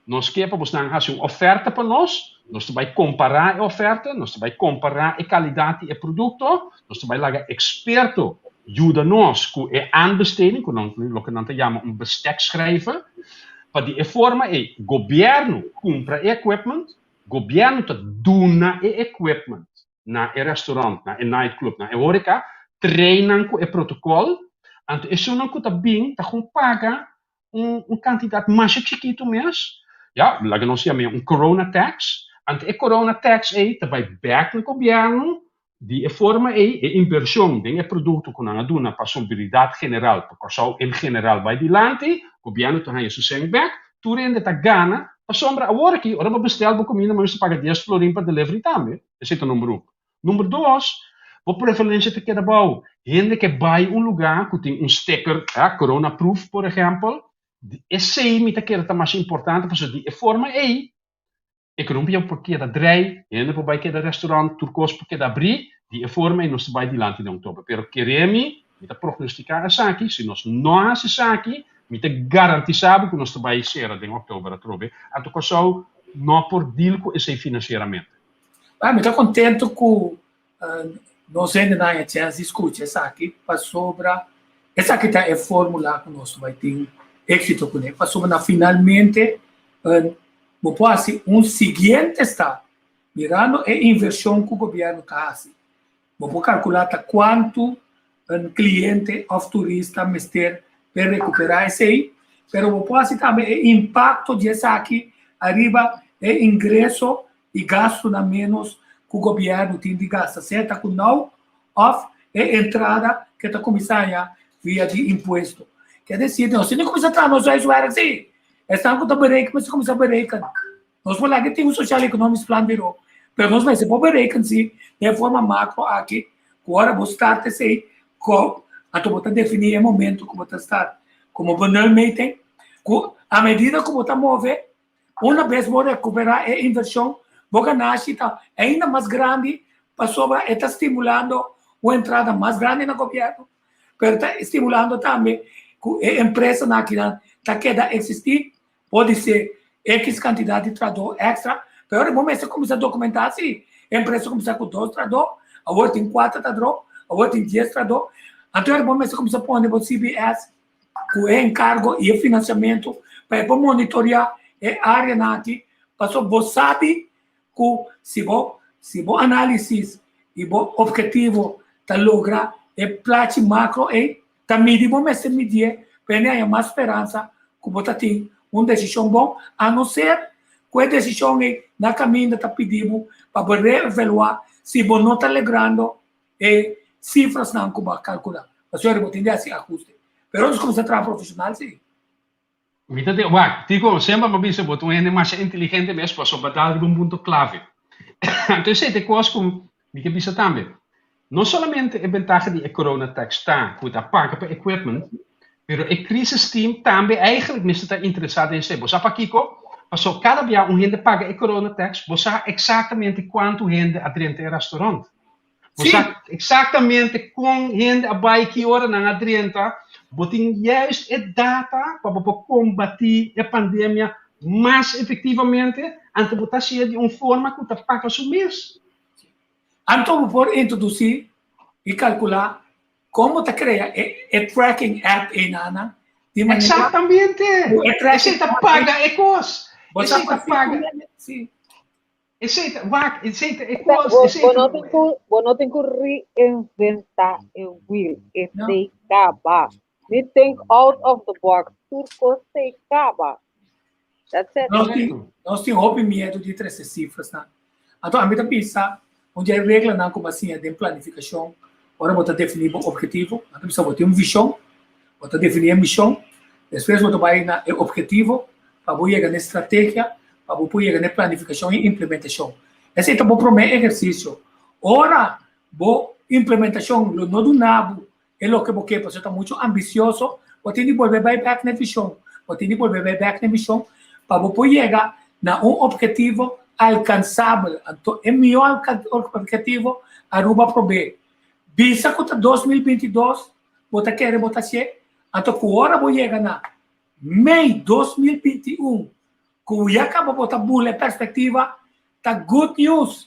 Nos ke pa bosnan hasi un oferta pa nos, nos ta bai kompará e oferta, nos ta bai kompará e kalidat di e produkto, nos ta bai laga eksperto yuda nos ku e aanbesteding, ku nan loke nan ta yama un bestekschrijver. Pa di e forma ei gobièrnu kumpra e equipment, gobièrnu ta duna e equipment na e restaurant, na e nightclub, na e horeca, train nan ku e protokòl, anto esunnan ku ta bin ta kon paga un un kantidat masha chikitu mes, ya, laga nos yam'é un corona tax, anto e corona tax ei ta bai bèk na gobièrnu. Di e forma ei e invershon den e produkto ku nan a duna pa salubridad general, pa Kòrsou en general bai dilanti, gobièrnu ta haña su sèn bèk, tur hende ta gana, pasobra awor aki ora bo bestèl bo kuminda bo mester paga dies florin pa delivery tambe, esei ta number un. Number dos, Bo prevalensia ta keda abou. Hende ke bai un lugá ku tin un sticker, ha, corona proof por ehèmpel, esei mi ta kere ta mas importante pasobra di e forma ei ekonomia por keda drei, hende por bai keda restaurant, tur kos por keda abrí, di e forma ei nos ta bai dilanti den oktober. Pero kere mi, mi ta prognostiká esaki, si nos no hasi esaki, mi ta garantisá bo ku nos ta bai sera den oktober atrobe. Anto Kòrsou no por deal ku esei finansieramente. Bai, mi ta kontentu ku nos hendenan a chèns di skucha esaki pasobra esaki ta e fórmula ku nos bai tin éksito kuné. Pasobra na finalmente bo por hasi un siguiente stap mirando e invershon ku gobièrnu ta hasi. Bo por kalkulá ta kuantu kliente òf turista mester pa rekuperá esei, pero bo por hasi tambe e impakto di esaki ariba e ingreso i gastunan ménos ku gobièrnu tin di gasta, sea ta ku nou òf e entrada ke ta kuminsá haña via di impuesto. Ke desir, nos tin di kuminsá traha nos huiswerk, sí. Esnan ku ta bereken mester kuminsá bereken. Nos por laga tin un Sociaal Economisch Planbureau, pero nos mester por bereken si den forma macro aki, cu ora bo start esey, cu anto bo ta defini e momento cu bo ta start como bo nulmeting, cu a medida cu bo ta move, una bes bo recupera e inversion, bo ganashi ta ainda mas grandi pasobra e ta stimulando un entrada mas grandi na gobierno, pero ta stimulando tambe cu e empresanan akinan ta keda existi. Podisé ekis kantidat di trahadó èkstra, pero ora bo mester kuminsá dokumentá si e empresa kuminsá ku dos trahadó, awor tin kuater trahadó, awor tin dies trahadó. Anto ora bo mester kuminsá pone bo CBS ku e enkargo i e finansiamentu pa e por monitoriá e áreanan aki, pasobra bo sabi ku si bo si bo análisis i bo ophetivo ta logra e plachi makro ei, Ta midi bo mester midié pa hende haña mas speransa ku bo ta tin un desishon bon, a no ser ku e desishon ei na kaminda ta pidi bo pa bo reevaluá si bo no ta logrando e sifrasnan ku bo a kalkulá. Pasobra bo tin di hasi ahuste. Pero nos kuminsá traha profeshonal si. Mi ta den, wak, Tico, semper mi a bisa bo ta un hende masha inteligente mes, pasobra bo a dal riba un punto clave. Anto esei ta e cos cu mi ke bisa tambe. No solamente e bentaha di e corona tax ta cu ta paga pa equipment, pero e crisis team tambe eigenlijk mester ta interesa den esei. Bo sa pakico? Pasobra cada bia un hende paga e corona tax, bo sa exactamente cuanto hende a drenta e restaurant. Bo sa exactamente con hende a bai, ki ora nan a drenta. Bo tin juist e data pa bo por combati e pandemia mas efectivamente, anto bo ta hacié di un forma cu ta paga su mes. Anto bo por introduci y calcula con bo ta crea e tracking app eynana di manera Exactamente! cu e tracking Esey ta app paga e cos. Bo sa Esey ta paga. Si. Esei ta, wak, esei ta e kos, Bo, esei bo no tin ku, bo no tin ku reinventá e wiel, esei kaba. Ni think out of the box, tur kos t'ei kaba. That's it. Nos tin, nos tin hopi miedu di trese sifrasnan. Anto ami ta bisa, un di e reglanan ku bo a siña den planifikashon, ora bo ta definí bo ophetivo, nan ta bisa bo tin un vishon, bo ta definí e mishon, despues bo ta bai na e ophetivo, pa bo yega na e strategia, pa bo por yega na e planifikashon i implementashon. Esei ta bo promé ehersisio. Ora bo implementashon lo no duna bo e loke bo ke pasobra ta muchu ambisioso, bo tin di bolbe bai bèk na e vishon, bo tin di bolbe bai bèk na e mishon pa bo por yega na un ophetivo alkansabel. Anto e mihó ophetivo Aruba prob'é. Bisa ku ta 2022 bo ta kere bo ta hasié, anto ku ora bo yega na Mei 2021 ku ya kaba bo ta bula e perspektiva ta good news.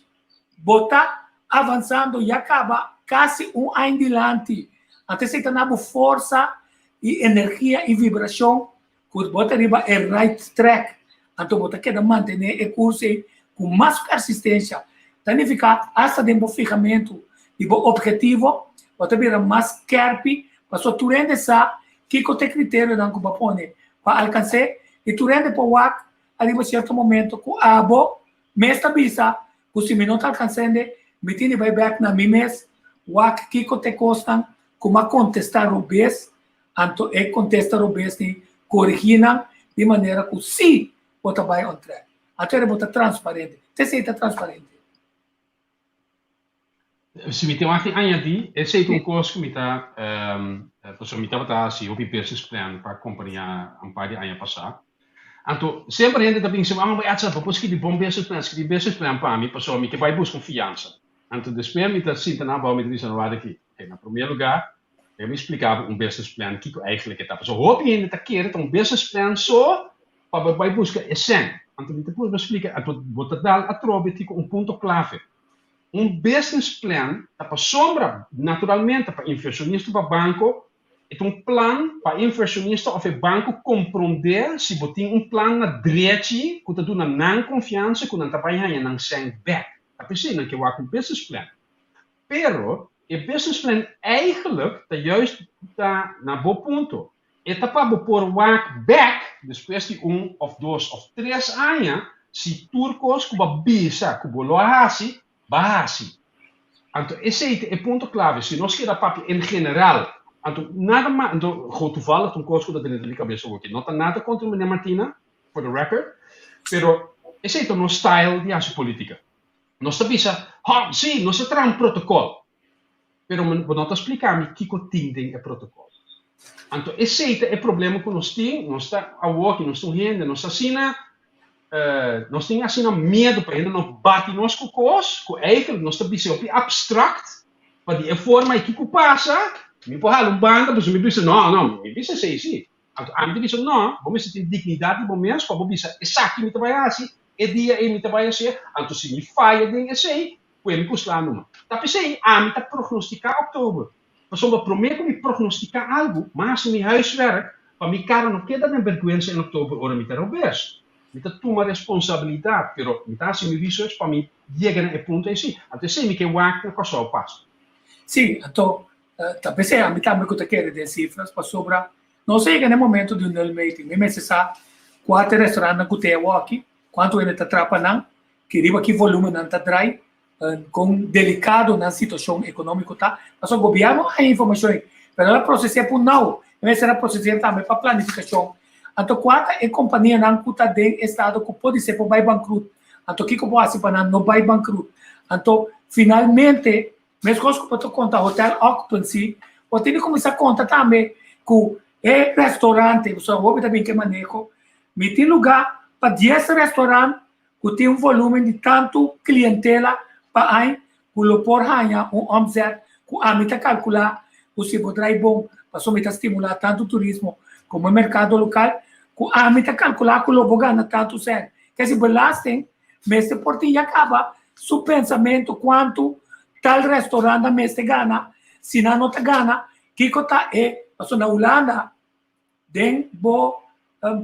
Bo ta avansando ya kaba kasi un aña dilanti. Anto esei ta na bo forsa i energia i vibrashon ku bo ta riba e right track. Anto bo ta keda mantene e kurso ei ku mas persistensha. Ta nifiká asta den bo fihamentu di bo ophetivo bo ta bira mas skerpi pasobra tur hende sa Kiko ta e kriterionan ku bo a pone pa alkans'é? I tur hende por wak ariba sierto momento ku abo mes ta bisa ku si mi no ta alkansende, mi tin di bai bèk na mi mes, wak kiko ta e kosnan ku mi a kontestá robes, anto e kontesta robes ni korigí nan di manera ku sí bo ta bai on track. Anto bo ta transparente. T'esei ta transparente. Si mi tin wak di añadí, esei ta un kos ku mi ta, pasobra mi tabata hasi hopi business plan pa kompania un par di aña pasá. Anto semper hende ta bin bisa mi, ah, Edson, bo por skibi bon business plan, skibi business plan pa mi, pasobra mi ke bai buska un fiansa. Anto despues mi ta sinta nan abou, mi ta bisa nan, wak aki, na promé lugá, Debe mi splika bo un business plan kiko eigenlijk e ta. Pasobra hopi hende ta kere ta un business plan so pa bo bai buska e sèn. Anto mi ta purba splika, anto bo ta dal atrobe kiko un punto klave. Un business plan ta pasobra naturalmente pa inversionista pa banko e ta un plan pa e inversionista of e banko komprondé si bo tin un plan na drechi ku ta duna nan konfiansa ku nan ta bai haña nan sèn bèk. Ta p'esei nan ke wak un business plan. Pero e business plan eigenlijk ta juist ta na bo punto. E ta pa bo por wak bek despues di un of dos of tres aña si tur kos ku bo a bisa ku bo lo a hasi, bo a hasi. Anto esei ta e punto klave. Si nos keda papia en general, anto nada mas, anto go toevallig ta un kos ku ta drenta mi kabes awoki. No ta nada kontra meneer Martina, for the record, pero esei ta nos style di hasi politica. Nos ta bisa, Hò, sí, nos a traha un protokòl. Pero bo no ta splika mi kiko tin den e protokòl. Anto esei ta e problema ku nos tin, nos ta awoki, nos ta un hende, nos ta asina, nos tin asina miedu pa hende no bati nos ku kos, ku eigenlijk nos ta bisa hopi abstrakt, pa di e forma ei kiko pasa, mi por hala un banda, pasobra mi bisa, no, no, mi bisa esei sí. Anto ami ta bisa, no, bo mester tin dignidat di bo mes pa bo bisa, esaki mi ta bai hasi, E dia ei mi ta bai hasié, anto si mi faya den esei, kue mi ku sla numa. Ta p'esei ami ta prognostiká òktober. Pasobra promé ku mi prognostiká algu, m'a hasi mi huiswerk pa mi kara no keda den bèrgwensa en òktober ora mi ta robes. Mi ta tuma responsabilidat, pero mi ta hasi mi research pa mi yega na e punto ei sí. Anto esei mi ke wak na Kòrsou pasa. Sí, anto ta p'esei ami tambe ku ta kere den sifras, pasobra Nos a yega na e momento di un nulmeting. Mi mester sa kua ta e restaurantnan ku te awoki, kuantu hende ta trapa nan, ki riba ki volumen nan ta drai, kon delikado nan situashon ekonómiko ta. Pasobra gobièrnu a haña informashon ei, pero el a proses'é pa un nau. E mester a proses'é tambe pa planifikashon. Anto kua ta e kompanianan ku ta den estado ku podisé por bai bankrut? Anto kiko por hasi pa nan no bai bankrut? Anto finalmente Meskos ku bo ta konta hotel occupancy, bo tin di kuminsá konta tambe ku e restaurante, pasobra hopi ta bin ku e maneho, mi tin lugá pa dies restaurant ku tin un volumen di tantu klientela pa aña ku lo por haña un omzet ku ami ta kalkulá ku si bo drai bon, pasobra mi ta stimulá tantu turismo komo e merkado lokal, ku ami ta kalkulá ku lo bo gana tantu sèn. Kesi belasting Mester por tin ya caba su pensamento cuanto tal restaurant a mester gana, si nan no ta gana, kico ta e, pasobra na Hulanda den bo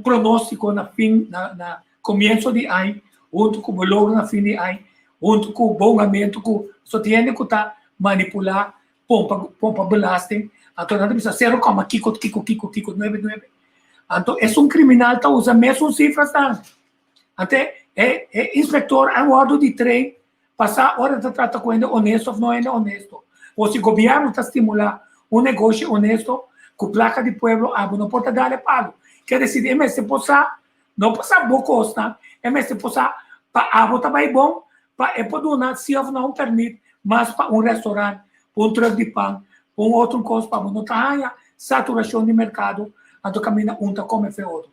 pronostico na fin, na na comienzo di aña, hunto cu bo logro na fin di aña, hunto cu bo hungamento cu, pasobra tin hende cu ta manipula, pompa, pompa belasting, anto nan ta bisa cero coma kico, kico, kico, kico, nuebe, nuebe, anto esun criminal ta usa mesun cifras nan. Ante e e inspector a wordo di train pa sa ora ta trata cu hende honesto of no hende honesto. O si gobierno ta stimula un negoshi honesto cu placa di pueblo abo no por ta dale pago. Kier decir e mester por sa, no pa sa bo cosnan, e mester por sa pa abo ta bay bon pa e por duna si of no un permit mas pa un restaurant, pa un truck di pan, pa un otro cos pa bo no ta haya saturacion di mercado anto caminda un ta come fe otro.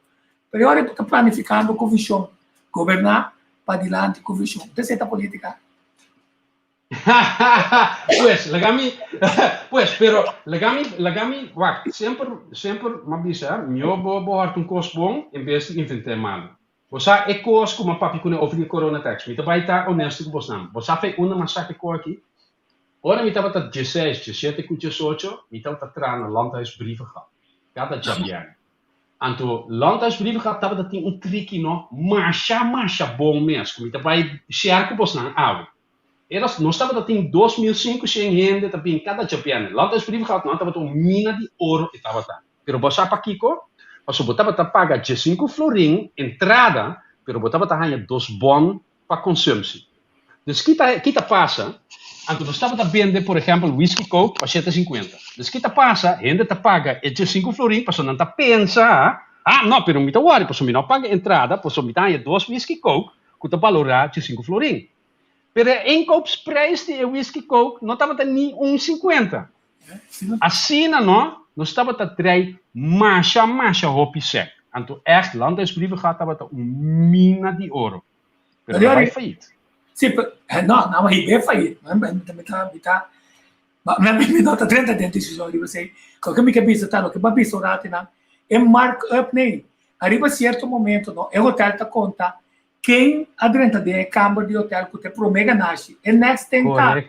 Pero ora bo ta planificando cu vision, goberna padilanti cu vision. Bo ta seta politica? Pues, laga mi, pues, pero laga mi, laga mi, wak, semper, semper m'a bisa, mihó bo bo hòrt un kos bon en bes di invent'é malu. Bo sa e kos ku m'a papia kuné over di e corona tax. Mi ta bai ta honesto ku bosnan. Bo sa fe unda m'a saka e kos aki? Ora mi tabata dieseis, diesshete ku diesocho, mi tabata traha na Landhuis Brievengat, kada djabièrnè. Anto Landhuis Brievengat tabata tin un triki no masha masha bon mes ku mi ta bai share ku bosnan awe. Era nos tabata tin 2500 hende ta bin kada djabièrnè. Landhuis Brievengat no tabata un mina di oro e tabata. Pero bo sa pakiko? Pasobra bo tabata paga diesinku florin entrada pero bo tabata haña dos bon pa consumptie. Dus ki ta ki ta pasa? Anto nos tabata bende por ehempel whisky coke pa shete sinkuenta. Dus ki ta pasa? Hende ta paga e diesinku florin pasobra nan ta pensa, ah no pero mi ta wòri pasobra mi no a paga entrada pasobra mi ta haña dos whisky coke ku ta balorá diesinku florin. Pero e inkoopsprijs di e whisky coke no tabata ni un 50. Asina no, nos tabata trei masha masha hopi sèk. Anto ègt Landhuis Brievengat tabata un mina di oro. Pero el a bai fayit. Sí, pero no, no, hib'é fayit. Mi ta, mi ta, mi no ta drenta den discusion riba esei. Loke mi ke bisa ta, loke bo a bisa un ratu nan, e mark up nei. Ariba cierto momento no, e hotel ta konta ken a drenta den e kamber di hotel ku ta e promé ganashi. E next thing ta,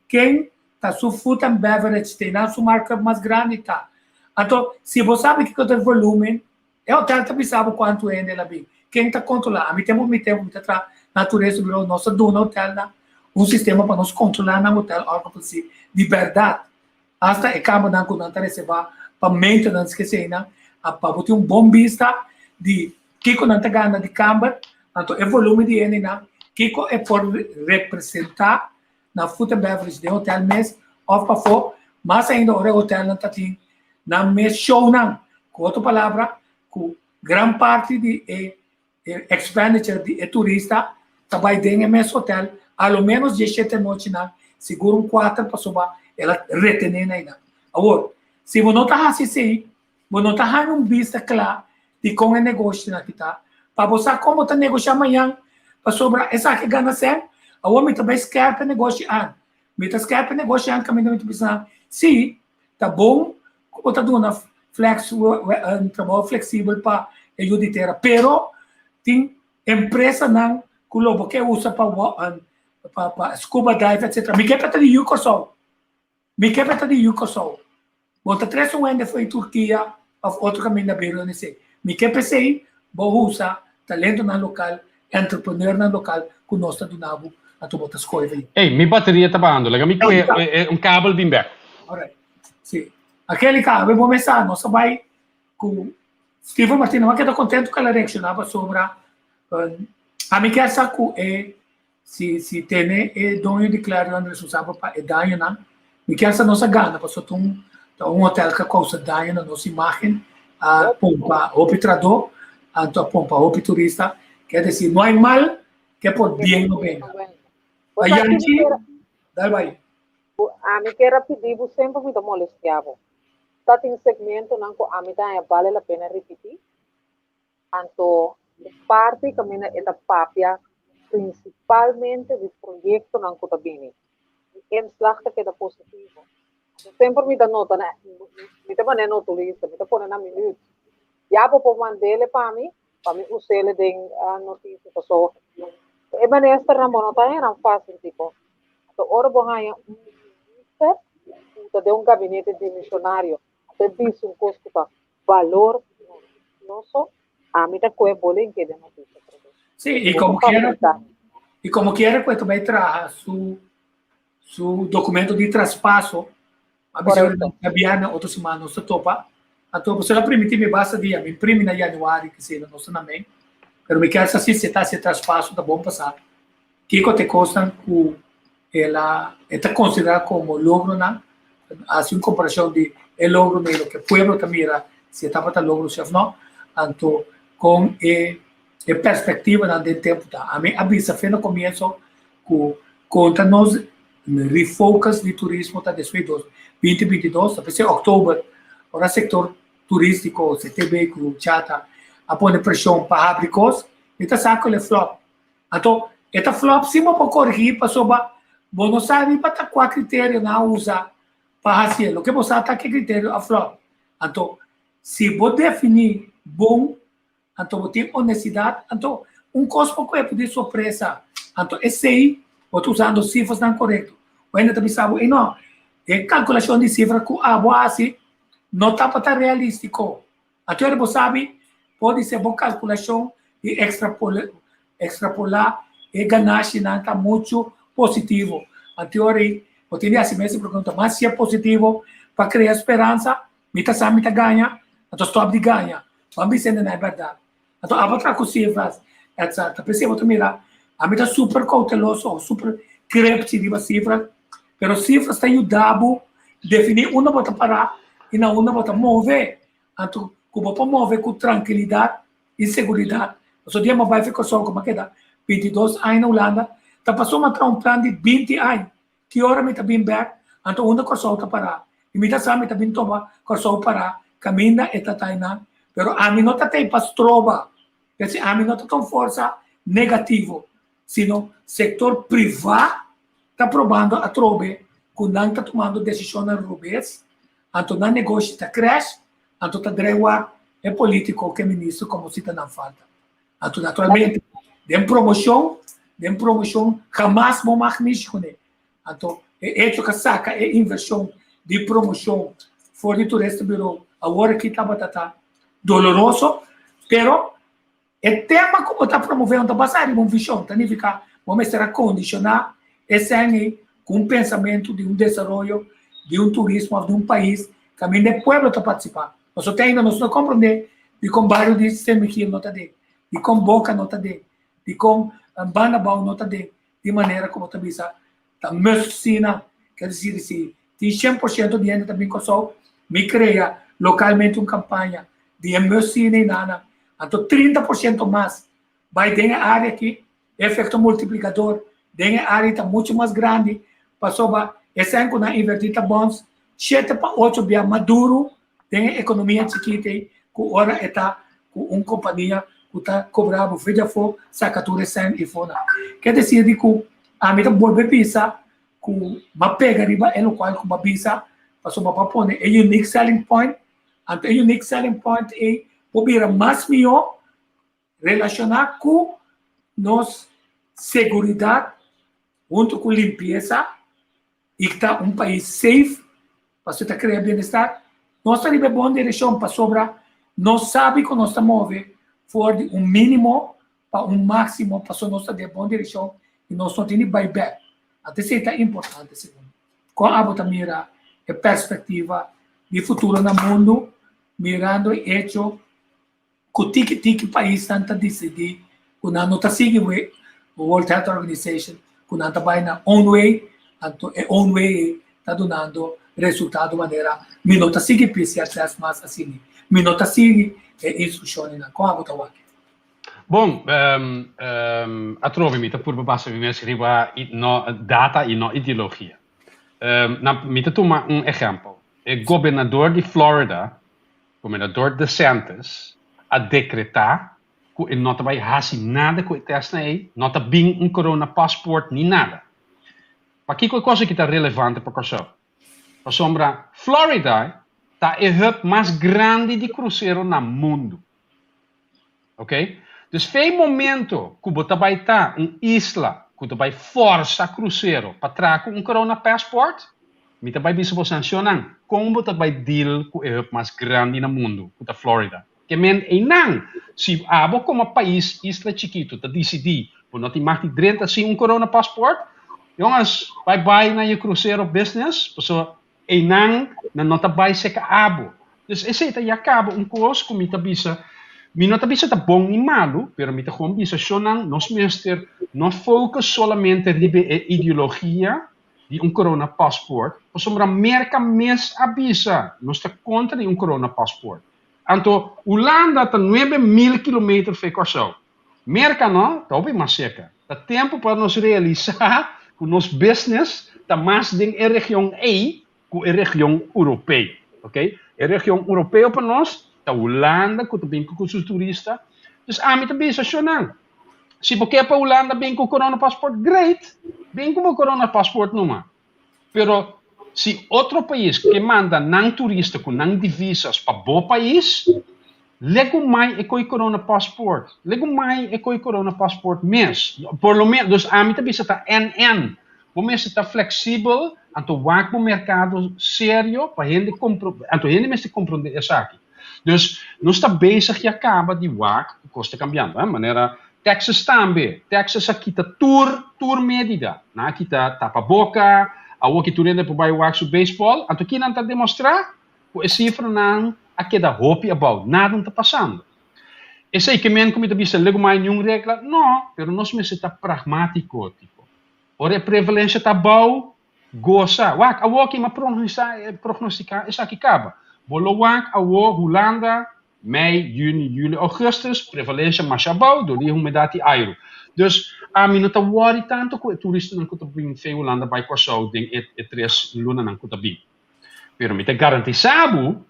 ken ta su food and beverage te nan su markup mas grandi ta. Anto, si bo sabi kiko ta e volumen, e hotel ta bisa bo kuantu hende el a bin. Ken ta kontrolá? Ami tempu mi tempu mi ta traha na Tourist Bureau, nos ta duna hotelnan un sistema pa nos kontrolá nan hotel occupancy di bèrdat. Asta e kambernan ku nan ta reservá pa maintenance keseinan, pa bo tin un bon bista di kiko nan ta gana di kamber, anto e volumen di hendenan, kiko e por representá na food and beverage den hotel mes of pafó, mas ainda ora e hotelnan ta tin nan mes shownan. Ku otro palabra, ku gran parti di e expenditure di e turista ta bai den e mes hotel a lo menos dieshete nochinan, sigur un kuater pasobra el a retené na einan. Awor, si bo no ta hasi esei, bo no ta haña un bista kla di kon e negoshonan aki ta, pa bo sa kon bo ta negoshá mañan, pasobra esaki gana sèn, awor mi ta bai skèrp e negoshi an. Mi ta skèrp e negoshi an kaminda mi ta bisa nan, sí, ta bon ku bo ta duna flex, trabou fleksibel pa e yu di tera, pero tin empresanan ku lo bo ke usa pa pa scuba dive etcetera. Mi ke pa ta di yu Kòrsou. Mi ke pa ta di yu Kòrsou. Bo ta trese un hende for di Turkia òf otro kaminda bira esei. Mi ke p'esei bo usa talentonan lokal, entrepreneurnan lokal ku nos ta duna bo, anto bo ta skohe pa yu. Ey, mi bateria ta bahando. Laga mi kohe un kabel bin bek. Alright. Si. Angelica, awe bo mesa nos a bai ku Steven Martina. Mi a keda kontentu ku el a reakshoná pasobra ami kier sa ku e Si si tene e doño di Clarion responsabel pa e dañonan, mi kier sa nos a gana pasobra ta un ta un hotel ku a kousa daño na nos imagen, a pompa hopi tradó, anto a pompa hopi turista, kier desi no hay mal ke por bien no venga. Bo A sa ki mi Yanchi, kier dal bai. Ami kier a pidi bo semper mi ta molestia bo. Ta tin segmentonan ku ami ta haña bale la pena ripití. Anto e parti kaminda e ta papia prinsipalmente di proyektonan ku ta bini. Mi inslag ta keda positivo. Anto semper mi ta nota na, mi ta manera notulista, mi ta pone na minüt. Ya bo por mand'ele pa mi, pa mi us'ele den notisia. Paso e ministernan bo no ta haña nan fásil tipo. Anto ora bo haña un minister ku ta den un gabinete dimisionario, anto e bisa un kos ku ta balor noticioso, ami ta koe bolen ke den noticia atrobe. Sí, y como quiera, y como quiera cu e ta bay traha su su documento di traspaso, a bisa na bierne otro siman nos ta topa, anto pasobra el a primiti mi basta dia, mi primi na januari kisina nos ta na mei, pero mi kier sa si si e ta haci e traspaso ta bon pasa, Kiko ta e kosnan ku el a e ta konsiderá komo logronan? Hasi un komparashon di e logronan i loke pueblo ta mira si e tabata logro si òf nò. Anto kon e e perspektivanan den tempu ta. Ami a bisa fe na komienso ku konta nos refocus di turismo ta despues di 2022, ta p'esei òktober ora sektor turístiko, CTB ku Chata a pone preshon pa habri kos, mi ta sa ku el e flop. Anto, e ta flop si bo por korigí pasobra bo no sa riba ta kua kriterio nan a usa pa hasié. Loke bo sa ta ke kriterio a flop. Anto, si bo definí bon, anto bo tin onestidat, anto un kos por kohe por di sorpresa. Anto esei bo ta usando sifrasnan korekto. Un hende ta bisa bo, ey no, e kalkulashon di sifra ku abo a hasi no tabata realístiko. Anto bo sabi, podi ser bo calculacion di extrapola e ganashinan ta mucho positivo. Anto ora bo tin di haci mes e pregunta, mas si e positivo pa crea speransa, mi ta sa mi ta gaña, anto stop di gaña. Ban bisa hende nan e berdad. Anto abo tra cu cifras, etc. P'esei bo ta mira, ami ta super cauteloso of super crepchi riba cifras, pero cifras ta yuda bo defini unda bo ta para y na unda bo ta move. Anto ku bo por move ku trankilidat i seguridat. Pasobra dia mi a bai for Kòrsou ku mi a keda 22 aña na Hulanda, Ta paso m'a traha un plan di binti aña. Ki ora mi ta bin bek, anto unda Kòrsou ta pará. I mi ta sa mi ta bin topa Kòrsou pará kaminda e ta tainan, pero ami no ta tei pa stroba. P'esei ami no ta ta un forsa negativo, sino sektor privá ta probando atrobe ku nan ta tumando desishonnan robes, anto nan negoshi ta crash, anto ta drei wak e polítiko ku e minister komo si ta nan falta. Anto naturalmente den promoshon, den promoshon hamas bo mag mishi kuné. Anto e echo ku a saka e invershon di promoshon for di Toeristenbureau awor aki tabata ta doloroso, pero e tema ku bo ta promové no ta basá riba un vishon, ta nifiká bo mester a kondishoná e sèn ei ku un pensamentu di un desaroyo di un turismo òf di un pais kaminda e pueblo ta partisipá. Pasobra te ainda nos no komprondé dikon bario di Sint Michiel no ta den, dikon Boka no ta den, dikon Banda Abou no ta den, di manera ku bo ta bisa ta must sina. Ker desir si tin 100% di hende ta bin Kòrsou, mi krea lokalmente un kampaña di e must sina i nana, anto 30% mas bai den e área aki, e efekto multiplikador den e área ta muchu mas grandi pasobra esei ku nan invertí ta bòns shete pa ocho bia mas duru den e ekonomia chikit ei ku ora e ta ku un kompania ku ta kobra bo fe djafó saka tur e sèn i fonan. Ke desir di ku ami ta bolbe bisa ku m'a pega riba e lokual ku m'a bisa pasobra bo a pone e unique selling point, anto e unique selling point ei por bira mas mihó Relashoná ku nos seguridat huntu ku limpiesa i ta un pais safe pasobra ta krea bienestar, nos ta riba e bon direkshon pasobra nos sabi ku nos ta move for di un mínimo pa un máksimo pasobra nos ta den e bon direkshon i nos no tin di bai bèk. Anto esei ta importante segun kon abo ta mira e perspektiva di futuro na mundu mirando e echo ku tiki tiki paisnan ta disidí ku nan no ta sigui World Health Organization, ku nan ta bai nan own way, anto e own way ei ta dunando resultado manera mi no ta sigui PCR test mas asina, mi no ta sigui e instrukshonnan. Kon abo ta wak? Bon, atrobe mi ta purba basa mi mes riba no data i no ideologia. Na, mi ta tuma un ehèmpel. E gobernador di Florida Gobernador DeSantis a dekretá ku e no ta bai hasi nada ku e tèstnan ei, no ta bin un corona paspoort ni nada. Pakiko e kos aki ta relevante pa Kòrsou? Pasobra Florida ta e hub mas grandi di krusero na mundu. Ok? Dus fe momento ku bo ta bai ta un isla ku ta bai forsa krusero pa traha ku un corona passport, mi ta bai bisa bo sanshonnan kon bo ta bai deal ku e hub mas grandi na mundu, ku ta Florida. Ke men einan, si abo komo pais isla chikitu ta disidí bo no tin mag di drenta sin un corona passport, yongens, bai bai na je krusero business, pasobra Einan nan no ta bai seka abo. Dus esei ta ya kaba un kos ku mi ta bisa, mi no ta bisa ta bon ni malu, pero mi ta gewoon bisa shonnan nos mester no focus solamente riba e ideologia di un corona paspoort, pasobra Merka mes a bisa nos ta kontra di un corona paspoort. Anto Hulanda ta 9000 kilometer fe Kòrsou. Merka no, ta hopi mas serka. Ta tempu pa nos realisá ku nos business ta mas den e region ei ku e region Europeo. Ok? E region Europeo pa nos ta Hulanda ku ta bin ku su turista. Dus ami ta bisa shonnan, si bo ke pa Hulanda bin ku corona paspoort, great! Bin ku bo corona paspoort numa. Pero si otro pais ke manda nan turista ku nan divisas pa bo pais, legumai e koi corona paspoort. Legumai e koi corona paspoort mes. Por lo menos, dus ami ta bisa ta NN. Bo mester ta fleksibel, anto wak bo merkado serio pa hende kompro, anto hende mester komprondé esaki. Dus nos ta bezig ya kaba di wak ku kos ta kambiando, hè, manera Texas tambe. Texas a kita tur tur medida. Nan a kita tapaboka, awor ki tur hende por bai wak su beisbòl. Anto ki nan ta demostrá? Ku e sifranan a keda hopi abou. Nada no ta pasando. Esei ke men ku mi ta bisa legumai niun regla? No, pero nos mester ta pragmátiko, tipo. Ora e prevalensia ta abou, gosa. Wak, awor ki mi a prognostiká esaki kaba. Bo lo wak awor Hulanda. Mei, yüni, yüli, ougùstùs, prevalensia masha abou dor di e humedat di airu. Dus, ami no ta wòri tantu ku e turistanan ku ta bin fe Hulanda bai Kòrsou den e e tres lunanan ku ta bin. Pero mi ta garantisá bo,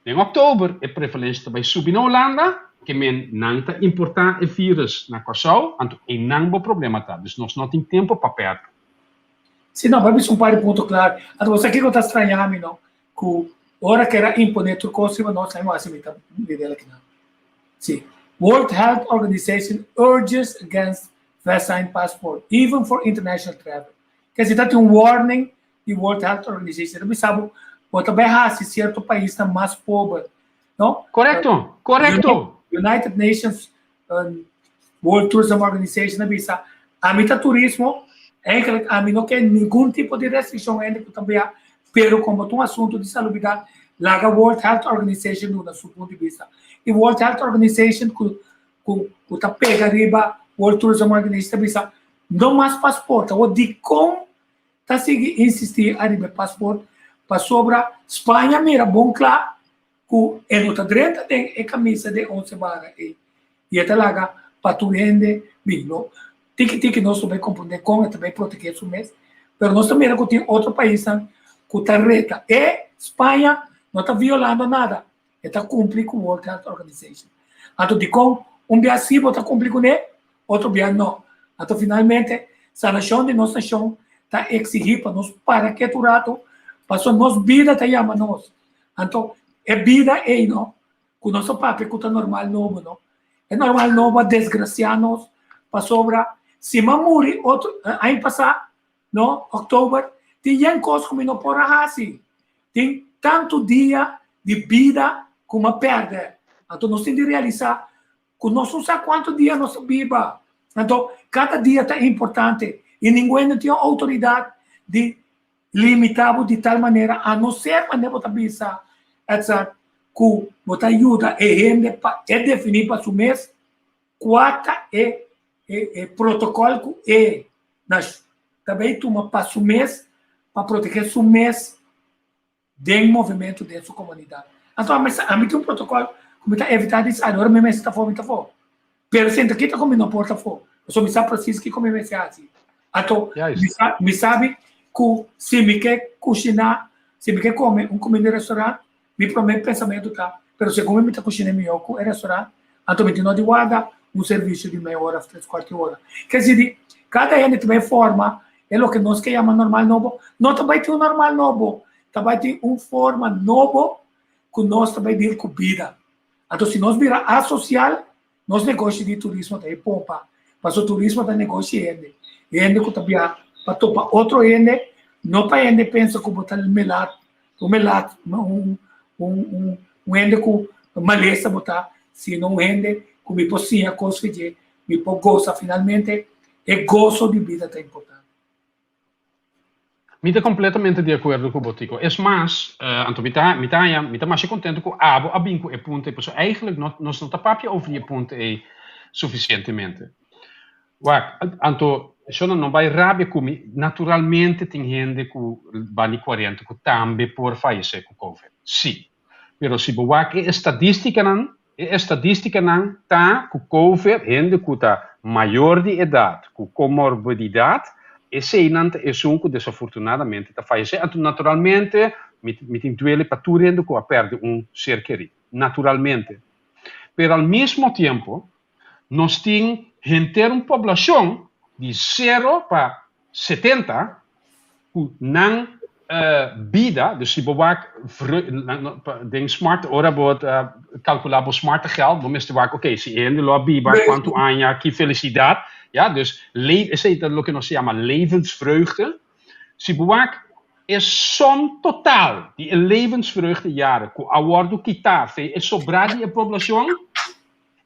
den òktober e prevalensia ta bai subi na Hulanda, ke men nan ta importá e vírùs na Kòrsou, anto einan bo problema ta. Dus nos no tin tempu pa pèrdè. Si no, bo a bisa un par di punto klave. Anto bo sa kiko ta strañá mi no? Ku ora ker a imponé tur kos riba nos, nan hasi mi ta nivel akinan. Si, World Health Organization urges against vaccine passport, even for international travel. Ke si ta tin un warning di World Health Organization, ta bisa bo, bo ta bai hasi sierto paisnan mas pober, no? Korekto, korekto. United Nations World Tourism Organization a bisa, ami ta turismo, eigenlijk ami no ke ningun tipo di restriccion hende ku ta bia, pero komo ta un asuntu di salubridat, laga World Health Organization duna su punto di bista. I World Health Organization ku ku ku ta pega riba World Tourism Organization ta bisa, no mas pasport. Awor dikon ta sigui insistí ariba e pasport? Pasobra Spaña mira bon kla ku e no ta drenta den e kamisa den onse bara ei i e ta laga pa tur hende bin. No, tiki tiki nos lo bai komprondé kon e ta bai protegé su mes, pero nos ta mira ku tin otro paisnan ku ta reta. E Spaña no ta violando nada, e ta kumpli ku World Health Organization. Anto dikon un bia si bo ta kumpli kuné, otro bia no? Anto finalmente sanashon di nos nashon ta eksigí pa nos para ketu ratu, pasobra nos bida ta yama nos. Anto, e bida ei no, ku nos a papia ku ta normal nobo no, e normal nobo a desgrasiá nos pasobra si mi a muri otro aña pasá no, òktober, tin yen kos ku mi no por a hasi. Tin tantu dia di bida ku mi a pèrdè. Anto nos tin di realisá ku nos no sa kuantu dia nos a biba. Anto, kada dia ta importante i ningun hende tin outoridat di Limita bo di tal manera, a no ser manera bo ta bisa, Edzard, ku bo ta yuda e hende pa e definí pa su mes kua ta e e protokòl ku e ta bay tuma pa su mes pa protegé su mes den movementu den su komunidat. Anto ami sa, ami tin un protokòl ku mi ta evitá di sali ora mi mester ta afó, mi ta afó. Pero si N ta kita ku mi no por ta afó, pasobra mi sa presis kiko mi mester hasi. Anto mi sa, mi sabi ku si mi ke kushiná, si mi ke kome un kuminda di restaurant, mi promé pensamentu ta, pero segun mi ta kushiná mihó ku e restaurant, anto mi tin no di warda un servisio di mei ora òf tres kuartu ora. Ke si di kada hende ta bai forma e loke nos ke yama normal nobo, no ta bai tin un normal nobo, ta bai tin un forma nobo ku nos ta bai deal ku bida. Anto si nos bira asosial, nos negoshi di turismo ta e pompa, pasobra turismo ta negoshi hende, hende ku ta biaha pa topa otro hende, no pa hende pensa ku bo ta melat, un melat, un un un hende ku malesa bo ta, sino un hende ku mi por siña kos for dje, mi por gosa finalmente e goso di bida ta importante. Mi ta completamente di acuerdo cu bo, Tico. Es mas, anto mi ta, mi ta haña, mi ta masha contento cu abo a bin cu e punto ei, pasobra eigenlijk no, nos no ta papia over di e punto ei suficientemente. Wak, anto, shona no bai rabia cu mi, naturalmente tin hende cu bani cuarenta cu tambe por fayece cu covid, si. Pero si bo wak e estadisticanan, E estadístikanan ta ku covid, hende ku ta mayor di edat ku komorbididat, eseinan ta esun ku desafortunadamente ta fayesé. Anto naturalmente mi mi tin duele pa tur hende ku a pèrdè un ser kerí, naturalmente. Pero al mismo tiempo nos tin henter un poblashon di sero pa 70 ku nan bida, dus si bo wak den smart, ora bo ta kalkulá bo smarte geld, bo mester wak, oké, si e hende lo a biba kuantu aña, ki felisidat, ya, dus esei ta loke nos ta yama levensvreugde. Si bo wak e som total di e levensvreugde jaren ku a wòrdu kitá fe e sobrá di e poblashon,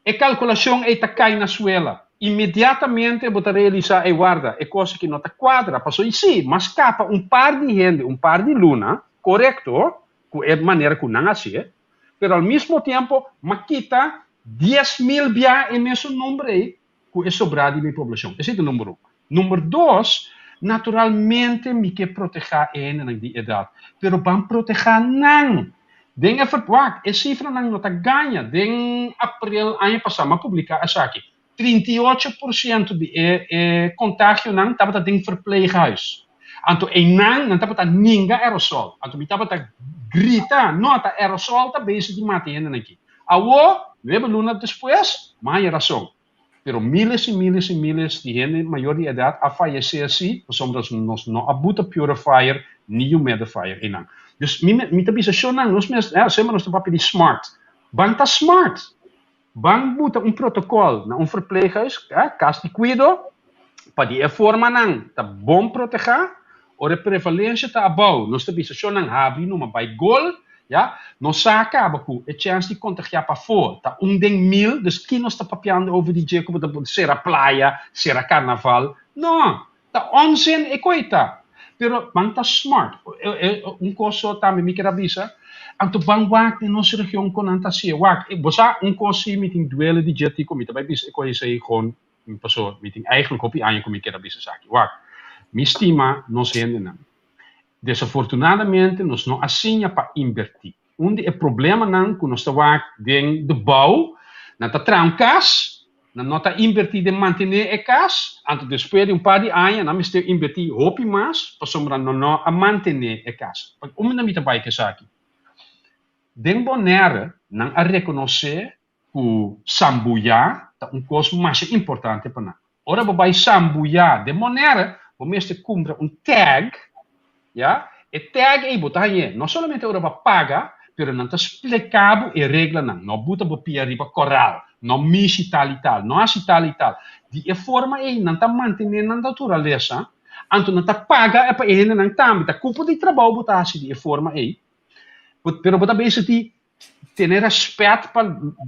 E kalkulashon ei ta kai na suela. Inmediatamente bo ta realisá, ey warda, e kos aki no ta kuadra. Pasobra i sí, m'a skapa un par di hende un par di luna, korekto, ku e manera ku nan hasié, pero al mismo tiempo m'a kita 10,000 bia e mesun number ei ku e sobrá di mi poblashon. Esei ta number un. Number dos, naturalmente mi ke protehá e hendenan di edat, pero ban protehá nan. Den e wak, e sifranan no ta gaña. Den aprel aña pasá mi a publiká esaki. 38% di e e kontagionan tabata den verpleeghuis. Anto einan nan tabata ninga aerosol. Anto mi tabata grita, no, ta aerosol ta bezig di mata e hendenan aki. Awor, nuebe luna despues, mi a haña rason. Pero miles y miles y miles di hende mayor di edad a fayece si pasobra nos no a buta purifier ni humidifier einan. Dus mi mi ta bisa shownan nos mes eh semper nos ta papia di smart. Ban ta smart. Ban buta un protocol na un verpleeghuis, eh, kas di kuido, pa di e forma nan ta bon proteha. Ora e prevalencia ta abou, nos ta bisa shownan habri numa bai gol, ya. Nos sa caba cu e chance di contagia pafó ta un den mil, dus ki nos ta papiando over di dje cu bo ta cera playa, cera carnaval? No, ta onzin e coi ta. Pero ban ta smart. Un cos so tambe mi kier a bisa, anto ban wak den nos region con nan ta hacié. Wak, bo sa un cos si mi tin duele di dje tico, mi ta bai bisa e coi esey gewoon Paso mi tin eigenlijk hopi aña ku mi kier a bisa esaki. Wak, mi stima nos hendenan. Desafortunadamente nos no a siña pa inbertí. Un di e problemanan ku nos ta wak den de bou, nan ta traha un kas, nan no ta inbertí den mantené e kas, anto despues di un par di aña nan mester inbertí hopi mas pasobra nan no a mantené e kas. Unda mi ta bai ku esaki? Den Bonaire nan a rekonosé ku sambuyá ta un kos masha importante pa nan. Ora bo bai sambuyá den Bonaire, bo mester kumpra un tag, ya. E tag ei bo ta hañ'é no solamente ora bo a paga, pero nan ta splika bo e reglanan. No buta bo pia riba koral, no mishi tal i tal, no hasi tal i tal. Di e forma ei nan ta mantené nan naturalesa, anto nan ta paga pa e hendenan tambe. Ta kupo di trabou bo ta hasi di e forma ei, pero bo ta bezig di Tene rèspèt pa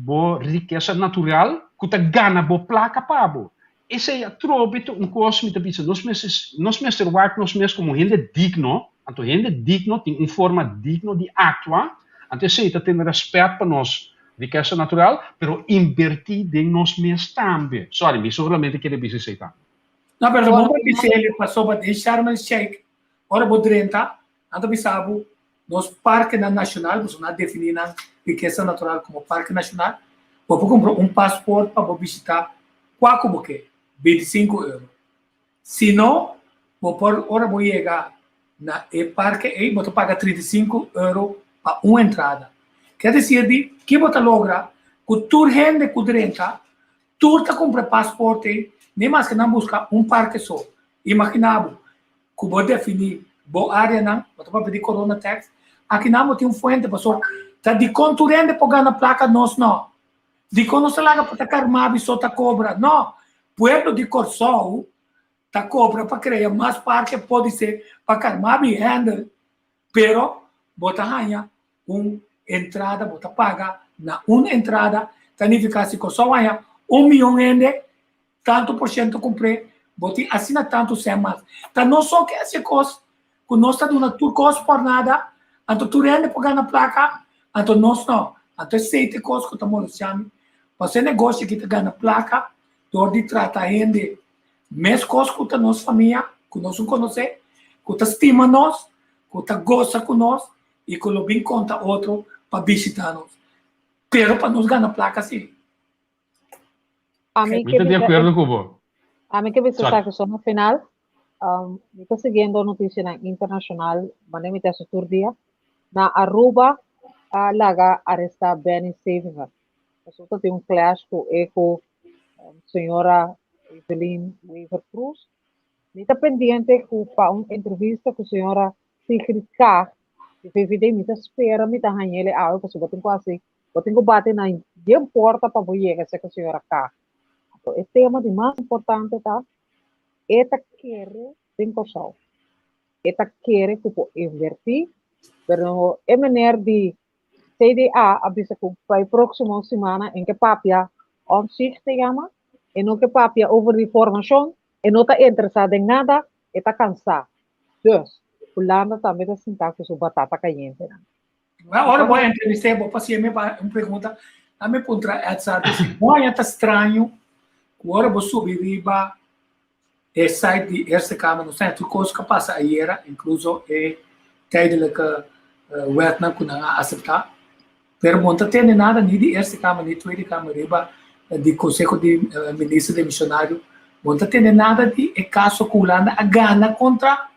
bo rikesa natural ku ta gana bo plaka pa bo. Esei atrobe ta un kos mi ta bisa, nos mester nos mester wak nos mes komo hende digno, anto hende digno tin un forma digno di aktua, anto esei ta tene rèspèt pa nos rikesa natural, pero inbertí den nos mes tambe. Sorry, mi solamente kere bisa esei tambe. No, pero bo por bisa el pasobra den Sharm el Sheikh, ora bo drenta, nan ta bisa bo Nos parkenan nashonal, boso a definí nan rikesa natural komo parke nashonal, bo por kumpra un pasport pa bo bishitá kua ku bo ke, bintisinku euro. Si no, bo por ora bo yega na e parke ei bo ta paga 35 euro pa un entrada. Ke desir di ki bo ta logra ku tur hende ku drenta, tur ta kumpra e pasport ei, ni maske nan buska un parke so. Imaginá bo ku bo definí bo áreanan, bo ta papia di corona tax, akinan bo tin un fuente paso ta dikon tur hende por gana plaka nos no? Dikon nos ta laga pa ta Carmabi so ta kobra? No, pueblo di Kòrsou ta kobra pa krea mas parke podisé pa Carmabi handle, pero bo ta haña un entrada, bo ta paga na un entrada, ta nifiká si Kòrsou haña un mion hende, tantu por shento kumpr'é, bo tin asina tantu sèn mas. Ta nos so ke hasi e kos ku nos ta duna tur kos por nada, anto tur hende por gana plaka, anto nos no. Anto esei ta e kos ku ta molestiá mi. Pasobra e negoshi aki ta gana plaka dor di trata hende mes kos ku ta nos famia, ku nos un konosé, ku ta stima nos, ku ta gosa ku nos i ku lo bin konta otro pa bishitá nos. Pero pa nos gana plaka sí. Ami Mi ke ta di bisa akuerdo ku bo. Ami ke bisa Sorry. esaki so na final. Um, mi ta siguiendo noticianan internacional, mane mi ta haci tur dia. Na Aruba a laga aresta Benny Sevinger. Resulta tin un clash cu e cu um, señora Evelyn Wever Croes. Mi ta pendiente cu pa un entrevista cu señora Sigrid Kaag di VVD. Mi ta spera mi ta hañ'ele awe pasobra bo tin cu haci Bo tin ku bati na yen porta pa bo yega serka señora Kaag. Anto e tema di mas importante ta, e ta kere den Kòrsou. E ta kere ku por invertí, pero e meneer di CDA a bisa ku pa e próksimo simana en ke papia Omtzigt te yama, e no ke papia over di formashon, e no ta interesá den nada, e ta kansá. Dus, Hulanda tambe ta sintá ku su batata kayente nan. Ora bo entrevist'é, bo pas'é mi pa un pregunta. A mi puntra Edzard, si bo haña ta straño ku ora bo subi riba e site di Eerste Kamer, nos ta tur kos ku a pasa ayera, inkluso e tijdelijke wetnan ku nan a aseptá. Pero bo no ta tende nada ni di Eerste Kamer ni Tweede Kamer riba di Conseho di Minister Demissionario. Bo no ta tende nada di e caso cu Hulanda a gana contra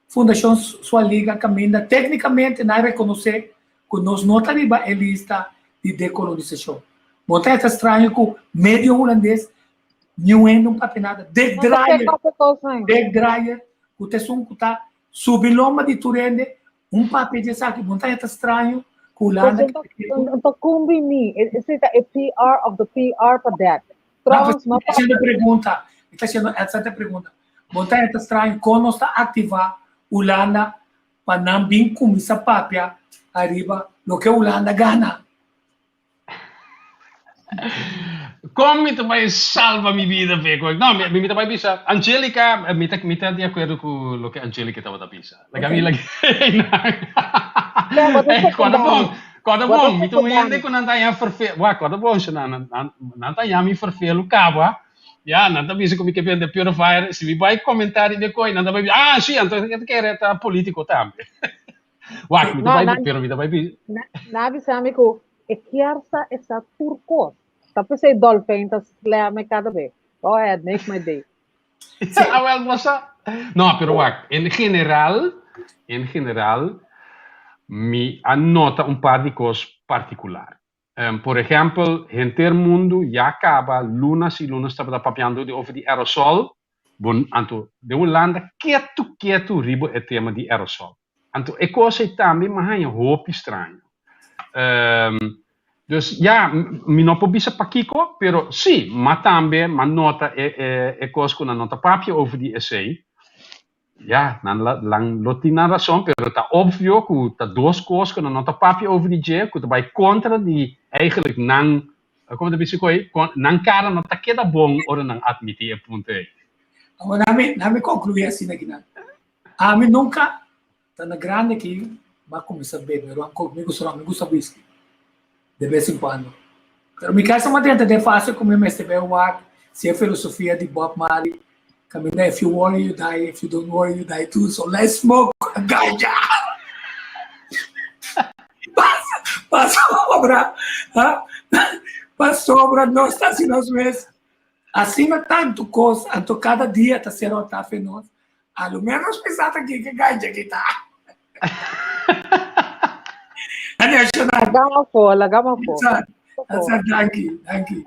Fundacion Swaliga caminda tecnicamente nan a reconoce cu nos no ta riba e lista di decolonisacion. Bo no ta hasta straño cu medio Hulandes niun hende no papia nada. Dick Drayer, Dick Drayer cu ta esun cu ta subi lomba di tur hende Un papia di esaki bo ta heta straño ku Hulanda ke ta Ta kumbini, esei ta e PR of the PR pa dek. Trouwens, mi ta hasiendo pregunta, mi ta hasiendo Edson ta pregunta. Bo ta heta straño kon nos ta aktivá Hulanda pa nan bin kuminsá papia ariba loke Hulanda gana? Kon mi ta bai salba mi bida fe ku no mi mi ta bai bisa Angelica mi ta mi ta di akuerdo ku loke Angelica tabata bisa like mi like kòrda bon kòrda bon mi ta un hende ku nan ta haña ferfe wak kòrda bon shana nan nan ta haña mi ferfelu kaba ya nan ta bisa ku mi ke bende purifier si mi bai komenta riba e koi nan ta bai bisa ah si anto e ta kere ta politiko tambe. Wak, mi ta bai, pero mi ta bai bi. Na bisa mi ku e kier sa e sa tur kos. Ta p'esei dolfijn ta slam e kada be. Go ahead, make my day. Ah, wel, bo sa. No, pero wak, en general, en general, mi a nota un par di kos partikular. Por ehèmpel, henter mundu ya kaba lunas i lunas tabata papiando di over di aerosol, bon, anto den Hulanda ketu ketu riba e tema di aerosol. Anto e kos ei tambe mi a haña hopi straño. Dus ya, mi no por bisa pakiko, pero si, ma tambe m'a nota e e e kos ku nan no ta papia over di esei. Ya, nan nan lo tin nan rason, pero ta obvio ku ta dos kos ku nan no ta papia over di dje, ku ta bai kontra di eigenlijk nan, komo ta bisa ku ei, nan kara no ta keda bon ora nan atmití e punto ei. Awor nami, nami konkluí asina aki nan. Ami nunka ta na grandi aki m'a kuminsá bebe ron, mi gusta ron, mi gusta whisky de bes en kuando. Pero mi kasa m'a drenta den fase ku mi mester bai wak si e filosofia di Bob Marley Caminda if you worry you die, if you don't worry you die too, so let's smoke ganja. Pasobra, pasobra nos ta hasi nos mes asina tantu kos, anto kada dia ta ser otá fe nos, a lo menos pensa ta kiko ganja ki ta. Lagamos afó, lagamos afó. Danki, danki.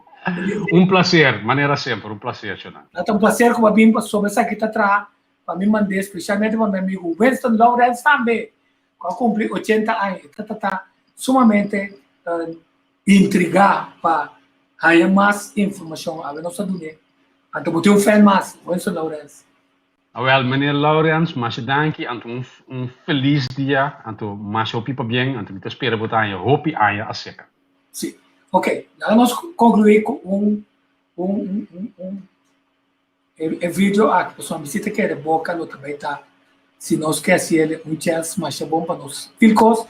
Un placer, manera semper, un placer, Shonan. Ta un placer ku bo a bin pasobra esaki ta traha pa mi mand'é spesialmente pa mi amigu Winston Lawrence tambe ku a kumpli ochenta aña. E ta ta sumamente intrigá pa haña mas informashon. Awe nos a dun'é. Anto bo tin un fan mas, Winston Lawrence. Awel, meneer Laurens, masha danki, anto un un felis dia, anto masha hopi pabien, anto mi ta spera bo ta haña hopi aña aserka. Sí. Ok, laga nos concluí cu un un un un e e video aki, pasobra mi si ta kere boca lo ta bay ta si nos ke haciele un chens masha bon pa nos fil cos.